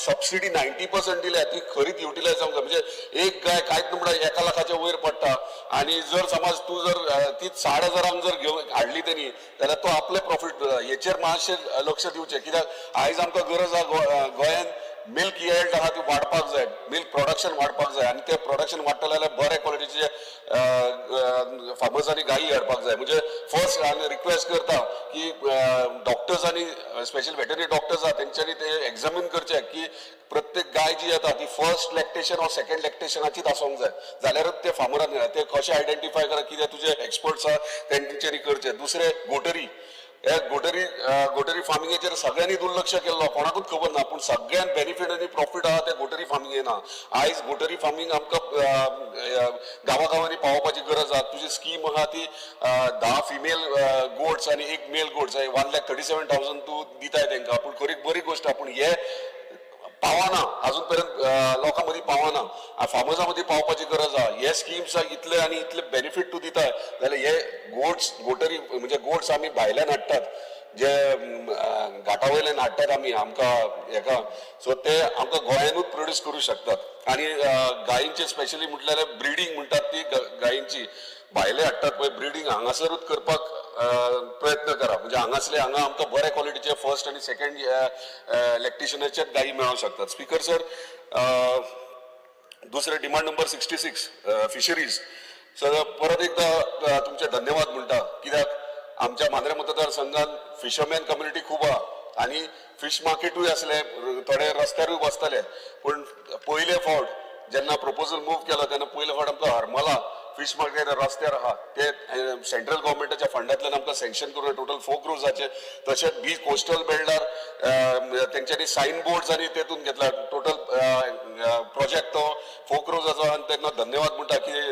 सबसिडी 90% दिल्या ती खरीच युटिलायज जावंक जाय. म्हणजे एक गाय कांयच न्हू म्हणल्यार 1 लाखाच्या वयर पडटा आनी जर समज तूं जर ती 6,500 जर घेवन हाडली तेणी जाल्यार तो आपले प्रॉफीट. हेचेर मातशें लक्ष दिवचें कित्याक आयज आमकां गरज आहा गोंयान मिल्क यील्ड आहा ती वाडपाक जाय, मिल्क प्रोडक्शन वाडपाक जाय आनी ते प्रोडक्शन वाडटले जाल्यार बरे क्वॉलिटीचे फार्मर्सांनी गायी हाडपाक जाय. म्हणजे फर्स्ट आमी रिक्वेस्ट करता की डॉक्टर्स आनी स्पेशल वेटरनरी डॉक्टर्स आहा तेंच्यांनी ते एग्जामीन करचे की प्रत्येक गाय जी येता ती फर्स्ट लॅक्टेशन ऑर सेकंड लॅक्टेशनाचीच आसूंक जाय, जाल्यारच ते फार्मरान ते कशें आयडेंटिफाय करा कितें तुजे एक्सपर्ट्स आहा तेंच्यांनी करचे. दुसरे गोटरी, हे गोटरी गोटरी फार्मिंगेचेर सगळ्यांनी दुर्लक्ष केल्लो, कोणाकूच खबर ना, पूण सगळ्यांत बेनिफीट आनी प्रॉफीट आहा ते गोटरी फार्मिंगे ना. आयज गोटरी फार्मींग आमकां गांवागांवांनी पावोवपाची गरज आहा. तुजी स्कीम आहा ती 10 फिमेल गोट्स आनी 1 मेल गोट्स 1,37,000 तूं दिताय तेंकां, पूण खरी बरी गोश्ट आहा, पूण हे पावना अजून पर्यंत लोकां मदीं पावना, फार्मर्सां मदीं पावपाची गरज आहा. हे स्किम्स इतले आनी इतले बेनिफीट तूं दिताय जाल्यार हे गोट्स गोटरी म्हणजे गोट्स आमी भायल्यान हाडटात, जे घाटा वयल्यान हाडटात आमी आमकां हेका, सो ते आमकां गोंयानूच प्रोड्यूस करूं शकतात. आनी गायींचे स्पेशली म्हटल्यार ब्रिडींग म्हणटात ती गायींची भायले हाडटात पळय, ब्रिडींग हांगासरूच करपाक प्रयत्न करा, म्हणजे हांगासले हांगा आमकां बरे क्वॉलिटीचे फर्स्ट आनी सेकंड लॅक्टेशनाचेच गायी मेळोंक शकतात. स्पीकर सर, दुसरे डिमांड नंबर 66 फिशरीज. सर परत एकदा तुमचे धन्यवाद म्हणटा, कित्याक आमच्या मांद्रे मतदारसंघात फिशरमॅन कम्युनिटी खूब आहा आनी फिश मार्केटूय आसले, थोडे रस्त्यारूय बसताले, पूण पयले फावट जेन्ना प्रपोजल मूव केलो तेन्ना पयले फावट आमकां हरमला फिश मार्केट रस्त्यार आहा ते सेंट्रल गव्हर्मेंटाच्या फंडांतल्यान आमकां सँक्शन करून टोटल 4 क्रोर्साचे, तशेंच बीच कोस्टल बेल्टार तेंच्यांनी सायन बोर्ड्स आनी तेतून घेतला टोटल प्रोजेक्ट तो 4 क्रोर्साचो. आनी तेन्ना धन्यवाद म्हणटा की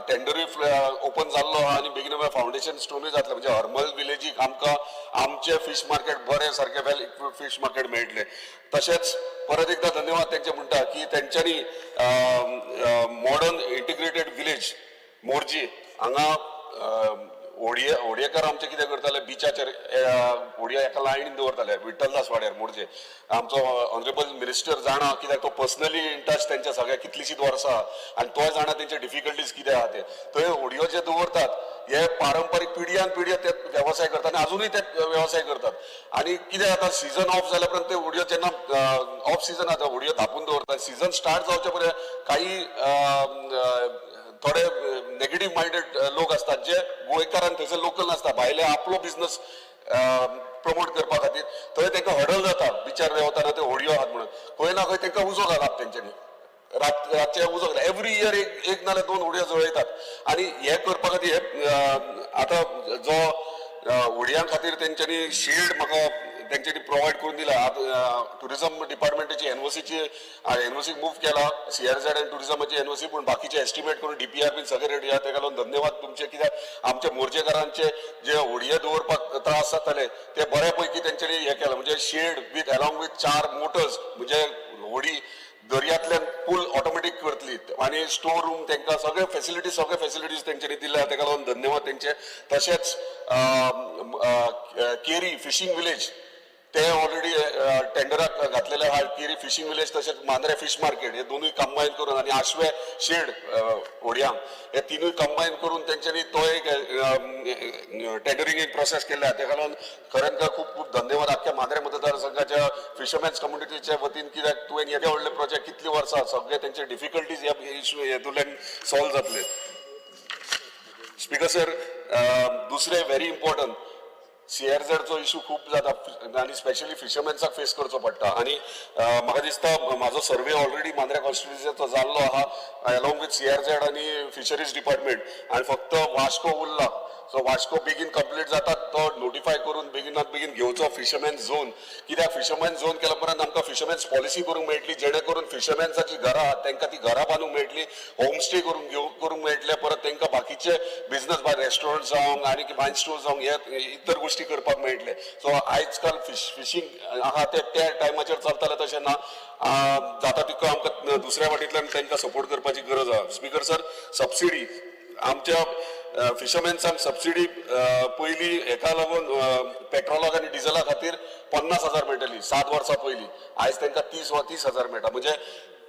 टेंडरूय ओपन जाल्लो आहा आनी बेगीन फावंडेशन स्टोनूय जातलें, म्हणजे हरमल विलेजीक आमकां आमचें फिश मार्केट बरें सारकें वेल इक्विप्ड फिश मार्केट मेळटलें. तशेंच परत एकदा धन्यवाद तेंचे म्हणटा की तेंच्यांनी मॉडर्न इंटिग्रेटेड विलेज मोरजी हांगा होडयेकार आमचे कितें करताले, बिचाचेर होडयो एका लायनीन दवरताले विठ्ठलदास वाड्यार मोरजे. आमचो ऑनरेबल मिनिस्टर जाणा कित्याक तो पर्सनली इन टच तेंच्या सगळ्या कितलीशींच वर्सां आनी तोय जाणा तेंचे डिफिकल्टीज कितें आहा ते. थंय होडयो जे दवरतात हे पारंपारीक पिढयान पिढयो ते वेवसाय करतात आनी अजुनूय ते वेवसाय करतात. आनी कितें जाता, सिजन ऑफ जाल्या उपरांत ते होडयो जेन्ना ऑफ सिजन जाता होडयो धापून दवरतात, सिजन स्टार्ट जावचे पयलीं काही थोडे नेगेटीव मायंडेड लोक असतात जे गोंयकारान थंयसर लोकल नासता, भायले आपलो बिझनस प्रमोट करपा खातीर थंय तांकां हडल जाता बिचार देंवतना ते होडयो आहात म्हणून, खंय ना खंय तांकां उजो घालप तेंच्यांनी रातचे उजो घालप, एवरी इयर एक नाल्यार 2 होडयो जळयतात. आनी हे करपा खातीर हे आतां जो होडयां खातीर तेंच्यांनी शेड म्हाका तेंच्यांनी प्रोवायड करून दिला. आतां टुरिजम डिपार्टमेंटाची एनओसीची एनओसीक मूव केला, सीआरझेड आनी टुरिजमाची एनओसी, पूण बाकीचे एस्टिमेट करून डीपीआर बीन सगळे रेडी आहा. तेका लागून धन्यवाद तुमचे, कित्याक आमच्या मोरजेकारांचे जे होडये दवरपाक त्रास जाताले ते बऱ्या पैकी तेंच्यांनी हें केलां, म्हणजे shed with along with 4 motors, म्हणजे होडी दर्यांतल्यान पूल ऑटोमॅटीक करतली आनी स्टोर रूम तांकां सगळे फॅसिलिटीज, सगळे फॅसिलिटीज तेंच्यांनी दिल्या, तेका लागून धन्यवाद तेंचे. तशेंच केरी फिशींग विलेज ते ऑलरेडी टेंडराक घातलेले आहा, केरी फिशींग विलेज तशेंच मांद्रे फिश मार्केट हे दोनूय कंबायन करून आनी आशवे शेड होडयांक हे तिनूय कंबायन करून तेंच्यांनी तो एक टेंडरींग एक प्रोसेस केल्ले आहा. तेका लागून खऱ्यान खूब खूब धन्यवाद आख्ख्या मांद्रे मतदारसंघाच्या फिशरमॅन्स कम्युनिटीच्या वतीन, कित्याक तुवें येदे व्हडले प्रोजेक्ट कितली वर्सां सगळे तेंचे डिफिकल्टीज ह्या इशू हेतूंतल्यान सॉल्व जातले. स्पीकर सर, दुसरें व्हेरी इम्पॉर्टंट सीआरझेडचो इशू खूब जाता आनी स्पेशली फिशरमॅन्साक फेस करचो पडटा. आनी म्हाका दिसता म्हाजो सर्वे ऑलरेडी मांद्रे कॉन्स्टिट्युन्सीचो जाल्लो आहा अलॉंग विथ सीआरझेड आनी फिशरीज डिपार्टमेंट, आनी फक्त वास्को उरला. सो वास्को बेगीन कंप्लीट जाता तो नोटिफाय करून बेगीनात बेगीन घेवचो फिशरमॅन झोन, कित्याक फिशरमॅन झोन केल्या उपरांत आमकां फिशरमॅन्स पॉलिसी करूंक मेळटली, जेणे करून फिशरमॅन्साची घरां आहात तांकां ती घरां बांदूंक मेळटली, होमस्टे करून घेवंक करूंक मेळटले, परत तांकां बाकीचे बिझनस बाय रेस्टॉरंट जावं आनी वायन स्टोर जावं हे इतर गोश्टी करपाक मेळटले. सो आयज काल फिशींग आहा ते त्या टायमाचेर चलताले तशें ना, जाता तितको आमकां दुसऱ्या वाटेंतल्यान तांकां सपोर्ट करपाची गरज आहा. स्पीकर सर, सबसिडी आमच्या फिशरमॅन्सांक सबसिडी पयलीं हेका लागून पेट्रोलाक आनी डिझला खातीर 50,000 मेळटली 7 वर्सां पयलीं, आयज तांकां 30 वा 30,000 मेळटा. म्हणजे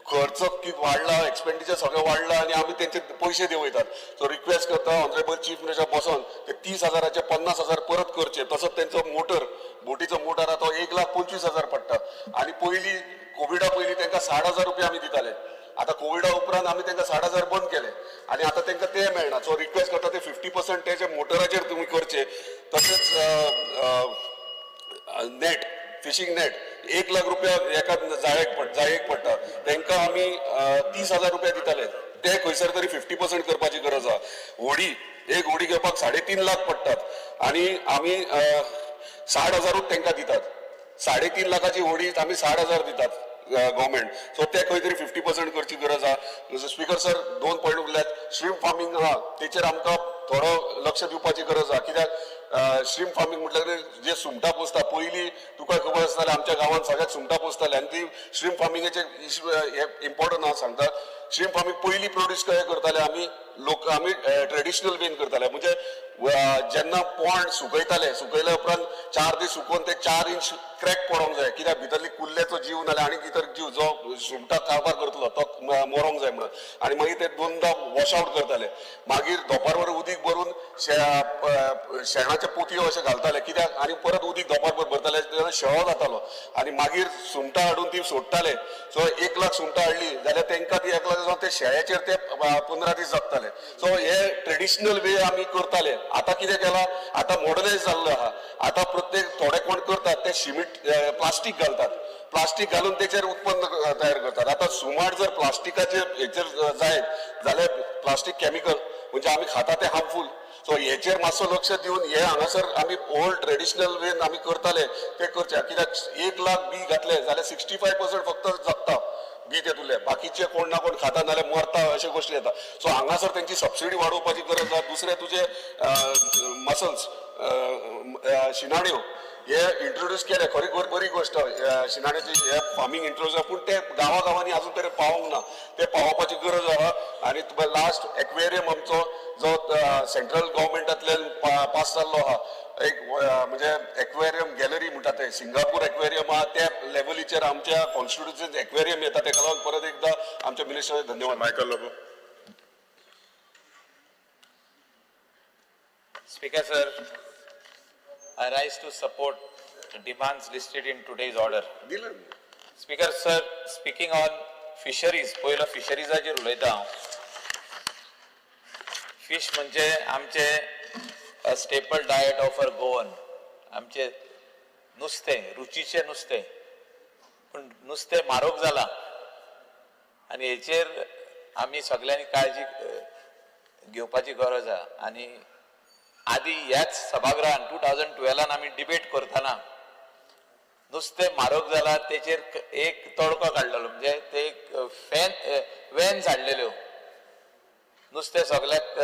खर्च कितें वाडला, एक्सपेंडिचर सगळें वाडला आनी आमी तेंचे पयशे देंवयतात. सो रिक्वेस्ट करता ऑनरेबल चीफ मिनिस्टर बसोन ते 30,000 50,000 परत करचे. तसोच तेंचो मोटर, बोटीचो मोटर आहा तो 1,25,000 पडटा आनी पयलीं कोविडा पयलीं तांकां 60,000 रुपया आमी दिताले. आतां कोविडा उपरांत आमी तांकां 60,000 बंद केले आनी आतां तांकां ते मेळना. सो रिक्वेस्ट करता ते 50% तेजे मोटराचेर तुमी करचे. तशेंच नेट, फिशींग नेट 1 लाख रुपया एका जाळेक पडटा, तांकां आमी 30,000 रुपया दिताले, ते खंयसर तरी 50% करपाची गरज आसा. होडी, एक होडी घेवपाक 3.5 लाख पडटात आनी आमी 60,000 तांकां दितात. 3.5 लाखाची होडी आमी 60,000 दितात गव्हर्मेंट. सो ते खंय तरी 50% करची गरज आसा. स्पीकर सर, 2 पॉयंट उरल्यात. श्रिम्प फार्मींग आहा तेचेर आमकां थोडो लक्ष दिवपाची गरज आहा. कित्याक श्रिम्प फार्मींग म्हटल्यार जे सुंगटां पोसता, पयलीं तुका खबर आसतालें आमच्या गांवांत सगळ्याक सुंगटां पोसताले आनी ती श्रिम्प फार्मिंगाचे हे इम्पॉर्टंट आहा सांगता. श्रिम्प फार्मींग पयलीं प्रोड्यूस कशें करताले आमी लोक, आमी ट्रेडिशनल वेन करताले. म्हणजे जेन्ना पोंड सुकयताले, सुकयल्या उपरांत 4 दीस सुकोवन ते 4 इंच क्रॅक पडोंक जाय, कित्याक भितरली कुल्ल्याचो जीव नाल्यार आनी इतर जीव जो सुंगटां कारभार करतलो तो मरोंक जाय म्हणून. आनी मागीर ते 2दा वॉश आवट करताले. मागीर दोपारभर उदीक भरून शेणाचे पोतयो अशें घालताले, कित्याक आनी परत उदीक दोपारभर भरताले तेन्ना शेळो जातालो आनी मागीर सुंगटां हाडून ती सोडटाले. सो 1 लाख सुंगटां हाडली जाल्यार तांकां ती 1 लाख जावन ते शेळ्याचेर ते 15 दीस जगताले. सो हे ट्रेडिशनल वे आमी करताले. आतां कितें केलां, आतां मॉडर्नायज जाल्लो आहा. आतां प्रत्येक थोडे कोण करतात ते शिमीट प्लास्टीक घालतात, प्लास्टीक घालून तेचेर उत्पन्न तयार करतात. आतां सुमार जर प्लास्टिकाचेर हेचेर जायत जाल्यार प्लास्टीक केमिकल म्हणजे आमी खाता ते हार्मफूल. सो हेचेर मातसो लक्ष दिवन हे हांगासर आमी ओल्ड ट्रेडिशनल वेन आमी करताले ते करचे. कित्याक 1 लाख बी घातले जाल्यार 65% फक्त जगता बी तेतुले, बाकीचे कोण ना कोण खाता नाल्यार मरता अश्यो गोश्टी येता. सो हांगासर तेंची सबसिडी वाडोवपाची गरज आसा. दुसरें तुजे मसल्स शिनाण्यो हे इंट्रोड्यूस केले, खरी बरी गोश्ट शिनाण्याची हे फार्मींग इंट्रोड्यूस, पूण ते गांवा गांवांनी अजून तरी पावोंक ना, ते पावोवपाची गरज आहा. आनी लास्ट एक्वेरियम आमचो जो सेंट्रल गव्हर्मेंटांतल्यान पास जाल्लो आहा, एक म्हणजे एक्वेरियम गॅलरी म्हणटा ते सिंगापूर एक्वेरियम आहा त्या लेवलीचेर आमच्या कॉन्स्टिट्युन्सीन एक्वेरियम येता. तेका लागून परत एकदा आमच्या मिनिस्टराक धन्यवाद. Michael Lobo. Speaker sir, I rise to support the demands listed in today's order. Speaker sir, speaking on fisheries, पयलो फिशरीजाचेर उलयता हांव. फिश म्हणजे आमचे staple diet of our Goan, आमचे नुस्तें, रुचीचें नुस्तें. पूण नुस्तें म्हारग जालां आनी हेचेर आमी सगल्यांनी काळजी घेवपाची गरज आहा. आनी आदी ह्याच सभागृहान 2012 आमी डिबेट करतना नुस्तें म्हारग जालां तेचेर एक तोडको काडलेलो, म्हणजे ते एक फॅन वॅन्स हाडलेल्यो नुस्तें सगल्याक.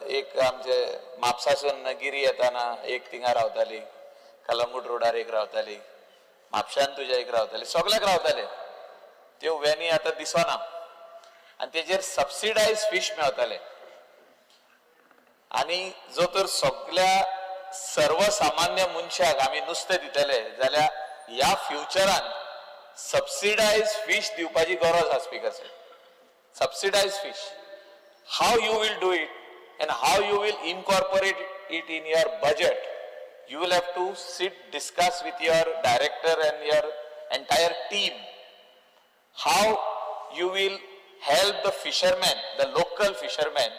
एक आमचे म्हापसासून गिरी येताना एक थिंगा रावताली, कलंगूट रोडार एक रावताली, म्हापशान तुज्या एक रावताली, सगल्याक रावताले. त्यो वॅनी आतां दिसना आनी तेजेर सबसिडायज फीश मेळताले. आनी जो तर सगल्या सर्वसामान्य मनशाक आमी नुस्तें दितले जाल्यार ह्या फ्युचरान सबसिडायज फीश दिवपाची गरज आसा. Speaker sir, subsidise fish, how you will do it and how you will incorporate it in your budget, you will have to sit, discuss with your director and your entire team how you will help the fishermen, the local fishermen,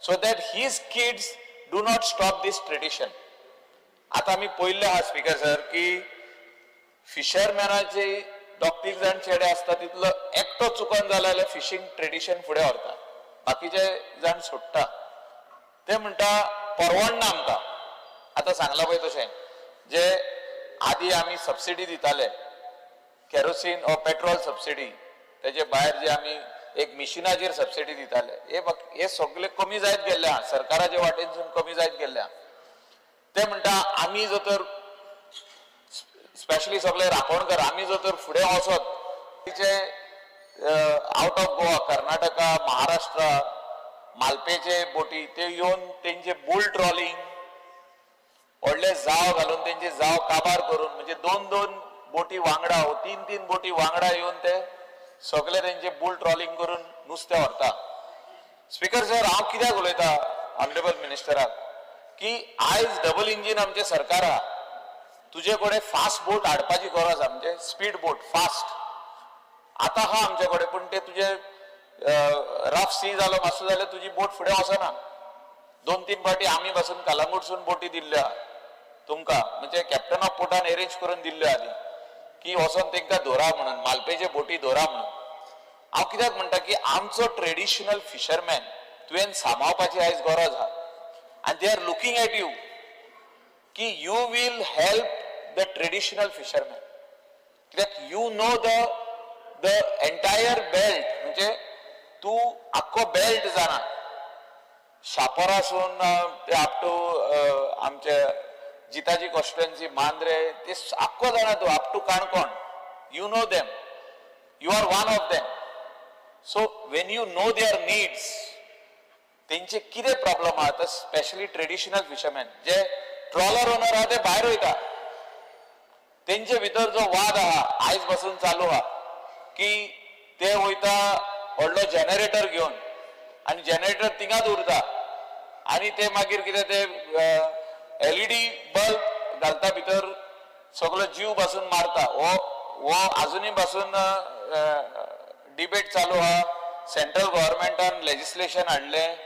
so that his kids do not stop this tradition. आता आमी पळयल्लें आहा speaker sir की फिशरमॅनाचे 2-3 जाण चेडे आसता, तितलो एकटो चुकोन जालो जाल्यार फिशींग ट्रेडिशन फुडें व्हरता, बाकीचे जाण सोडटा. ते म्हणटा परवडना आमकां. आतां सांगलां पळय तशें जे आदी आमी सबसिडी दिताले केरोसीन ओ पेट्रोल सबसिडी, तेजे भायर जे आमी एक मिशिनाचेर सबसिडी दिताले, हे सगळे कमी जायत गेल्ले आहा, सरकाराचे वाटेनसून कमी जायत गेल्ले आहा. ते म्हणटा आमी जर तर स्पेशली सगळे राखणकर आमी जर तर फुडें वचत तिचे आउट ऑफ गोवा, कर्नाटका, महाराष्ट्र, मालपेचे बोटी ते येवन तेंचे बुल ट्रॉलिंग व्हडले जाव घालून तेंचे जाव काबार करून, म्हणजे 2-2 बोटी वांगडा 3-3 बोटी वांगडा येवन ते सगळे तेंचे बुल ट्रॉलिंग करून नुस्तें व्हरता. स्पीकर सर, हांव कित्याक उलयता ऑनरेबल मिनिस्टराक की आयज डबल इंजीन आमचें सरकार आहा, तुजे कडेन फास्ट बोट हाडपाची गरज आहा, म्हणजे स्पीड बोट फास्ट. आतां आहा आमचे कडेन, पूण ते तुजे रफ सी जालो मातसो जाल्यार तुजी बोट फुडें वचना. 2-3 फावटी आमी पासून कलंगूटसून बोटी दिल्ल्यो आहा तुमकां, म्हणजे कॅप्टन ऑफ पोर्टान एरेंज करून दिल्ल्यो आदी की वचोन तांकां धोरा म्हणून, मालपेचे बोटी धोरा म्हणून. हांव कित्याक म्हणटा की आमचो ट्रेडिशनल फिशरमॅन तुवें सांबाळपाची आयज गरज आहा आनी they are looking at you की you will help the traditional fisherman, कित्याक you know the the entire belt, म्हणजे तूं आख्खो बेल्ट जाणा, शापोरासून ते अप टू आमचे जिताजी कॉन्स्टिट्युएन्सी मांद्रे ते आख्खो जाणा तूं, up to Canacona, you know them, you are one of them. So when you know their needs, तेंचे कितें प्रॉब्लम आहा, तर स्पेशली ट्रेडिशनल फिशरमॅन जे ट्रॉलर ओनर आहा ते भायर वयता, तेंचे भितर जो वाद आहा आयज पासून चालू आहा की ते वयता व्हडलो जनरेटर घेवन आनी जनरेटर थिंगाच उरता आनी ते मागीर कितें ते एलईडी बल्ब घालता भितर, सगलो जीव पासून मारता. हो हो आजुनूय पासून डिबेट चालू आहा. सेंट्रल गव्हर्मेंटान लेजिस्लेशन हाडलें,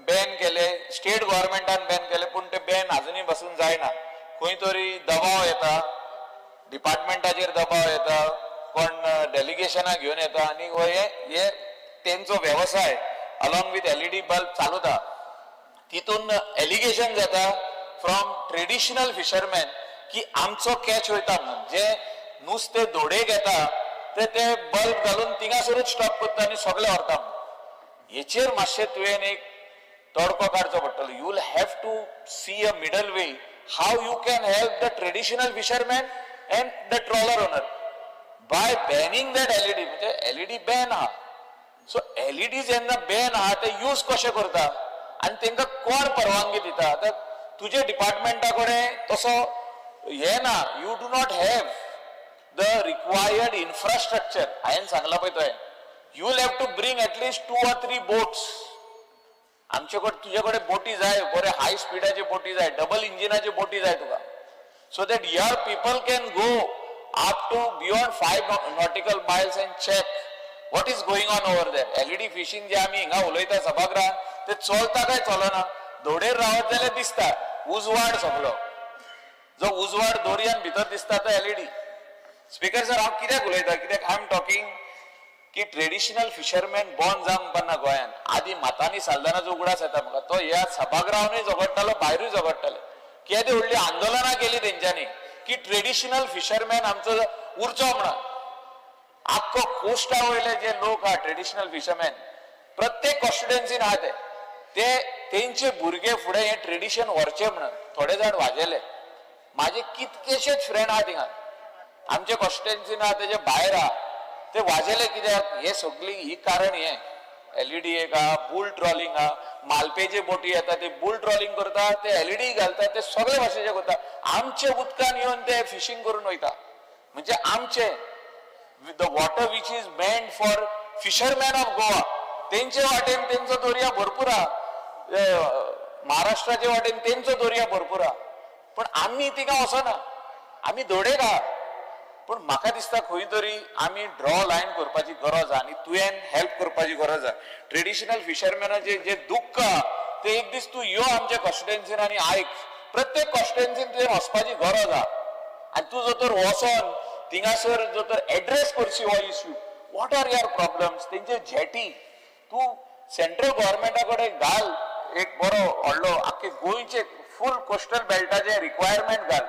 बॅन केले, स्टेट गव्हर्मेंटान बॅन केले, पूण ते बॅन आजुनूय पासून जायना. खंय तरी दबाव येता, डिपार्टमेंटाचेर दबाव येता, कोण डेलिगेशनां घेवन येता आनी हे तेंचो वेवसाय अलॉंग विथ एलईडी बल्ब चालुता. तितून एलिगेशन जाता फ्रॉम ट्रेडिशनल फिशरमॅन की आमचो कॅच वयता म्हणून, जे नुस्तें दोडेक येता ते ते बल्ब घालून थिंगासरूच स्टॉप करता आनी सगळे व्हरता म्हणून. हेचेर मातशें तुवें एक तडको काडचो पडटलो. You will have to see a middle way how you can help the traditional fisherman and the trawler owner by banning that LED. म्हणजे एलईडी बॅन आहा, सो एलईडी जेन्ना बॅन आहा ते यूज कशें करता आनी तांकां कोण परवानगी दिता? आतां तुजे डिपार्टमेंटा कडेन तसो हें ना, you do not have the required infrastructure. हांवें सांगलां पळय तुवें, you will have to bring at least 2 or 3 boats. आमचे कडेन तुजे कडेन बोटी जाय, बरे हाय स्पिडाचे बोटी जाय, डबल इंजिनाचे बोटी जाय तुका, so that your people can go up to beyond 5 nautical miles and check what is going on over there. LED fishing जे आमी हिंगा उलयता सभागृहात ते चलता काय चलना? दोडेर रावत जाल्यार दिसता उजवाड सगलो, जो उजवाड दोरयान भितर दिसता तो एलईडी. स्पीकर सर, हांव कित्याक उलयता, कित्याक I am talking की ट्रेडिशनल फिशरमॅन बॉन जावंक पडना गोंयान. आदी मातांनी साल्दानाचो उगडास येता म्हाका, तो ह्या सभागृहानूय झगडटालो, भायरूय झगडटाले. केदी व्हडली आंदोलनां केली तेंच्यांनी की ट्रेडिशनल फिशरमॅन आमचो उरचो म्हणून. आख्खो कोस्टा वयले जे लोक आहा ट्रेडिशनल फिशरमॅन, प्रत्येक कॉन्स्टिट्युएन्सीन आहा ते तेंचे भुरगे फुडें हें ट्रेडिशन व्हरचें म्हणून थोडे जाण वाजेले. माझे कितकेशेच फ्रेंड आहा थिंगा, आमचे कॉन्स्टिट्युएन्सीन आहा, तेजे भायर आहा, ते वाजेले कित्याक? हे सगळी ही कारण हें एलईडी एक आहा, बुल ट्रॉलिंग आहा, मालपेचे बोटी येता ते बुल ट्रॉलिंग करता, ते एलईडी घालता, ते सगळे भाशेचे करता, आमचे उदकान येवन ते फिशींग करून वयता. म्हणजे आमचे the water which is meant for fisherman of Goa, तेंचे वाटेन तेंचो दर्या भरपूर आहा, महाराष्ट्राचे वाटेन तेंचो दर्या भरपूर आहा, पण आमी थिंगा वचना, आमी धोडेक आहा. पूण म्हाका दिसता खंय तरी आमी ड्रॉ लायन करपाची गरज आहा आनी तुवें हेल्प करपाची गरज आहा. ट्रेडिशनल फिशरमॅनाचे जे दुख्ख आहा ते एक दीस तूं यो आमच्या कॉन्स्टिट्युएन्सीन आनी आयक. प्रत्येक कॉन्स्टिट्युएन्सीन तुवें वचपाची गरज आहा आनी तूं जर तर वचोन थिंगासर जर तर एड्रेस करशी हो issue, what are your problems, तेंचे जेटी तूं सेंट्रल गव्हर्मेंटा कडेन घाल एक बरो व्हडलो आख्खे गोंयचे फूल कोस्टल बेल्टाचे रिक्वायरमेंट घाल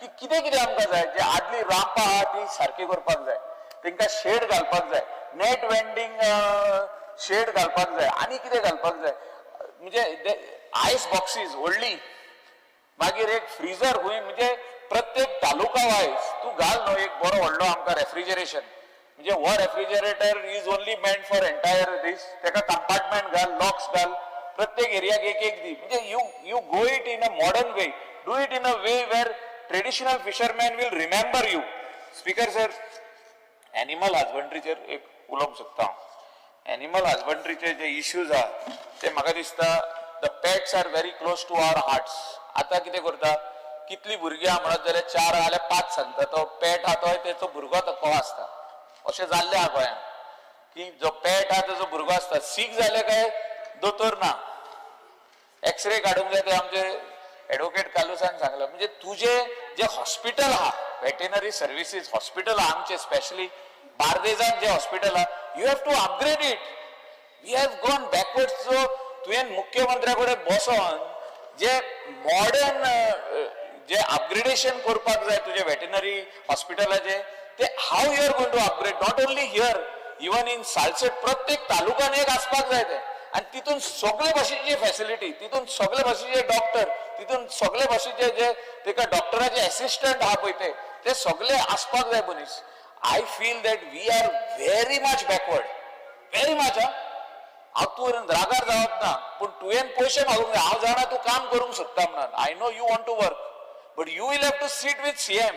की कितें कितें आमकां जाय. जे आदली रांपां आहा ती सारकी करपाक जाय, तेंकां शेड घालपाक जाय, नेट वेंडींग शेड घालपाक जाय, आनी कितें घालपाक जाय, म्हणजे आयस बॉक्सीस व्हडली, मागीर एक फ्रिजर खंय, म्हणजे प्रत्येक तालुका वायज तूं घाल न्हू एक बरो व्हडलो आमकां रेफ्रिजरेशन. म्हणजे हो refrigerator is only meant for entire दीस, तेका कंपार्टमेंट घाल, लॉक्स घाल, प्रत्येक एरियाक एक एक दी. म्हणजे you you go it in a modern way, do it in a way where traditional fisherman will remember you. Speaker sir, animal हजबंड्रीचेर एक उलोवंक सोदता हांव. एनिमल हजबंड्रीचे जे इश्यूज आहा ते म्हाका दिसता the pets are very close to our hearts. आतां कितें करता, कितली भुरगीं आहा म्हणत जाल्यार 4 आहा जाल्यार 5 सांगता, तो पेट आहा तो तेचो भुरगो तो आसता. अशें जाल्लें आहा गोंयांत की जो पेट आहा तेजो भुरगो आसता, सीक जाले काय दोतोर ना, एक्सरे काडूंक जाय. ते आमचे एडवोकेट कार्लुसान सांगला, म्हणजे तुजे जे हॉस्पिटल आहा, वेटेनरी सर्विसीस हॉस्पिटल आहा आमचे, स्पेशली बार्देजान जे हॉस्पिटल आहा, you have to upgrade it. We have gone backward. So तुवें मुख्यमंत्र्या कडेन बसोन जे मॉडर्न जे अपग्रेडेशन करपाक जाय तुजे वेटेनरी हॉस्पिटलाचे, ते how you are going to upgrade, not only here, even in Salcete, प्रत्येक तालुक्यान एक आसपाक जाय ते. आनी तितून सगळे भाशेची फॅसिलिटी, तितून सगळे भाशेचे डॉक्टर, तितून सगळे भाशेचे जे तेका डॉक्टराचे एसिस्टंट आहा पळय ते सगळे आसपाक जाय मनीस. I feel that we are very much backward, very much. हांव तूं रागार जावप ना, पूण तुवें पयशे मागूंक जाय. हांव जाणा तूं काम करूंक सोदता म्हणून, I know you want to work, but you will have to sit with CM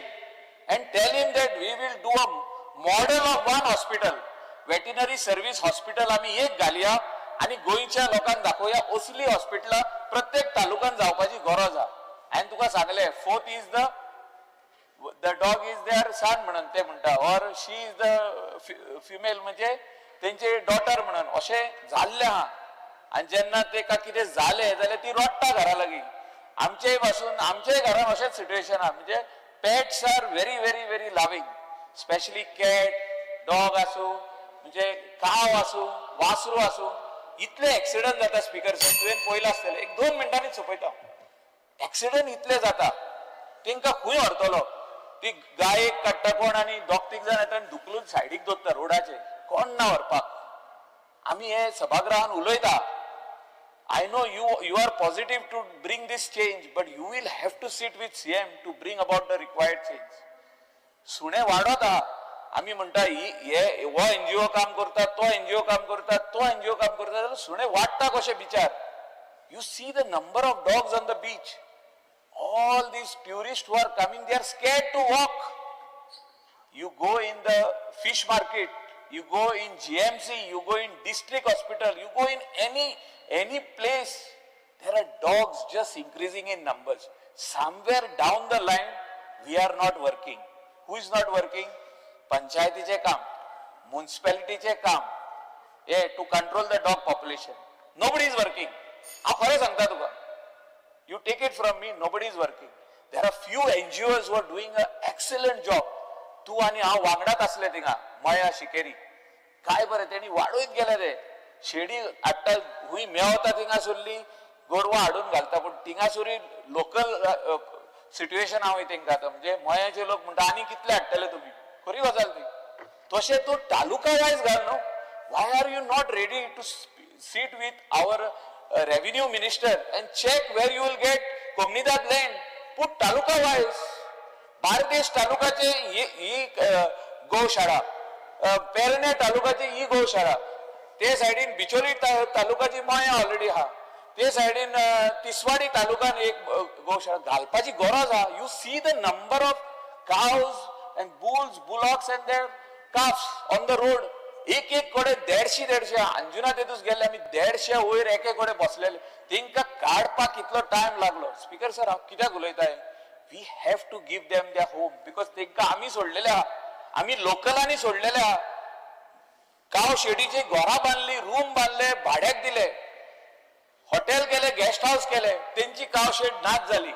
and tell him that we will do a model of one hospital, veterinary service hospital आमी एक घालया आनी गोंयच्या लोकांक दाखोवया असली हॉस्पिटलां प्रत्येक तालुक्यान जावपाची गरज आहा. हांवें तुका सांगलें, fourth is the dog is their son म्हणून ते म्हणटा, or she is the female म्हणजे तेंचे डॉटर म्हणून, अशें जाल्लें आहा. आनी जेन्ना तेका कितें जालें जाल्यार ती रडटा घरा लागीं. आमचेय पासून आमचेय घरान अशेंच सिट्युएशन आहा. म्हणजे pets are very very very loving, specially cat, dog आसूं, म्हणजे काव आसूं, वासरू आसूं, इतले एक्सिडंट जाता स्पीकर सर, तुवें पळयलां आसतलें. एक 2 मिनटांनीच सोंपयता. एक्सिडंट इतले जाता, तेंकां खंय व्हरतलो? ती गायेक काडटा कोण आनी दोग तीग जाण येता आनी धुकलून सायडीक दवरता रोडाचेर, कोण ना व्हरपाक. आमी हे सभागृहान उलयता. I know you are positive to bring this change, but you will have to sit with CM to bring about the required change. सुणे वाडत आहा. आमी म्हणटा हे हो एनजीओ काम करता, तो एनजीओ काम करता, तो एनजीओ काम करता, जाल्यार सुणे वाडटा कशें बिचार. You see the number of dogs on the beach. All these tourists who are coming, they are scared to walk. You go in the fish market, you go in GMC, you go in district hospital, you go in any place, there are dogs just increasing in numbers. Somewhere down the line, we are not working. Who is not working? पंचायतीचे काम, म्युनिसिपॅलिटीचे काम, to control the dog population. Nobody is working. हांव खरें सांगता तुका, you take it from me, nobody is working. There are few NGOs who are doing an excellent job. तूं आनी हांव वांगडाच आसले थिंगा मया शिकेरी, काय बरें तेणी वाडयत गेले ते शेडी हाडटा, खूंय मेवता थिंगासरली गोरवां हाडून घालता, पूण थिंगासरी लोकल सिट्युएशन आहा तेंकां आतां. म्हणजे मयाचे लोक म्हणटा आनी कितले हाडटले तुमी, खरी गजाल ती. तशें तूं तालुका वायज घाल न्हू. Why are you not ready to sit with our revenue minister and check where you will get Comunidade land? Put taluka wise. Bardez तालुकाचे ही गोशाळा, पेरणे तालुकाची ही गोशाळा, ते सायडीन बिचोली तालुकाची मया ऑलरेडी आहा, ते सायडीन तिसवाडी तालुकान एक गोशाळा घालपाची गरज आहा. You see the number of cows and bulls, bullocks and their calves on the road. एक एक कडेन 150 अंजुना तेतूच गेल्ले आमी, 150 वयर एके कडेन बसलेले, तेंकां काडपाक कितलो टायम लागलो. स्पीकर सर, हांव कित्याक उलयता, we have to give them their home, because तेंकां आमी सोडलेले आहा, आमी लोकलांनी सोडलेले आहा. काव शेडीची घरां बांदली, रूम बांदले, भाड्याक दिले, हॉटेल केले, गेस्ट हावस केले, तेंची काव शेड नाच जाली.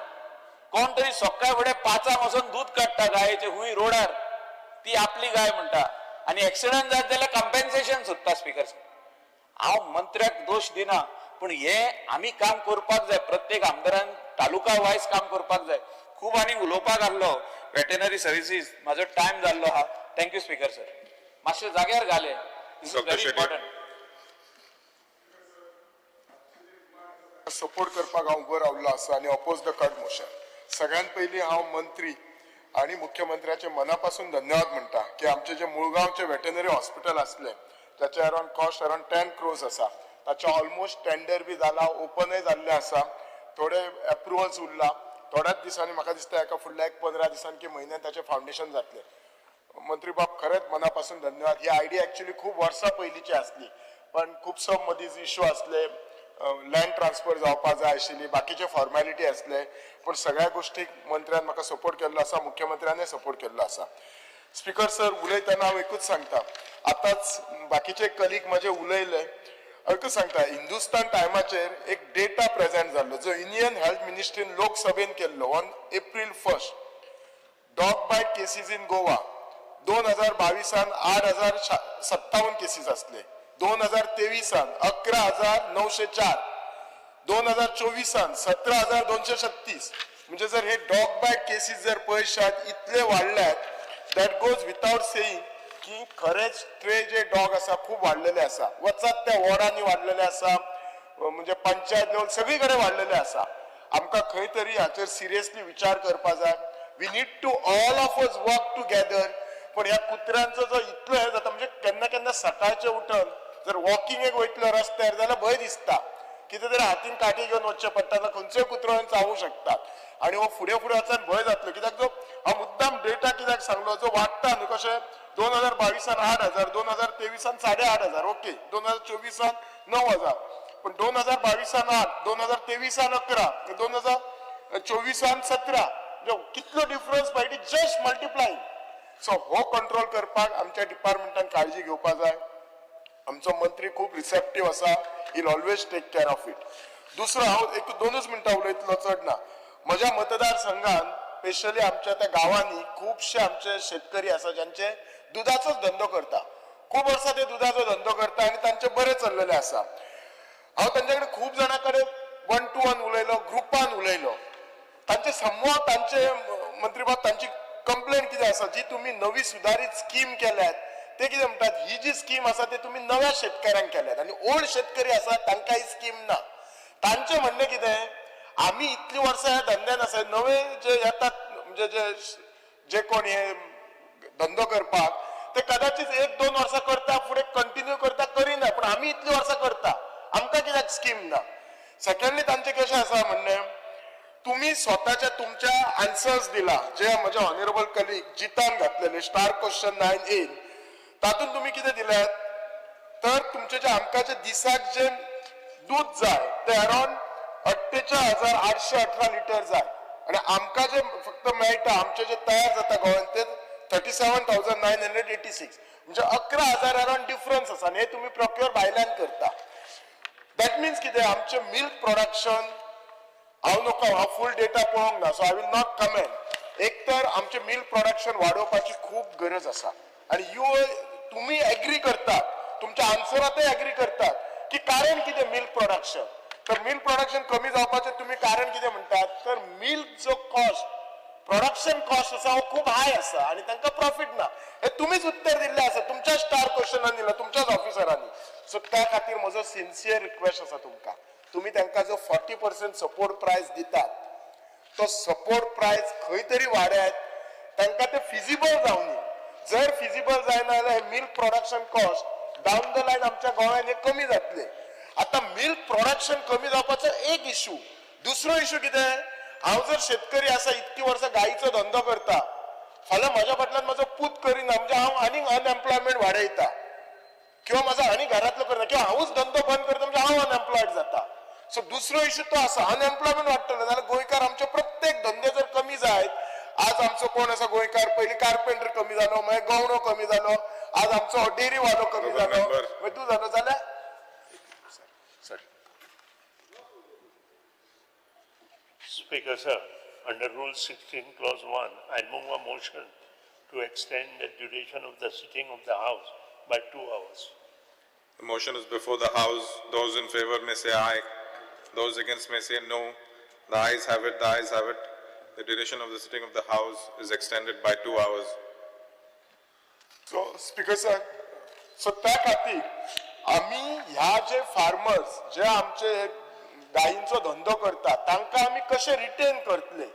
कोण तरी सकाळ फुडें 5 वचून दूद काडटा गायेचे हुंय रोडार, ती आपली गाय म्हणटा, आनी एक्सिडंट जात जाल्यार कंपेन्सेशन सोदता. स्पीकर सर, हांव मंत्र्याक दोश दिना, पूण हे आमी काम करपाक जाय. प्रत्येक आमदारान तालुका वायज काम करपाक जाय. खूब आनी उलोवपाक आहलो वेटेनरी सर्विसीस, म्हाजो टायम जाल्लो आहा. Thank you speaker sir. मातशें जाग्यार घाले, this is very important. Support करपाक हांव उबो रावल्लो आसा आनी oppose the cut motion. सगळ्यात पयलीं हांव मंत्री आनी मुख्यमंत्र्याचे मनापासून धन्यवाद म्हणटा की आमचे जे मुळगांवचे वेटनरी हॉस्पिटल आसले ताचे अरावंड कॉस्ट अरावंड 10 crores आसा, ताचे ऑलमोस्ट टेंडर बी जाला, ओपनय जाल्ले आसा, थोडे एप्रुवल्स उरला. थोड्याच दिसांनी म्हाका दिसता एका फुडल्या एक 15 दिसांनी की म्हयन्यान ताचें फावंडेशन जातलें. मंत्री बाब खरेंच मनापासून धन्यवाद. ही आयडिया एक्चुअली खूब वर्सां पयलींची आसली, पण खुबसो मदीं इश्यू आसले, लँड ट्रान्सफर जावपा जाय आशिल्ली, बाकीचे फॉर्मेलिटी आसले, पूण सगळ्या गोष्टीक मंत्र्यान म्हाका सपोर्ट केल्लो आसा, मुख्यमंत्र्यानय सपोर्ट केल्लो आसा. स्पीकर सर, उलयतना हांव एकूच सांगता, आतांच बाकीचे कलीग म्हजे उलयले, एकूच सांगता, हिंदुस्तान टायमाचेर एक डेटा प्रेझेंट जाल्लो जो इंडियन हेल्थ मिनिस्ट्रीन लोकसभेन केल्लो on April 1. Dog bite cases in Goa 2022 8,057 cases आसले, 2023 11,904, 2024 17,236. म्हणजे जर हे डॉग बायट केसीस जर पळयशात इतले वाडल्यात, that goes without saying की खरेंच स्ट्रे जे डॉग आसा खूब वाडलेले आसा, वचात त्या वॉर्डांनी वाडलेले आसा, म्हणजे पंचायत लेवल सगळी कडेन वाडलेले आसा. आमकां खंय तरी हाचेर सिरियसली विचार करपा जाय. We need to all of us work together. पण ह्या कुत्र्यांचो जो इतलो हे जाता, म्हणजे केन्ना केन्ना सकाळचे उठून जर वॉकिंगेक वयतलो रस्त्यार जाल्यार भंय दिसता, कितें तरी हातीन काठी घेवन वचचें पडटा, जाल्यार खंयचोय कुत्रो येवन चावूं शकता आनी हो फुडें फुडें वचून भंय जातलो. कित्याक जो हांव मुद्दाम डेटा कित्याक सांगलो, जो वाडटा न्हू कशें 2022 8,000, 2023 8,500, ओके, 2024 9,000, पण 2022 8, 2023 11, 2024 17, कितलो डिफरन्स पळय, it is just multiplying. So हो कंट्रोल करपाक आमच्या डिपार्टमेंटान काळजी घेवपा जाय. आमचो मंत्री खूब रिसेप्टीव आसा, he'll always take care of it. दुसरो हांव एक 2 मिनटां उलयतलो, चड ना. म्हज्या मतदारसंघान स्पेशली आमच्या त्या गांवांनी खुबशे आमचे शेतकरी आसा ज्यांचे दुदाचोच धंदो करता, खूब वर्सां ते दुदाचो धंदो करता आनी तांचे बरें चल्लेलें आसा. हांव तांचे कडेन खूब जाणां कडेन 1 to 1 उलयलो, ग्रुपान उलयलो. तांचे समूह, तांचे मंत्रीबाब, तांची कंप्लेन कितें आसा, जी तुमी नवी सुदारीत स्कीम केल्यात ते कितें म्हणटात, ही जी स्कीम आसा ते तुमी नव्या शेतकऱ्यांक केल्यात आनी ओल्ड शेतकरी आसा तांकां ही स्कीम ना. तांचें म्हणणें कितें, आमी इतलीं वर्सां ह्या धंद्यान आसा, नवे जे येतात म्हणजे जे कोण हे धंदो करपाक ते कदाचित 1-2 वर्सां करता, फुडें कंटिन्यू करता, करिना, पूण आमी इतलीं वर्सां करता, आमकां कित्याक स्कीम ना. सेकंडली तांचें कशें आसा म्हणणें, तुम्ही स्वतःच्या तुमच्या आन्सर्स दिला जे म्हज्या ऑनरेबल कलीग जितान घातलेले स्टार क्वेश्चन 9A, तातूंत तुमी कितें दिल्यात तर तुमचे जे आमकां जे दिसाक जे दूध जाय ते अरावंड 48,818 लिटर जाय आनी आमकां जे फक्त मेळटा, आमचे जे तयार जाता गोंयांत ते 37,986, म्हणजे 11,000 अरावंड डिफरन्स आसा आनी हे तुमी प्रोक्युअर भायल्यान करता. That means कितें, आमचें मिल्क प्रोडक्शन, हांव नको, हांव फूल डेटा पळोवंक ना, so I will not comment. एक तर आमचें मिल्क प्रोडक्शन वाडोवपाची खूब गरज आसा आनी तुमी एग्री करतात, तुमच्या आन्सरांतय एग्री करतात की कारण कितें मिल्क प्रोडक्शन, तर मिल्क प्रोडक्शन कमी जावपाचें तुमी कारण कितें म्हणटात, तर मिल्क जो कॉस्ट, प्रोडक्शन कॉस्ट आसा हो खूब हाय आसा आनी तांकां प्रॉफीट ना. हे तुमीच उत्तर दिल्लें आसा, तुमच्या स्टार क्वेश्चनान दिलां, तुमच्याच ऑफिसरांनी. सो त्या खातीर म्हजो सिन्सियर रिक्वेस्ट आसा तुमकां, तुमी तांकां जो 40% सपोर्ट प्रायस दितात तो सपोर्ट प्रायस खंय तरी वाडयात, तांकां ते फिजिबल जावनी. जर फिजिबल जायना जाल्यार हे milk production cost down the line आमच्या गोंयांत हे कमी जातले. आतां मिल्क प्रोडक्शन कमी जावपाचो एक इशू. दुसरो इशू कितें, हांव जर शेतकरी आसा, इतकी वर्सां गायीचो धंदो करता, फाल्यां म्हज्या फाटल्यान म्हजो पूत करिना म्हणजे हांव आनीक अनएम्प्लॉयमेंट वाडयता, किंवा म्हजो आनी घरांतलो करना, किंवा हांवूच धंदो बंद करता म्हणजे हांव अनएम्प्लॉयड जाता. सो दुसरो इशू तो आसा, अनएम्प्लॉयमेंट वाडटलें जाल्यार गोंयकार आमचे प्रत्येक धंदे जर कमी जायत, आज आमचो कोण आसा गोंयकार, पयलीं कार्पेंटर कमी जालो, मागीर गवणो कमी जालो, आज आमचो डेरीवालो कमी जालो, मागीर तूं जालो जाल्यार. Speaker sir, under Rule 16, Clause 1, I move a motion to extend the duration of the sitting of the House by 2 hours. The motion is before the House. Those in favor may say aye. Those against may say no. The ayes have it. The ayes have it. The duration of the sitting of the House is extended by 2 hours. So, Speaker sir, so त्या खातीर आमी ह्या जे farmers जे आमचे गायींचो धंदो करता तांकां आमी कशें रिटेन करतले,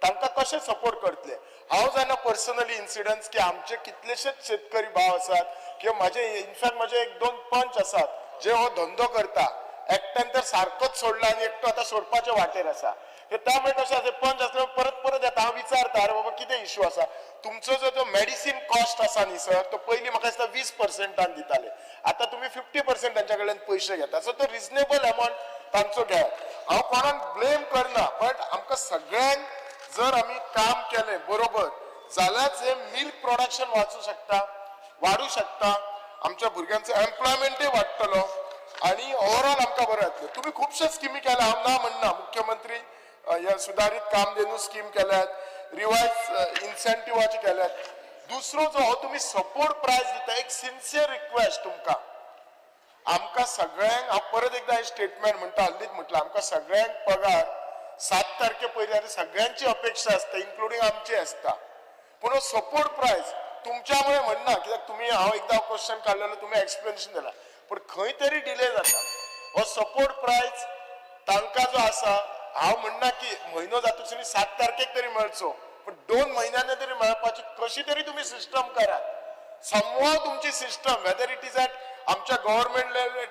तांकां कशें सपोर्ट करतले. हांव जाणा पर्सनली इन्सिडंट्स की आमचे कितलेशेच शेतकरी भाव आसात किंवा म्हाजे इनफॅक्ट म्हाजे 1-2 पंच आसात जे हो धंदो करता, एकट्यान तर सारकोच सोडला आनी एकटो आतां सोडपाचे वाटेर आसा. त्यामुळे कशें आसा, पंच आसल्यार परत परत येता, हांव विचारता अरे बाबा कितें इशू आसा तुमचो, जो मेडिसीन कॉस्ट आसा न्ही सर, तो पयलीं म्हाका दिसता 20% दिताले, आतां तुमी 50% तांच्या कडल्यान पयशे घेता. सो तो रिजनेबल अमावंट तांचो घेयात. हांव कोणाक ब्लेम करना, बट आमकां सगळ्यांक जर आमी काम केलें बरोबर जाल्यारच हे मिल्क प्रोडक्शन वाचू शकता, वाडू शकता, आमच्या भुरग्यांचो एम्प्लॉयमेंटय वाडटलो आनी ओवरऑल आमकां बरें जातलें. तुमी खुबश्यो स्किमी केल्या, हांव ना म्हणना, मुख्यमंत्री ह्या सुदारीत कामधेनू स्कीम केल्यात, रिवायज इन्सेंटिवाचे केल्यात. दुसरो जो हो तुमी सपोर्ट प्रायस दिता, एक सिन्सियर रिक्वेस्ट तुमकां, आमकां सगळ्यांक, हांव परत एकदां हे स्टेटमेंट म्हणटा, हल्लीच म्हटलं, आमकां सगळ्यांक पगार 7 तारखे पयलीं आनी सगळ्यांची अपेक्षा आसता, इन्क्लुडींग आमची आसता. पूण हो सपोर्ट प्रायस तुमच्यामुळे म्हणना, कित्याक तुमी, हांव एकदां क्वेश्चन काडलेलो, तुमी एक्सप्लेनेशन दिला, पूण खंय तरी डिले जाता. हो सपोर्ट प्रायस तांकां जो आसा, हांव म्हणना की म्हयनो जातूच न्ही 7 तारखेक तरी मेळचो, पूण 2 म्हयन्यांनी तरी मेळपाची कशी तरी तुमी सिस्टम करात. समवाव तुमची system, whether it is at आमच्या government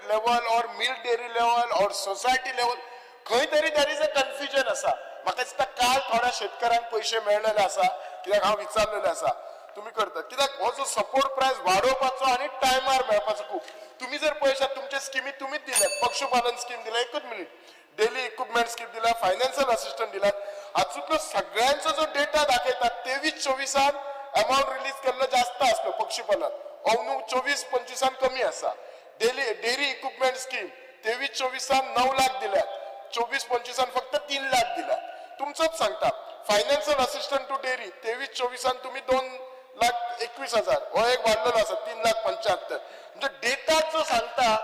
level or milk dairy level or society level, खंय तरी there is a confusion आसा. म्हाका दिसता काल थोड्या शेतकऱ्यांक पयशे मेळलेले आसा, कित्याक हांव विचारलेलें आसा, तुमी करतात. कित्याक हो जो सपोर्ट प्रायस वाडोवपाचो आनी टायमार मेळपाचो खूब. तुमी जर पळयशात तुमचे स्किमी तुमीच दिल्यात, पक्षुपालन स्कीम दिल्या, एकूच मिनीट, डेली इक्विपमेंट स्कीम दिल्या, फायनान्शियल असिस्टंट दिल्यात. हातूंतलो सगळ्यांचो जो डेटा दाखयता 23-24 अमाउंट रिलीज केल्लो जास्त आसलो पक्षुपालन, अंदू 24-25 कमी आसा. डेअरी इक्विपमेंट स्कीम 23-24 9 लाख दिल्यात, 24-25 फक्त 3 लाख दिल्यात. तुमचोच सांगता, फायनान्शियल असिस्टंट टू डेअरी 23-24 तुमी 2,21,000, हो एक वाडलेलो आसा 3,75,000. म्हणजे डेटा जो सांगता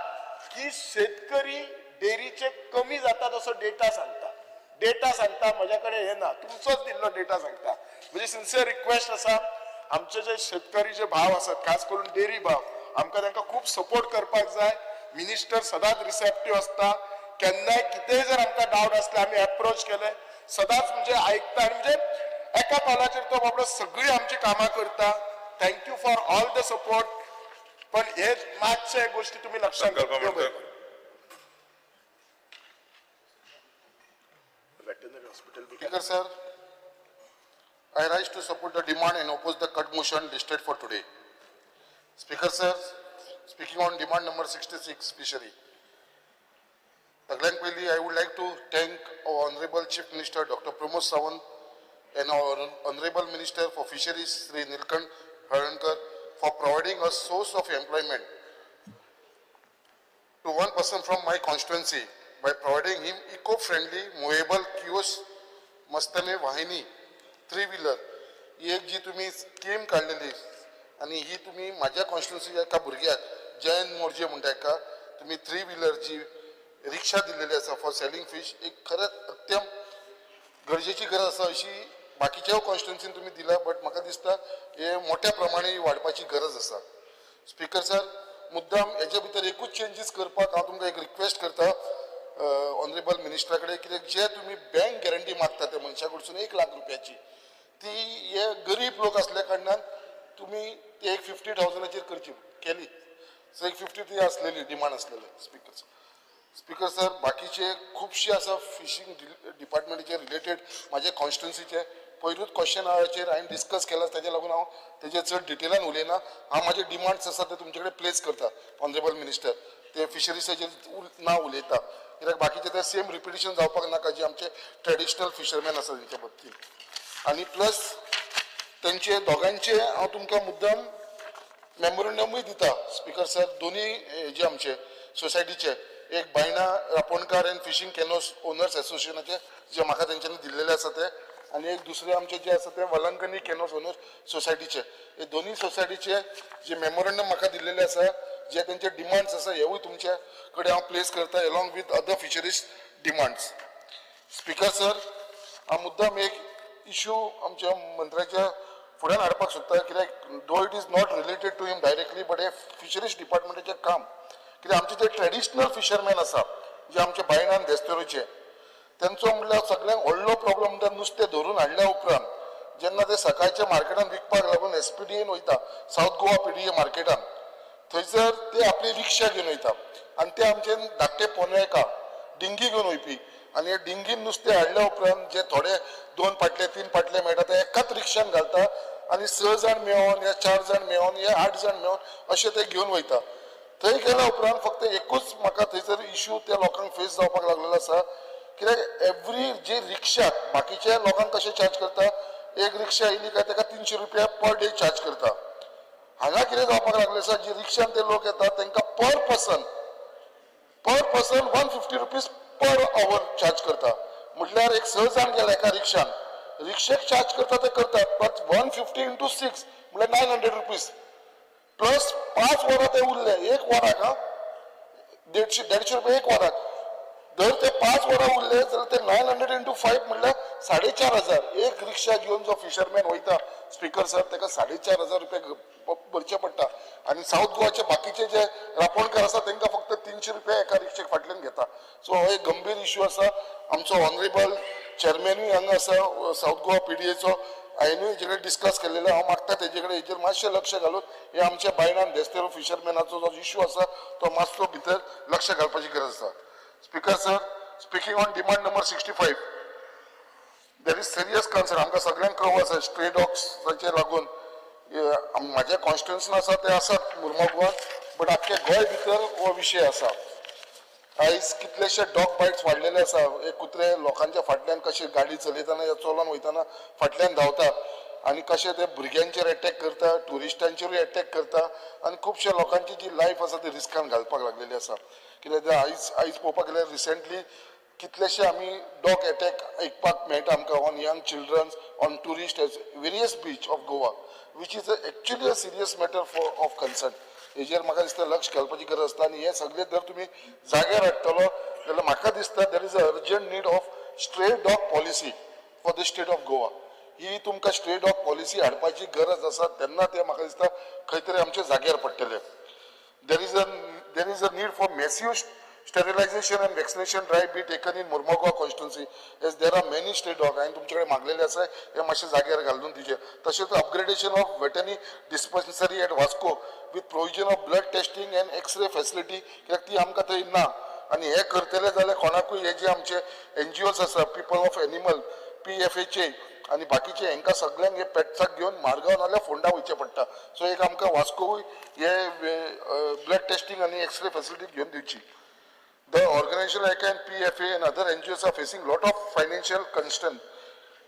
की शेतकरी डेअरीचे कमी जाता तसो डेटा सांगता, डेटा सांगता, म्हज्या कडेन हे ना, तुमचोच दिल्लो डेटा सांगता. म्हणजे सिन्सियर रिक्वेस्ट आसा, आमचे जे शेतकरी जे भाव आसात, खास करून डेअरी भाव, आमकां तांकां खूब सपोर्ट करपाक जाय. मिनिस्टर सदांच रिसेप्टीव आसता, केन्नाय कितेंय जर आमकां डावट आसले आमी एप्रोच केले, सदांच म्हणजे आयकता आनी म्हणजे एका कॉलाचेर तो बाबडो सगळीं आमची कामां करता. Thank you for all the support. पण हे मातशे गोष्टी तुमी लक्षात घेवपाक. Speaker sir, I rise to support the demand and oppose the cut motion listed for today. Speaker sir, speaking on demand number 66, fishery. सगळ्यांत पयलीं I would like to thank our Honorable Chief Minister Dr. Pramod Sawant and our Honorable Minister for Fisheries Shri Nilkanth Halarnkar for providing a source of employment to one person from my constituency by providing him eco-friendly movable kiosk Mastane Vahini 3-wheeler. ही एक जी तुम्ही scheme काडलेली आनी ही तुम्ही म्हाज्या कॉन्स्टिट्युन्सीच्या एका भुरग्याक जयंत मोर्जे म्हणटा एका तुम्ही 3-wheeler जी रिक्षा दिलेली आसा फॉर सेलिंग फिश, एक खरेंच अत्यंत गरजेची गरज आसा अशी बाकीच्या कॉन्स्टिट्युन्सीन तुमी दिला, बट म्हाका दिसता हे मोठ्या प्रमाणे वाडपाची गरज आसा. स्पीकर सर, मुद्दाम हेच्या भितर एकूच चेंजीस करपाक हांव तुमकां एक रिक्वेस्ट करता ऑनरेबल मिनिस्टरा कडेन, कित्याक जे तुमी बँक गॅरंटी मागता त्या मनशा कडसून 1 लाख रुपयाची, ती हे गरीब लोक आसल्या कारणान तुमी ती एक 50,000 करची केली, सो एक 50 ती आसलेली डिमांड आसलेली. स्पीकर सर, स्पीकर सर, बाकीचे खुबशे आसा फिशींग डिपार्टमेंटाचे रिलेटेड म्हाजे कॉन्स्टिट्युन्सीचे पयरूच क्वेश्चन आवराचेर हांवें डिस्कस केला, ताजे लागून हांव तेजेर चड डिटेलान उलयना. हांव म्हाजे डिमांड्स आसा ते तुमचे कडेन प्लेस करता ऑनरेबल मिनिस्टर, ते फिशरीजाचेर ना उलयता, कित्याक बाकीचे ते सेम रिपिटिशन जावपाक नाका जे आमचे ट्रेडिशनल फिशरमॅन आसा तेंच्या बाबतींत. आनी प्लस तेंचे दोगांचे हांव तुमकां मुद्दाम मेमोरंडमूय दिता स्पीकर सर, दोनूय जे आमचे सोसायटीचे, एक Baina Raponkar and fishing canoes owners एसोसिएशनाचे जे म्हाका तेंच्यांनी दिल्लेले आसा ते, आनी एक दुसरे आमचे जे आसा ते वलंकनी कॅनोस ओनर्स सोसायटीचे, हे दोनूय सोसायटीचे जे मेमोरंडम म्हाका दिल्लेले आसा, जे तेंचे डिमांड्स आसा हेवूय तुमचे कडेन हांव प्लेस करता along with other fisheries demands. Speaker sir, हांव मुद्दाम एक इश्यू आमच्या मंत्र्याच्या फुड्यान हाडपाक सोदता, कित्याक though it is not related to him directly, but hey fisheries डिपार्टमेंटाचें काम, कित्याक आमचे जे ट्रेडिशनल फिशरमॅन आसा जे आमचे बायणान देस्तोरीचे, तेंचो म्हणल्यार सगळ्यांत व्हडलो प्रॉब्लम म्हणल्यार नुस्तें धरून हाडल्या उपरांत जेन्ना ते सकाळच्या मार्केटान विकपाक लागून एसपीडीएन वयता, सावथ गोवा पीडीए मार्केटान, थंयसर ते आपली रिक्षा घेवन वयता आनी ते आमचे धाकटे पोने एका डिंगी घेवन वयपी, आनी हे डिंगीन नुस्तें हाडल्या उपरांत जे थोडे 2 पाटले 3 पाटले मेळटा ते एकाच रिक्षान घालता आनी 6 जाण मेळोन या 4 जाण मेळोन या 8 जाण मेळोन अशें ते घेवन वयता. थंय गेल्या उपरांत फक्त एकूच म्हाका थंयसर इश्यू त्या लोकांक फेस जावपाक लागलेलो आसा, कित्याक एवरी जे रिक्षाक बाकीच्या लोकांक कशें चार्ज करता, एक रिक्षा येयली काय ताका 300 रुपया पर डे चार्ज करता. हांगा कितें जावपाक लागलें आसा, जी रिक्षान ते लोक येतात तांकां per person 150 rupees per hour charge करता. म्हटल्यार एक 6 जाण गेले एका रिक्षान, रिक्षेक चार्ज करता ते करतात, बट 150 इंटू 6 म्हळ्यार 900 रुपीज प्लस 5 वरां ते उरले एक वराक, हा 150 रुपया एक वराक. जर ते 5 वरां उरले जाल्यार ते 900 इंटू 5 म्हणल्यार 4500. एक रिक्षा घेवन जो फिशरमॅन वयता स्पीकर सर ताका 4500 रुपया भरचे पडटा. आनी सावथ गोवाचे बाकीचे जे रापोणकार आसा तांकां फक्त 300 रुपया एका रिक्षेक फाटल्यान घेता. सो हो एक गंभीर इश्यू आसा. आमचो ऑनरेबल चेअरमॅनूय हांगा आसा सावथ गोवा PDAचो, हांवेनूय हेजे कडेन डिस्कस केलेलें. हांव मागता तेजे कडेन हेजेर मातशें लक्ष घालून हे आमच्या बायणान देस्तेरो फिशरमॅनाचो जो इश्यू आसा तो मातसो भितर लक्ष घालपाची गरज आसा. Speaker sir, speaking on demand number 65, there is serious concern. आमकां सगळ्यांक खबर आसा स्ट्रे डॉग्साचेर लागून म्हाज्या कॉन्स्टिट्युएन्सीन आसा ते आसात मुर्मोगांवांत, बट आख्खे गोंय भितर हो विशय आसा. आयज कितलेशे डॉग बायट्स वाडलेले आसा. हे कुत्रे लोकांच्या फाटल्यान कशे गाडी चलयतना या चलोन वयतना फाटल्यान धांवता आनी कशे ते भुरग्यांचेर एटॅक करता, ट्युरिस्टांचेरूय एटॅक करता आनी खुबशे लोकांची जी लायफ आसा ती रिस्कान घालपाक लागलेली आसा. कित्याक आयज पळोवपाक गेल्यार रिसेंटली कितलेशे आमी डॉग एटॅक आयकपाक मेळटा आमकां on young childrens, on tourist as various beach of Goa, which is actually a serious matter for of concern. हेजेर म्हाका दिसता लक्ष घालपाची गरज आसता आनी हे सगळे जर तुमी जाग्यार हाडटलो जाल्यार म्हाका दिसता there is a urgent need of stray dog policy for the state of Goa. ही तुमकां स्ट्रे डॉग पॉलिसी हाडपाची गरज आसा, तेन्ना ते म्हाका दिसता खंय तरी आमच्या जाग्यार पडटले. There is a need for massive sterilization and vaccination drive be taken in Mormugao constituency as there are many stray dog. हांवें तुमचे कडेन मागलेलें आसा हें मातशें जाग्यार घालून दिवचें. तशेंच upgradation of veterinary dispensary at Vasco with provision of blood testing and x-ray facility, कित्याक ती आमकां थंय ना. आनी हें करतले जाल्यार कोणाकूय हे जे आमचे NGOs आसा, पिपल ऑफ एनिमल, PFHA आनी बाकीचे, हेंकां सगळ्यांक हे पेट्साक घेवन मारगांव नाल्यार फोंडा वयचें पडटा. सो एक आमकां वास्कोय हे ब्लड टेस्टींग आनी एक्सरे फॅसिलिटी घेवन दिवची. The organization like and PFA and other NGOs are facing lot of financial constraint.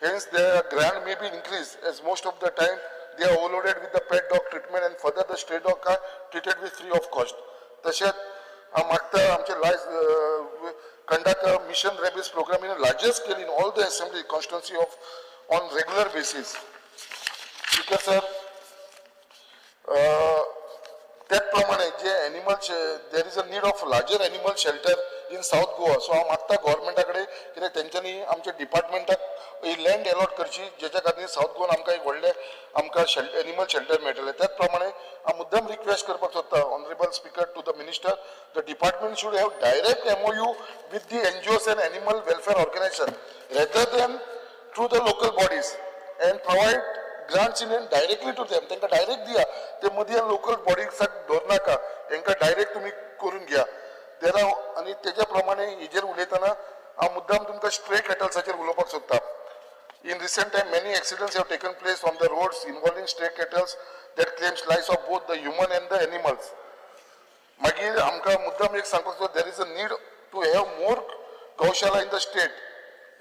Hence, their grant may be increased as most of the time they are overloaded with the pet dog treatment and further the stray dog are treated with free of cost. तशेंच हांव मागता आमचे lies conduct a mission rabies program in a larger scale in all the assembly constituency of on regular basis. Speaker sir, त्याच प्रमाणे जे animal, there is a need of larger animal shelter in South Goa. So हांव मागता गव्हर्मेंटा कडेन कित्याक तेंच्यांनी आमच्या डिपार्टमेंटाक land allot करची जेच्या खातीर सावथ गोवान आमकां एक व्हडलें आमकां एनिमल शेल्टर मेळटलें. त्याच प्रमाणे हांव मुद्दम रिक्वेस्ट करपाक सोदता honourable speaker to the minister, the department should have direct MOU with the NGOs and animal welfare organization rather than through the local bodies and provide grants in and directly to them. तांकां direct दिया, ते मदीं local बॉडीसाक दवरनाका, तांकां direct तुमी करून घ्या. There are आनी तेज्या प्रमाणे हेजेर उलयतना हांव मुद्दाम तुमकां स्ट्रे कॅटल्साचेर उलोवपाक सोदता. In recent time many accidents have taken place on the roads involving stray cattles that claims lives of both the human and the animals. मागीर आमकां मुद्दाम एक सांगपाक सोदता, there is a need to have more gaushala in the state,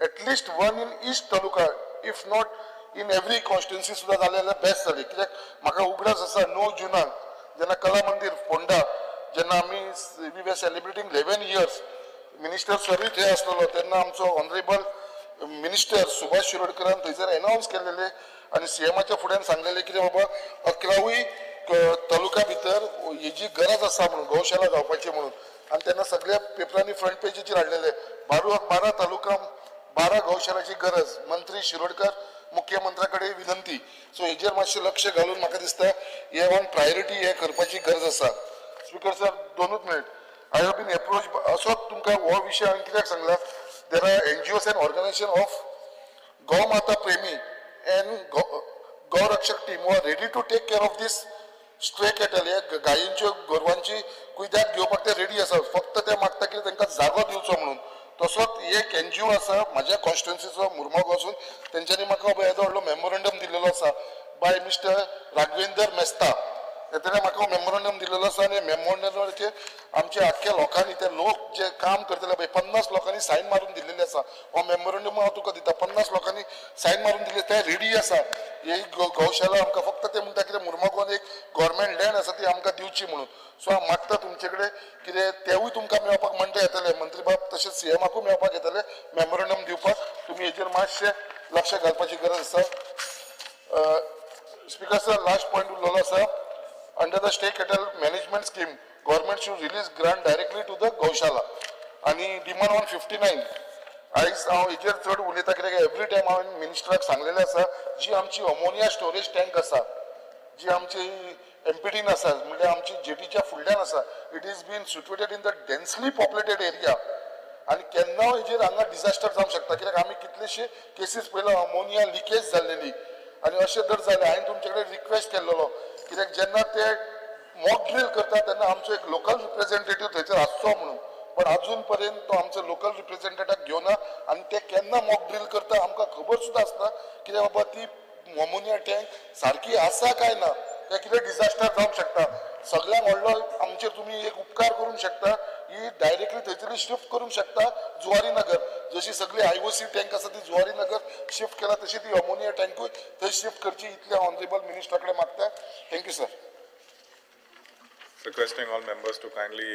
at least one in each taluka, if not in every constituency सुद्दां जालें जाल्यार best जालें. कित्याक म्हाका उगडास आसा 9 जुनाक जेन्ना कला मंदीर फोंडा जेन्ना आमी we were celebrating 11 years, minister सरूय थंय आसलेलो तेन्ना आमचो ऑनरेबल मिनिस्टर सुभाष शिरोडकरान थंयसर एनावन्स केलेले आनी सीएमाच्या फुड्यान सांगलेले कितें बाबा 11वूय तालुका भितर हेजी गरज आसा म्हणून गौशाला जावपाची म्हणून. आनी तेन्ना सगळ्या पेपरांनी फ्रंट पेजीचेर हाडलेले 12 तालुका 12 गौशालाची गरज, मंत्री शिरोडकर मुख्यमंत्र्या कडेन विनंती. सो हेजेर मातशें लक्ष घालून म्हाका दिसता हे ऑन प्रायोरिटी हे करपाची गरज आसा. Speaker sir, 2 minute. I have been approach असो तुमकां हो विशय हांवें कित्याक सांगला, there are NGOs and organization of Gaumata Premi and Gaurakshak team who are ready to take care of this stray cattle. हे गायींच्यो गोरवांची कुयदाद घेवपाक ते रेडी आसा, फक्त ते मागता की तांकां जागो दिवचो म्हणून. तसोच एक एनजीओ आसा म्हाज्या कॉन्स्टिट्युएन्सीचो मुर्मगांवसून, तेंच्यांनी म्हाका येदो व्हडलो मेमोरंडम दिल्लेलो आसा बाय मिस्टर राघवेंदर मेस्ता. तेणें म्हाका मेमोरंडम दिल्लेलो आसा आनी मेमोरंडमाचेर आमच्या आख्ख्या लोकांनी, ते लोक जे काम करतले पळय 50 लोकांनी सायन मारून दिल्लेले आसा. हो मेमोरंडम हांव तुका दिता, 50 लोकांनी सायन मारून दिल्ले. ते सगळें रेडी आसा. ही गौशाला आमकां फक्त ते म्हणटा कितें मुर्मगोन एक गव्हर्मेंट लँड आसा ती आमकां दिवची म्हणून. सो हांव मागता तुमचे कडेन कितें तेवूय तुमकां मेळपाक म्हणटा येतले मंत्री बाब, तशेंच सीएमाकूय मेळपाक येतले मेमोरंडम दिवपाक. तुमी हेजेर मातशें लक्ष घालपाची गरज आसा. स्पीकर सर, लास्ट पॉयंट उरलेलो आसा. Under the state cattle management scheme government should release grant directly to the gaushala. आनी डिमांड 159 आयज हांव हेजेर चड उलयता कित्याक एवरी टायम हांवें मिनिस्टराक सांगलेलें आसा, जी आमची अमोनिया स्टोरेज टँक आसा, जी आमची एमपीटीन आसा, म्हणल्यार आमची जेटीच्या फुडल्यान आसा, it is been situated in the densely populated area. आनी केन्ना हेजेर हांगा डिजास्टर जावंक शकता कित्याक आमी कितलेशे केसीस पयला अमोनिया लिकेज जाल्लेली. आनी अशें जर जालें, हांवें तुमचे कडेन रिक्वेस्ट केल्लो कित्याक जेन्ना ते मॉक ड्रील करता तेन्ना आमचो एक लोकल रिप्रेझेंटेटीव थंयसर आसचो म्हणून, पण अजून पर्यंत तो आमचो लोकल रिप्रेझेंटेटिव्ह घेवना आनी ते केन्ना मॉक ड्रील करता आमकां खबर सुद्दां आसना कित्याक बाबा ती अमोनिया टँक सारकी आसा काय ना, ते कितें डिजास्टर जावंक शकता. सगळ्यांत व्हडलो आमचेर तुमी एक उपकार करूंक शकता, ही डायरेक्टली थंयसरली शिफ्ट करूंक शकता जुवारी नगर. जशी सगळी IOC tank आसा ती जुवारी नगर शिफ्ट केला, तशी ती अमोनिया टँकूय थंय शिफ्ट करची, इतले ऑनरेबल मिनिस्टरा कडेन मागता. Thank you sir. Requesting all members to kindly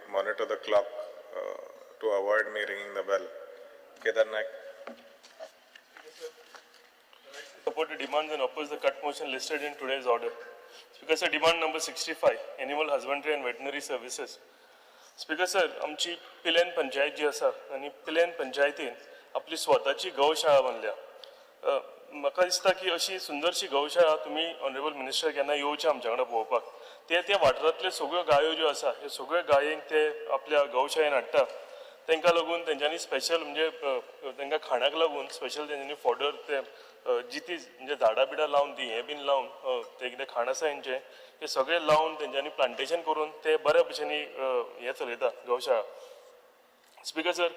monitor the clock to avoid me ringing the bell. Kedar Naik. Support the demands and oppose the cut motion listed in today's order. Speaker sir, demand number 65, Animal Husbandry and Veterinary Services. Speaker sir, आमची पिलेन पंचायत जी आसा आनी पिलेन पंचायतीन आपली स्वताची गौशाळा बांदल्या. म्हाका दिसता की अशी सुंदरशी गौशाळा तुमी ऑनरेबल मिनिस्टर केन्ना येवचे आमच्या वांगडा पळोवपाक. ते त्या वाठारांतल्यो सगळ्यो गायो ज्यो आसा ह्यो सगळ्यो गायेंक ते आपल्या गौशाळेन हाडटा. तांकां लागून तेंच्यांनी स्पेशल म्हणजे तांकां खाणाक लागून स्पेशल तेंच्यांनी फॉडर ते जिती म्हणजे झाडां बिडां लावन ती हें बीन लावन ते कितें खाण आसा तेंचें ते सगळें लावन तेंच्यांनी प्लांटेशन करून ते बऱ्या भशेन हें चलयता गौशाळा. स्पीकर सर,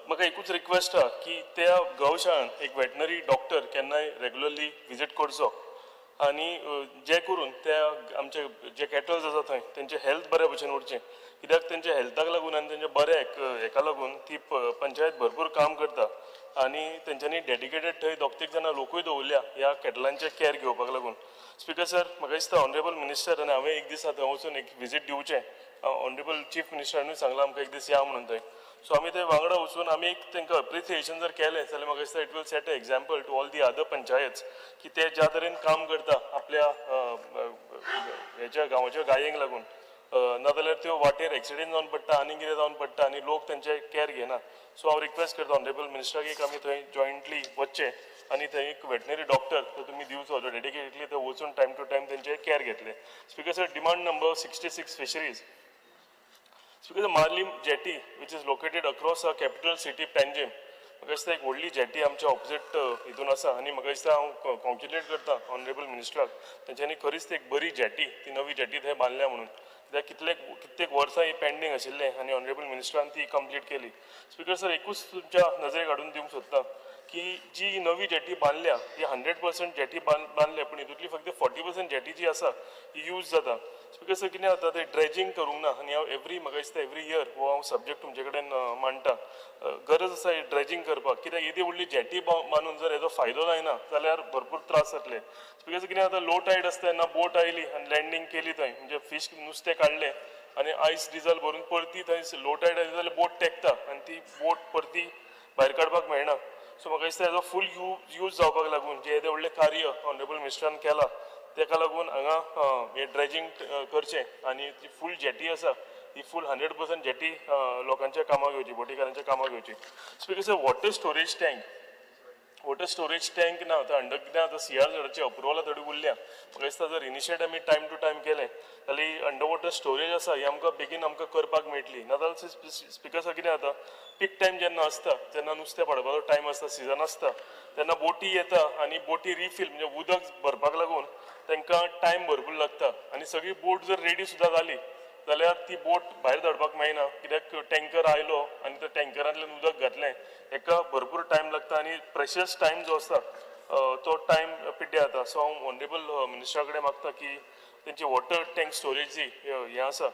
म्हाका एकूच रिक्वेस्ट आहा की त्या गौशाळान एक वेटनरी डॉक्टर केन्नाय रेगुलरली विजीट करचो आनी जे करून त्या आमचे जे कॅटल्स आसा थंय तेंचें हेल्थ बऱ्या भशेन उरचें, कित्याक तेंच्या हेल्थाक लागून आनी तेंच्या बऱ्या हेका लागून ती पंचायत भरपूर काम करता आनी तेंच्यांनी डेडिकेटेड थंय दोग तीग जाणां लोकूय दवरल्या ह्या कॅटलांचें कॅर घेवपाक लागून. स्पीकर सर, म्हाका दिसता ऑनरेबल मिनिस्टर आनी हांवें एक दीस थंय वचून एक विजीट दिवचें. ऑनरेबल चीफ मिनिस्टरानूय सांगलां आमकां एक दीस या म्हणून थंय. सो आमी थंय वांगडा वचून आमी एक तांकां अप्रिसिएशन जर केलें जाल्यार म्हाका दिसता it will set a example to all the other panchayats की ते ज्या तरेन काम करता आपल्या हेच्या गांवाच्या गायेंक लागून, नाजाल्यार त्यो वाटेर एक्सिडेंट जावन पडटा आनी कितें जावन पडटा आनी लोक तेंचे कॅर घेना. सो हांव रिक्वेस्ट करता ऑनरेबल मिनिस्टराक एक आमी थंय जॉयंटली वचचें आनी थंय एक वेटनरी डॉक्टर तो तुमी दिवचो जो डेडिकेटली थंय वचून टायम टू टायम तेंचे कॅर घेतले. Speaker sir, demand number 66 fisheries. Speaker, Marlim jetty which is located across our capital city Panjim, म्हाका दिसता एक व्हडली जेटी आमच्या ऑपोजीट हितून आसा आनी म्हाका दिसता हांव कॉंग्रेच्युलेट करता ऑनरेबल मिनिस्टराक, तेंच्यांनी खरीच ती एक बरी जेटी, ती नवी जेटी थंय बांदल्या म्हणून. कित्याक कित्येक वर्सां ही पेंडींग आशिल्लें आनी ऑनरेबल मिनिस्टरान ती कंप्लीट केली. स्पीकर सर, एकूच तुमच्या नजरेक हाडून दिवंक सोदता की जी नवी जेटी बांदल्या ती 100% जेटी बांदल्या, पूण हितूंतली फक्त 40% जेटी जी आसा ती यूज जाता. स्पीकर सर, कितें जाता ते ड्रेजींग करूंक ना आनी हांव एवरी म्हाका दिसता एवरी इयर हो हांव सब्जेक्ट तुमचे कडेन मांडटा. गरज आसा ही ड्रेजींग करपाक, कित्याक येदी व्हडली जेटी बांदून जर हेजो फायदो जायना जाल्यार भरपूर त्रास जातले. स्पीकर सर, कितें जाता लो टायड आसता तेन्ना बोट आयली आनी लँडींग केली थंय, म्हणजे फीश नुस्तें काडलें आनी आयस डिजल भरून परती थंय लो टायड आयली जाल्यार बोट तेकता आनी ती बोट परती भायर काडपाक मेळना. सो म्हाका दिसता हेजो फूल यूज जावपाक लागून जें येदें व्हडलें कार्य ऑनरेबल मिनिस्टरान केलां तेका लागून हांगा हें ड्रेजींग करचें आनी जी फूल जेटी आसा ती फूल 100% जेटी लोकांच्या कामाक येवची, बोटीकारांच्या कामाक येवची. Speaker sir, water storage tank, water storage tank ना आतां अंडर कितें आतां CRZाचे अप्रुवल थोडी उरल्या. म्हाका दिसता जर इनिशिएट आमी टायम टू टायम केलें जाल्यार अंडर वॉटर स्टोरेज आसा ही आमकां बेगीन आमकां करपाक मेळटली. नाजाल्यार स्पीकर सर कितें जाता पीक टायम जेन्ना आसता तेन्ना नुस्तें पडपाचो टायम आसता, सिजन आसता, तेन्ना बोटी येता आनी बोटी रिफील म्हणजे उदक भरपाक लागून तांकां टायम भरपूर लागता आनी सगळी बोट जर रेडी सुद्दां जाली जाल्यार ती बोट भायर धाडपाक मेळना, कित्याक टँकर आयलो आनी त्या टँकरांतल्यान उदक घातलें हेका भरपूर टायम लागता आनी प्रेशियस टायम जो आसता तो टायम पिड्ड्यार जाता. सो हांव ऑनरेबल मिनिस्टरा कडेन मागता की तेंची वॉटर टँक स्टोरेज जी हें आसा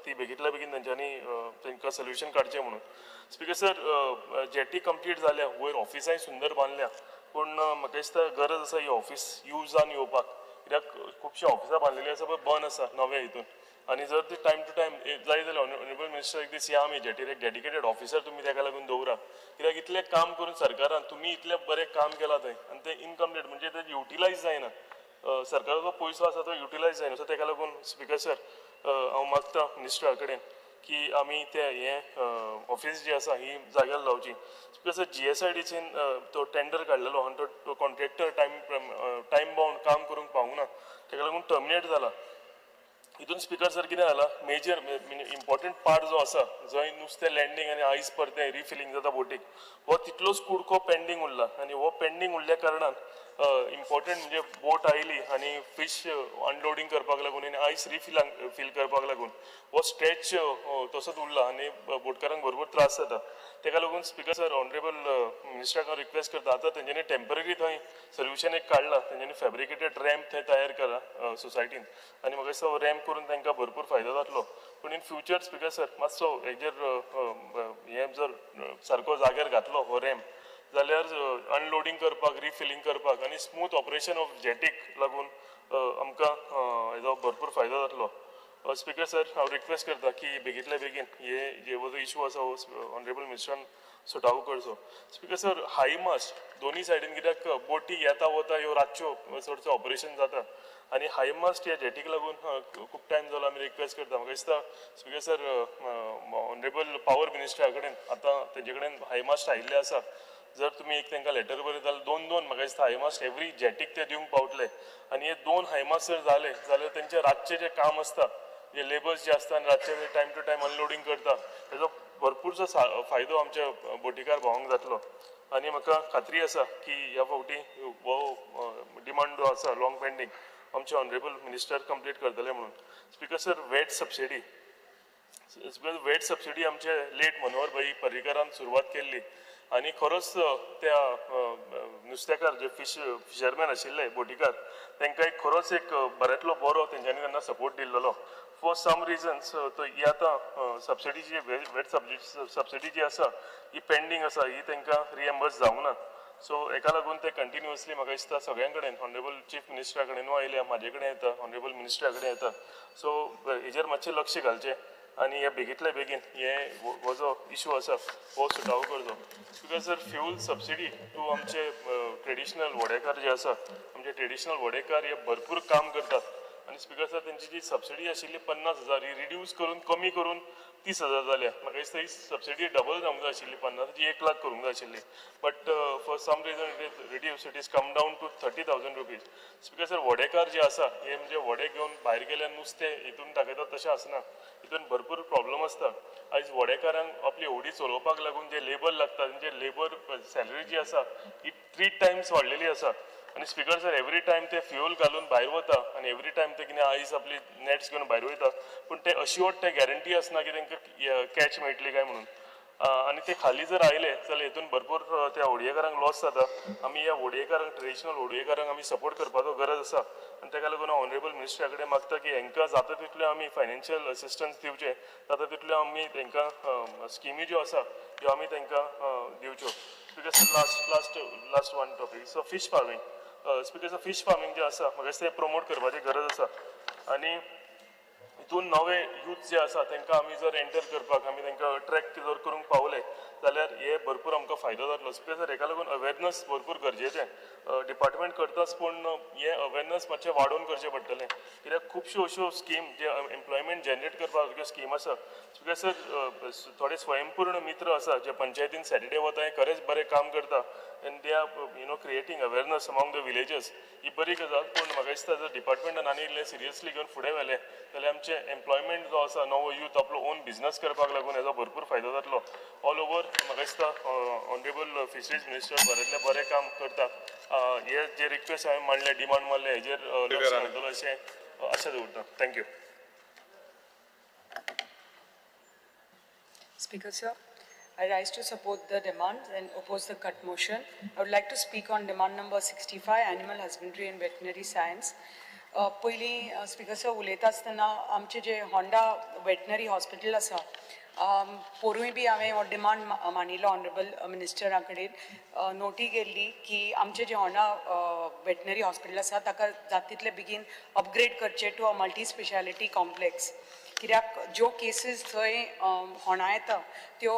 ती बेगींतल्या बेगीन तेंच्यांनी तांकां सोल्युशन काडचें म्हणून. स्पीकर सर, जेटी कंप्लीट जाल्या, वयर ऑफिसांय सुंदर बांदल्या, पूण म्हाका दिसता गरज आसा ही ऑफिस युजान येवपाक, कित्याक खुबशीं ऑफिसां बांदलेलीं आसा पळय बंद आसा नव्या हितून. आनी जर ती टायम टू टायम जाय जाल्यार ऑनरेबल मिनिस्टर एक दीस या आमी जेटीर एक डेडिकेटेड ऑफिसर तुमी ताका लागून दवरा, कित्याक इतलें काम करून सरकारान तुमी इतलें बरें काम केलां थंय आनी तें इनकम्प्लीट म्हणजे तें युटिलायज जायना, सरकाराचो पयसो आसा तो युटिलायज जायना. सो ताका लागून स्पीकर सर हांव मागता मिनिस्टरा कडेन की आमी ते हें ऑफिस जी आसा ही जाग्यार लावची. स्पीकर सर, GSIDCन तो टेंडर काडलेलो आनी तो कॉन्ट्रॅक्टर टायम बाउंड काम करूंक पावूंक ना, ताका लागून टर्मिनेट जाला. हितून स्पीकर सर कितें जाला, मेजर इम्पॉर्टंट पार्ट जो आसा जंय नुस्तें लँडींग आनी आयस परतें रिफिलींग जाता बोटीक, हो तितलोच कुडको पेंडींग उरला आनी हो पेंडींग उरल्या कारणान इम्पॉर्टंट म्हणजे बोट आयली आनी फिश अनलोडींग करपाक लागून आनी आयस रिफिल करपाक लागून हो स्ट्रेच तसोच उरला आनी बोटकारांक भरपूर त्रास जाता. ताका लागून स्पीकर सर ऑनरेबल मिनिस्टराक हांव रिक्वेस्ट करता, आतां तेंच्यांनी टेम्पररी थंय सोल्युशन एक काडला, तेंच्यांनी फॅब्रिकेटेड रॅम्प थंय तयार केला सोसायटीन आनी म्हाका दिसता हो रॅम्प करून तांकां भरपूर फायदो जातलो. पूण इन फ्युचर स्पीकर सर मातसो हेजेर हें जर सारको जाग्यार घातलो हो रॅम्प जाल्यार अनलोडींग करपाक, रिफिलींग करपाक आनी स्मूथ ऑपरेशन ऑफ जेटीक लागून आमकां हेजो भरपूर फायदो जातलो. स्पीकर सर हांव रिक्वेस्ट करता की बेगींतल्या बेगीन हे जे जो इशू आसा हो ऑनरेबल मिनिस्टरान सुटावो करचो. स्पीकर सर, हाय मास्ट दोनूय सायडीन कित्याक बोटी येता वता ह्यो रातच्यो चडसो ऑपरेशन जाता आनी हाय मास्ट ह्या जेटीक लागून खूब टायम जालो आमी रिक्वेस्ट करता. म्हाका दिसता स्पीकर सर ऑनरेबल पावर मिनिस्टरा कडेन आतां तेजे कडेन हाय मास्ट आयिल्ले आसा, जर तुमी एक तांकां लेटर बरयत जाल्यार दोन दोन म्हाका दिसता हायमास्ट एवरी जेटीक ते दिवंक पावतले आनी हे दोन हायमास्ट जर जाले जाल्यार तेंचें रातचें जें काम आसता, जे लेबर्स जे आसता आनी रातचे ते टायम टू टायम अनलोडींग करता, तेजो भरपूरसो फायदो आमच्या बोटीकार भावांक जातलो. आनी म्हाका खात्री आसा की ह्या फावटी हो डिमांड जो आसा लॉंग पेंडींग आमचे ऑनरेबल मिनिस्टर कंप्लीट करतले म्हणून. Speaker sir, VAT subsidy, VAT subsidy आमचे लेट मनोहर भाई पर्रीकरान सुरवात केल्ली आनी खरोच त्या नुस्तेकार जे फिशरमॅन आशिल्ले बोटीकार तांकां एक खरोच एक बऱ्यांतलो बरो तेंच्यांनी त्यांना सपोर्ट दिल्लो. फॉर सम रिजन्स तो ही आतां सबसिडी जी वेट सबसिडी जी आसा ही पेंडींग आसा, ही तांकां रिएम्बर्स जावंक ना. सो हेका लागून ते कंटिन्युअसली म्हाका दिसता सगळ्यां कडेन ऑनरेबल चीफ मिनिस्टरा कडेनूय आयल्या, म्हाजे कडेन येता, ऑनरेबल मिनिस्टरा कडेन येता. सो हेजेर मातशें लक्ष घालचें आनी हे बेगींतल्या बेगीन हे हो जो इशू आसा हो सुटावो करचो. Because sir, fuel subsidy to आमचे ट्रेडिशनल व्हडेकार जे आसा, आमचे ट्रेडिशनल व्हडेकार हे भरपूर काम करतात आनी स्पीकर सर तेंची जी सबसिडी आशिल्ली 50,000 ही रिड्यूस करून कमी करून 30,000 जाल्या. म्हाका दिसता ही सबसिडी डबल जावंक जाय आशिल्ली, 50,000 1 लाख करूंक जाय आशिल्ली, but for some reason it is reduce, it is come down to 30,000 rupees. Speaker sir, व्हडेकार जे आसा हे म्हणजे व्हडे घेवन भायर गेल्यार नुस्तें हितून दाखयतात तशें आसना, हितून भरपूर प्रॉब्लम आसता. आयज व्हडेकारांक आपली होडी चलोवपाक लागून जे लेबर लागता तेंचे लेबर सॅलरी जी आसा ही 3 टायम्स वाडलेली आसा. आनी स्पीकर सर, एवरी टायम ते फ्युअल घालून भायर वता आनी एवरी टायम ते कितें आयस आपली नॅट्स घेवन भायर वयता, पूण ते अश्योर्ड ते गॅरंटी आसना की तांकां कॅच मेळटली काय म्हणून. आनी ते खाली जर आयले जाल्यार हितून भरपूर त्या होडयेकारांक लॉस जाता. आमी ह्या होडयेकारांक, ट्रेडिशनल होडयेकारांक आमी सपोर्ट करपाचो गरज आसा आनी ताका लागून हांव ऑनरेबल मिनिस्टरा कडेन मागता की हांकां जाता तितल्यो आमी फायनान्शियल असिस्टन्स दिवचें, जाता तितल्यो आमी तांकां स्किमी ज्यो आसा त्यो आमी तांकां दिवच्यो. Speaker sir, last last one topic, so fish farming. Speaker sir, fish farming जें आसा म्हाका दिसता तें प्रमोट करपाची गरज आसा आनी हितून नवे यूथ जे आसा तांकां आमी जर एंटर करपाक आमी तांकां अट्रॅक्ट जर करूंक पावले जाल्यार हे भरपूर आमकां फायदो जातलो. स्पीकर सर, हेका लागून अवेरनस भरपूर गरजेचें, डिपार्टमेंट करताच पूण हें अवेरनस मातशें वाडोवन करचें पडटलें, कित्याक खुबश्यो अश्यो स्कीम जे एम्प्लॉयमेंट जनरेट करपा सारक्यो स्कीम आसा. स्पीकर सर, थोडे स्वयंपूर्ण मित्र आसा जे पंचायतीन सॅटर्डे वता, हें खरेंच बरें काम करता and they are you know creating awareness among the villages, ही बरी गजाल. पूण म्हाका दिसता जर डिपार्टमेंटान आनी इल्लें सिरियसली घेवन फुडें व्हेलें जाल्यार आमचें एम्प्लॉयमेंट जो आसा नवो यूथ आपलो ओन बिजनस करपाक लागून हेजो भरपूर फायदो जातलो. ऑल ओवर म्हाका दिसता ऑनरेबल फिशरीज मिनिस्टर बऱ्यांतलें बरें काम करता. हे जे रिक्वेस्ट हांवें मांडले, डिमांड मारले, हेजेर लक्ष घालतलो अशें आशा दवरता. Thank you. Speaker sir, I rise to support the demands and oppose the cut motion. I would like to speak on demand number 65, Animal Husbandry and Veterinary Science. पयलीं स्पीकर सर उलयता आसतना आमचें जें होंडा वेटनरी हॉस्पिटल आसा, पोरूय बी हांवें हो demand मांडिल्लो honourable मिनिस्टरा कडेन, नोटी केल्ली की आमचें जें होंडा वेटनरी हॉस्पिटल आसा ताका जाता तितले बेगीन अपग्रेड करचें to a multi speciality complex. कित्याक ज्यो केसीस थंय होंडा येता त्यो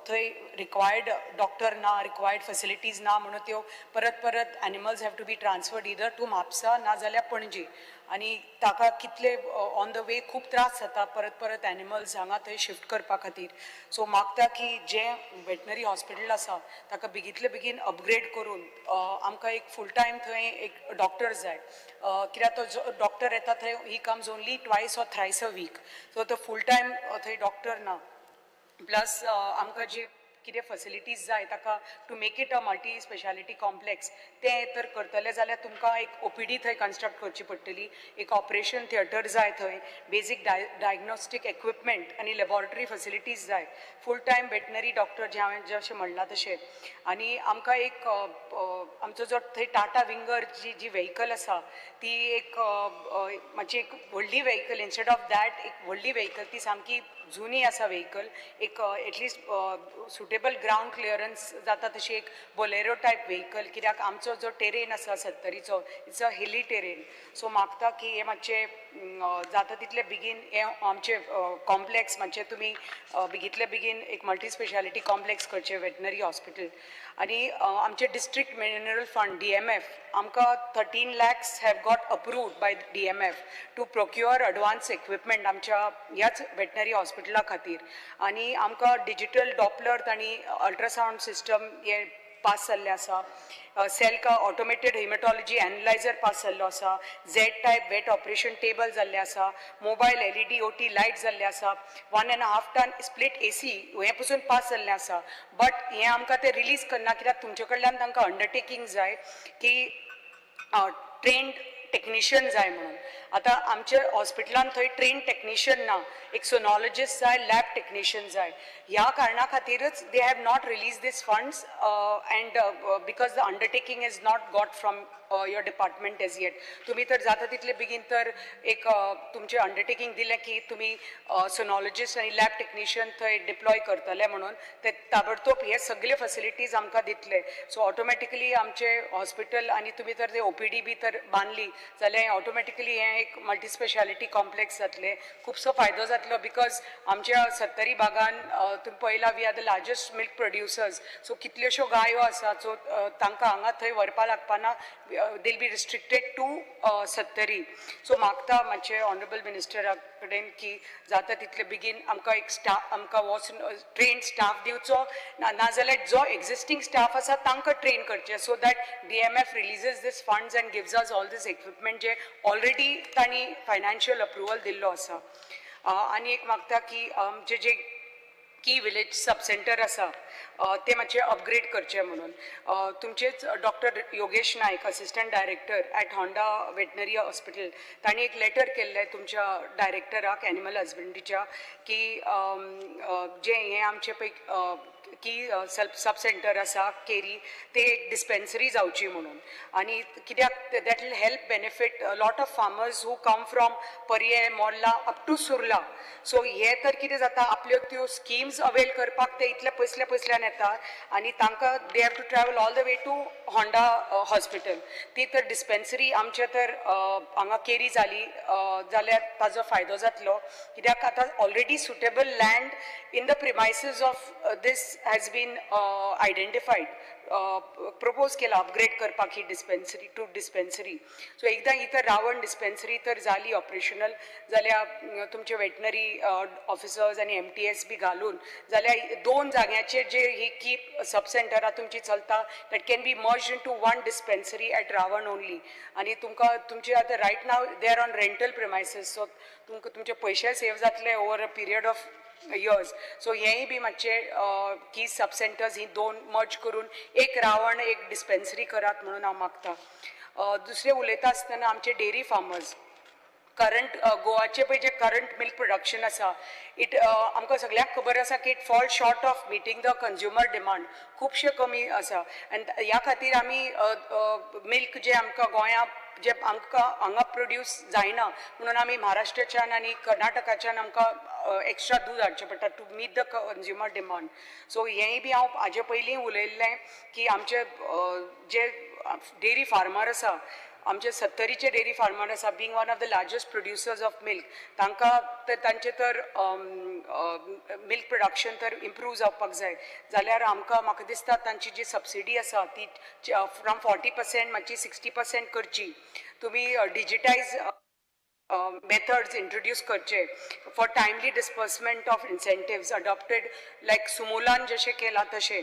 थंय रिक्वायर्ड डॉक्टर ना, रिक्वायर्ड फेसिलिटीज ना, म्हणून त्यो परत परत animals have to be transferred either to Mapusa ना जाल्यार पणजी, आनी ताका कितले ऑन the वे खूब त्रास जाता परत परत एनिमल्स हांगा थंय शिफ्ट करपा खातीर. सो मागता की जें वेटनरी हॉस्पिटल आसा ताका बेगींतले बेगीन अपग्रेड करून आमकां एक फूल टायम थंय एक डॉक्टर जाय, कित्याक तो जो डॉक्टर येता थंय he comes only twice or thrice a week, so तो फूल टायम थंय डॉक्टर ना. प्लस आमकां जे कितें फेसिलिटीज जाय ताका to make it a multi speciality complex तें तर करतले जाल्यार तुमकां एक ओपीडी थंय कन्स्ट्रक्ट करची पडटली, एक ऑपरेशन थिएटर जाय थंय, बेजीक डायग्नोस्टीक इक्विपमेंट आनी लॅबोरेटरी फेसिलिटीज जाय, फूल टायम वेटनरी डॉक्टर जें हांवें जशें म्हणलां तशें. आनी आमकां एक आमचो जो थंय टाटा विंगर जी जी व्हेकल आसा ती एक मातशी एक व्हडली व्हेकल, इन्स्टेड ऑफ that एक व्हडली व्हेकल ती सामकी जुनी आसा व्हेकल, एक at least suitable ground clearance जाता तशी एक बोलेरो टायप व्हेकल, कित्याक आमचो जो टेरेन आसा सत्तरीचो it's a hilly terrain. So मागता की हें मातशें जाता तितले बेगीन हें आमचें कॉम्प्लेक्स मातशें तुमी बेगींतले बेगीन एक मल्टी स्पेशालिटी कॉम्प्लेक्स करचें वेटनरी हॉस्पिटल. आनी आमचें डिस्ट्रिक्ट मिनरल फंड DMF आमकां 13 lakhs have got approved by DMF to procure advance equipment आमच्या ह्याच वेटनरी हॉस्पिटला खातीर, आनी आमकां डिजिटल डॉपलर तांणी अल्ट्रासावंड सिस्टम हे पास जाल्लें आसा, सेल्का ऑटोमेटेड हिमेटॉलॉजी एनलायझर पास जाल्लो आसा, Z type vet operation table जाल्लें आसा, मोबायल LED OT light जाल्लें आसा, 1.5 टन स्प्लीट AC हें पसून पास जाल्लें आसा. बट हें आमकां तें रिलीज करना कित्याक तुमचे कडल्यान तांकां अंडरटेकींग जाय की ट्रेन्ड टेक्निशियन जाय म्हणून. आतां आमच्या हॉस्पिटलान थंय ट्रेन्ड टेक्निशियन ना, एक सोनॉलॉजिस्ट जाय, लॅब टेक्निशियन जाय, ह्या कारणा खातीरच they have not release this funds and because the undertaking is not got from your department as yet. तुमी तर जाता तितले बेगीन तर एक तुमचें अंडरटेकींग दिलें की तुमी सोनॉलॉजिस्ट आनी लॅब टेक्निशियन थंय डिप्लॉय करतले म्हणून, ते ताबडतोब हे सगळे फेसिलिटीज आमकां दितले. सो ऑटोमॅटिकली आमचें हॉस्पिटल आनी तुमी तर ते ओपीडी बी तर बांदली जाल्यार ऑटोमॅटिकली हें एक मल्टी स्पेशालिटी कॉम्प्लेक्स जातलें, खुबसो फायदो जातलो. Because आमच्या सत्तरी भागान तुमी पळयला we are the largest milk producers, so कितल्योश्यो गायो आसा, सो तांकां हांगा थंय व्हरपा लागपाना, they'll be restricted to Sattari. So मागता मातशें ऑनरेबल मिनिस्टरा कडेन की जाता तितले बेगीन आमकां एक स्टाफ, आमकां वचून ट्रेन स्टाफ दिवचो, नाजाल्यार जो एक्झिस्टींग स्टाफ आसा तांकां ट्रेन करचें, so that DMF releases this funds and gives us all this equipment J already तांणी फायनान्शियल अप्रुवल दिल्लो आसा. आनी एक मागता की आमचे जे की विलेज सब सेंटर आसा ते मातशें अपग्रेड करचें म्हणून. तुमचेच doctor Yogesh Naik assistant director at Honda veterinary hospital तांणी एक लेटर केल्लें तुमच्या डायरेक्टराक एनिमल हजबंड्रीच्या की जें हें आमचें पळय की सब सेंटर आसा केरी ते एक डिस्पेन्सरी जावची म्हणून, आनी कित्याक that will help benefit lot of farmers who come from Parye, Morla up to Surla. So हे तर कितें जाता आपल्यो त्यो स्किम्स अवेल करपाक ते इतले पयसल्या पयसल्यान येता आनी तांकां they have to travel all the way to Honda hospital. ती तर डिस्पेन्सरी आमच्या तर हांगा केरी जाली जाल्यार ताजो फायदो जातलो, कित्याक आतां already suitable land in the premises of this has been identified, propose केला अपग्रेड करपाक ही डिस्पेन्सरी टू डिस्पेन्सरी. सो एकदां ही तर रावण डिस्पेन्सरी तर जाली ऑपरेशनल जाल्यार तुमचे वेटनरी ऑफिसर्स आनी MTS बी घालून जाल्यार दोन जाग्याचेर जे ही की सब सेंटरां तुमची चलता that can be merge into one dispensary at Ravan only. आनी तुमकां तुमचे आतां right now they are on rental premises, so तुमकां तुमचे पयशे सेव जातले over a period of years. So हेंय बी मातशें की सब सेंटर्स ही दोन मर्ज करून एक रावण एक डिस्पेन्सरी करात म्हणून हांव मागता. दुसरें उलयता आसतना आमचे डेरी फार्मर्स करंट गोवाचे पळय जे करंट मिल्क प्रोडक्शन आसा, it आमकां सगळ्यांक खबर आसा की it fall short of meeting the consumer demand, खुबशे कमी आसा. आनी ह्या खातीर आमी मिल्क जे आमकां गोंया जे आमकां हांगा प्रोड्यूस जायना म्हणून आमी महाराष्ट्राच्यान आनी कर्नाटकाच्यान आमकां एक्स्ट्रा दूद हाडचें पडटा to meet the consumer demand. So हेंय बी हांव हाजे पयलीं उलयल्लें की आमचे जे डेरी फार्मर आसा, आमचे सत्तरीचे डेरी फार्मर आसा, being one of the largest producers of milk, तांकां तर तांचें तर मिल्क प्रोडक्शन तर इम्प्रूव जावपाक जाय जाल्यार आमकां म्हाका दिसता तांची जी सबसिडी आसा ती फ्रॉम 40% मातशी 60% करची. तुमी डिजिटायज methods introduce करचे for timely disbursement of incentives adopted like सुमोलान जशें केलां तशें.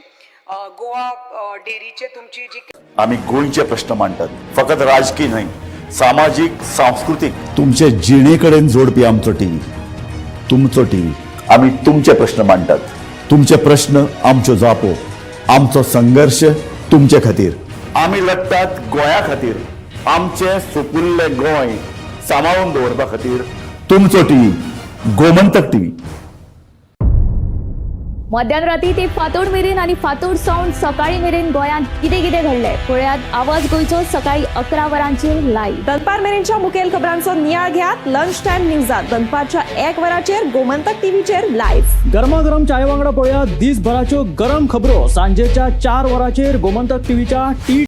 गोवा डेरीचे तुमची जी आमी गोंयचे प्रश्न मांडटात, फकत राजकीय न्हय, सामाजीक, सांस्कृतीक, तुमचे जिणे कडेन जोडपी आमचो टीव्ही, तुमचो टीव्ही. आमी तुमचे प्रश्न मांडटात, तुमचे प्रश्न आमच्यो जापो, आमचो संघर्श तुमचे खातीर. आमी लढटात गोंया खातीर, आमचें सुपुल्लें गोंय सांबाळून दवरपा खातीर. तुमचो टीव्ही, गोमंतक टीव्ही. मध्यान राती ते फांतोड मेरेन आनी फांतोड सावन सकाळी मेरेन गोंयांत कितें कितें घडलें पळयात आवाज गोंयचो सकाळी 11 वरांचेर लायव्ह. दनपार मेरेनच्या मुखेल खबरांचो नियाळ घेयात लंच टायम न्यूजात दनपारच्या 1 वराचेर गोमंतक टीव्हीचेर लायव्ह. गरमागरम चाय वांगडा पळयात दिसभराच्यो गरम खबरो सांजेच्या 4 वरांचेर गोमंतक टीव्हीच्या टी